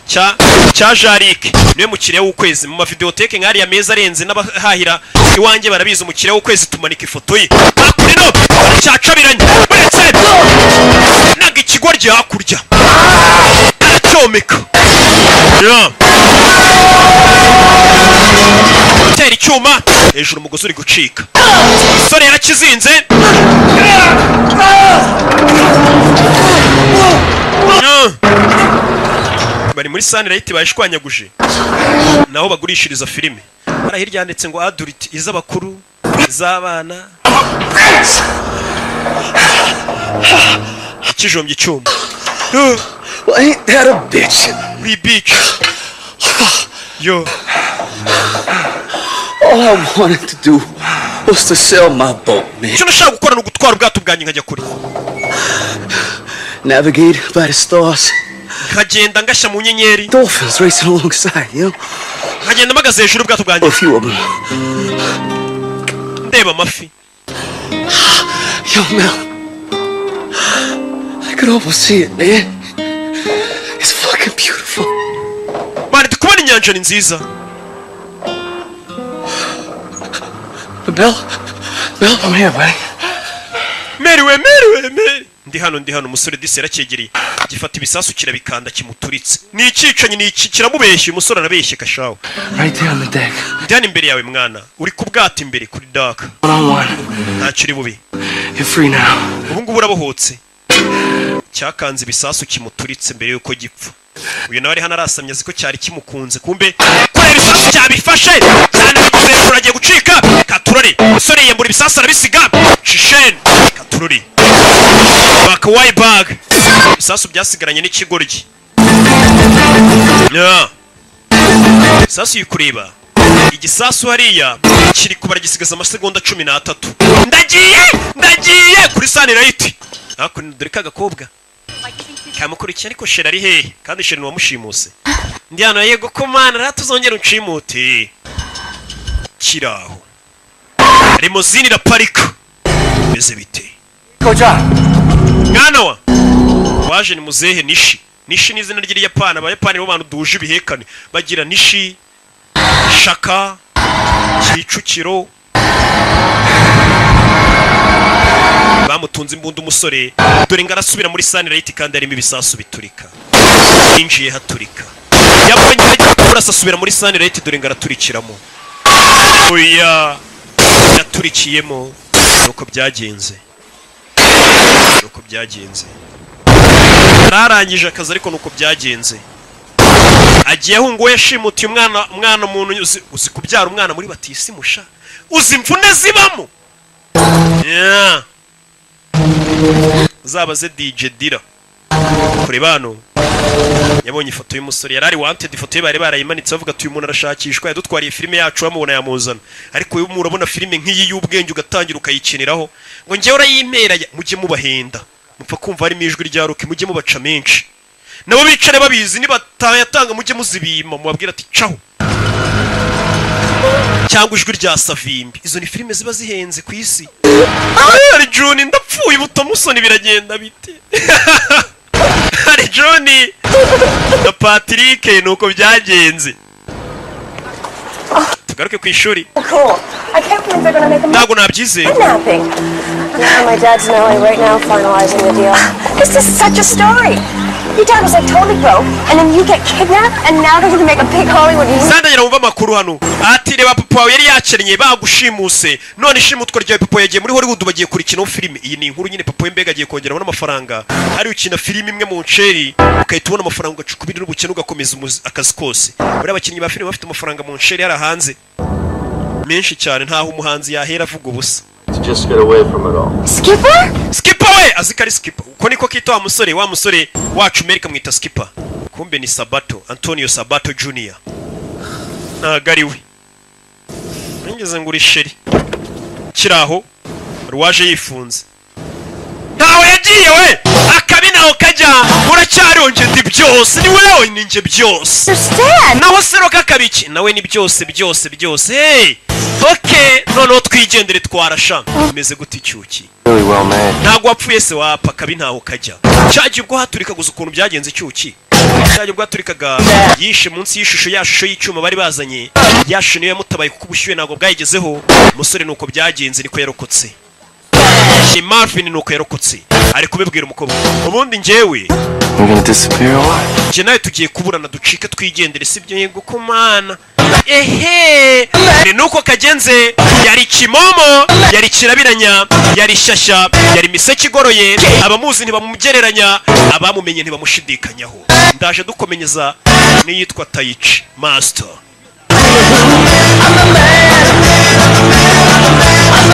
cya Jarike, niwe mukiriya w'ukwezi. Mu mavideoteke nk'ariya meza arenze n'abahahira iwanjye barabizi, umukiriya w'ukwezi tumanika ifoto ye hakuno. Baracyacabiranye. Uretse naga ikigoryi hakurya aracyomeka. Yeah. Gutera icyuma hejuru, umugozi uri gucika, umusore yarakizinze. Yeah. Bari muri Sunlight bayishwanyaguje, naho bagurishiriza filime. Hariya hirya handitse ngo adult, iz'abakuru, iz'abana. Ikijombye icyuma. Well, ain't that a bitch? Uri bitch yo. All I wanted to do was to sell my boat, man. Icyo nashaka gukora ni ugutwara ubwato bwanjye nkajya kure. Navigate by the stars. Nkagenda ngashya mu nyenyeri. Dolphins racing alongside. Nkagenda mpagaze hejuru y'ubwato bwanjye. A few of them. Ndeba amafi. Yo, Mel. I could almost see it, man. It's fucking beautiful. Man, ndi kubona inyanja, ni nziza. But Mel, Mel, I'm here, buddy. Mary we, Mary we, Mary, ndi hano, ndi hano. Umusore disi yaracyegereye, gifata ibisasu kirabikanda kimuturitse. Ni icyicanyi, ni iki? Kiramubeshya, uyu musore arabeshye kashawe. Right there on the deck. Ndi hano imbere yawe mwana, uri ku bwato imbere kuri deck. One on one. Ntacyo uri bubi. You're free now. Ubu ngubu urabohotse. Cyakanze ibisasu kimuturitse mbere y'uko gipfa. Uyu nawe ari hano arasamye, azi ko cyari kimukunze, kumbe kureba ibisasu cyabifashe cyane bigeze hejuru, agiye gucika. Katurori, umusore yiyambura ibisasu arabisiga. Shisheni katurori bakawayi bag, ibisasu byasigaranye n'ikigoryi. Yeah. Ibisasu yikureba, igisasu hariya kiri kubara, gisigaza amasegonda 13. Ndagiye, ndagiye kuri Sunlight hakuno. Dore k'agakobwa kamukurikiye, ariko sheri ari hehe? Kandi sheri ni uwamushimuse. Ndi hano. Yego ko mana rero, tuzongera unshimute. Kiraho limousine iraparika, bimeze bite? Mwana wa waje ni muzehe Nishi. Nishi ni izina ry'Iriyapani. Abayapani bo bantu duhuje ibihekane, bagira Nishi, Shaka, Kicukiro. Bamutunze imbunda umusore, dore ngo arasubira muri Sunlight kandi harimo ibisasu biturika. Yinjiye haturika, yabonye agiye kurasa, asubira muri Sunlight, dore ngo araturikiramo. Oya, yaturikiyemo. Nuko byagenze, nuko byagenze. Yararangije akazi, ariko nuko byagenze. Agiye ahunga yashimutiye umwana. Umwana, umuntu uzi kubyara umwana muri batisimusha, uzi imvune zibamo. Yeah. Uzabaze DJ Dira. Kureba hano, yabonye ifoto y'umusore yari ari wanted. Ifoto ye bari barayimanitse, bavuga ati: "Uyu muntu arashakishwa, yadutwariye filime yacu, bamubona yamuzana." Ariko uyu murabona filime nk'iyi y'ubwenge ugatangira ukayikiniraho ngo njyewe urayimpera, mujye mubahenda, mupfa kumva harimo ijwi rya Rocky, mujye mubaca menshi nabo bicare babizi. Nibatayatanga mujye muzibima, mubabwira ati caho, cyangwa ijwi rya Savimbi. Izo ni filime ziba zihenze ku isi. Hari Juni, ndapfuye ubutomusoni, biragenda bite? Hari Juni na Patrick, nuko byagenze. Tugaruke ku ishuri. Cool. I can't believe they're gonna make a Ntabwo nabyizeye. Kidnapping. Yeah, my dad's in LA right now finalizing the deal. This is such a story. Your dad was like totally broke, and then you get kidnapped, and now they're gonna make a big Hollywood movie. Sandagira wumva amakuru hano. Ati reba, papa wawe yari yakennye, bagushimuse, none ishimutwa ryawe, papa yagiye muri Hollywood, bagiye kurikinaho filime. Iyi ni inkuru nyine. Papa we mbega agiye kongeraho n'amafaranga. Ari ukina filime imwe mu nceri, ugahita ubona amafaranga, ugaca ukubiri n'ubukene, ugakomeza akazi kose. Buriya abakinnyi ba filime bafite amafaranga mu nceri yari hanze menshi cyane, ntaho umuhanzi yahera avuga ubusa. To just get away from it all. Skipper? Skipper we, azi ko ari Skipper, uko niko kita wa musore, wa musore wacu Merika amwita Skipper, kumbe ni Sabato, Antonio Sabato Junior, ntago ari we. Nigeze ngo uri chéri kiri aho, wari waje yifunze, ntawe yagiye we, akabi naho kajya. Uracyariho, njye ndi byose, ni wewe, ni njye byose. Naho seroka akabiki nawe ni byose byose byose. Hey! Okay, noneho twigendere, twarasha. Umeze gute icyuki? Really well made. Ntabwo wapfuye se? Wapfa, akabi ntaho kajya. Cyagiye ubwo haturikaguza ukuntu byagenze icyuki, cyagiye ubwo haturikaga, yishe munsi y'ishusho, ya shusho y'icyuma bari bazanye, ya shusho niyo yamutabaye kuko ubushyuhe ntabwo bwayigezeho. Umusore nuko byagenze, niko yarokotse. Ni Marvin, nuko yarokotse, ari kubibwira umukobwa. Ubundi njyewe We're gonna disappear or what? Njye nawe tugiye kuburana, ducike twigendere, sibyo? Yego kumana. Ehe, ni nuko kagenze. Yari kimomo, yari kirabiranya, yari shyashya, yari imiseke igoroye. Abamuzi ntibamugereranya, abamumenye ntibamushidikanyaho. Ndaje dukomenyeza n'iyitwa Tayici Master.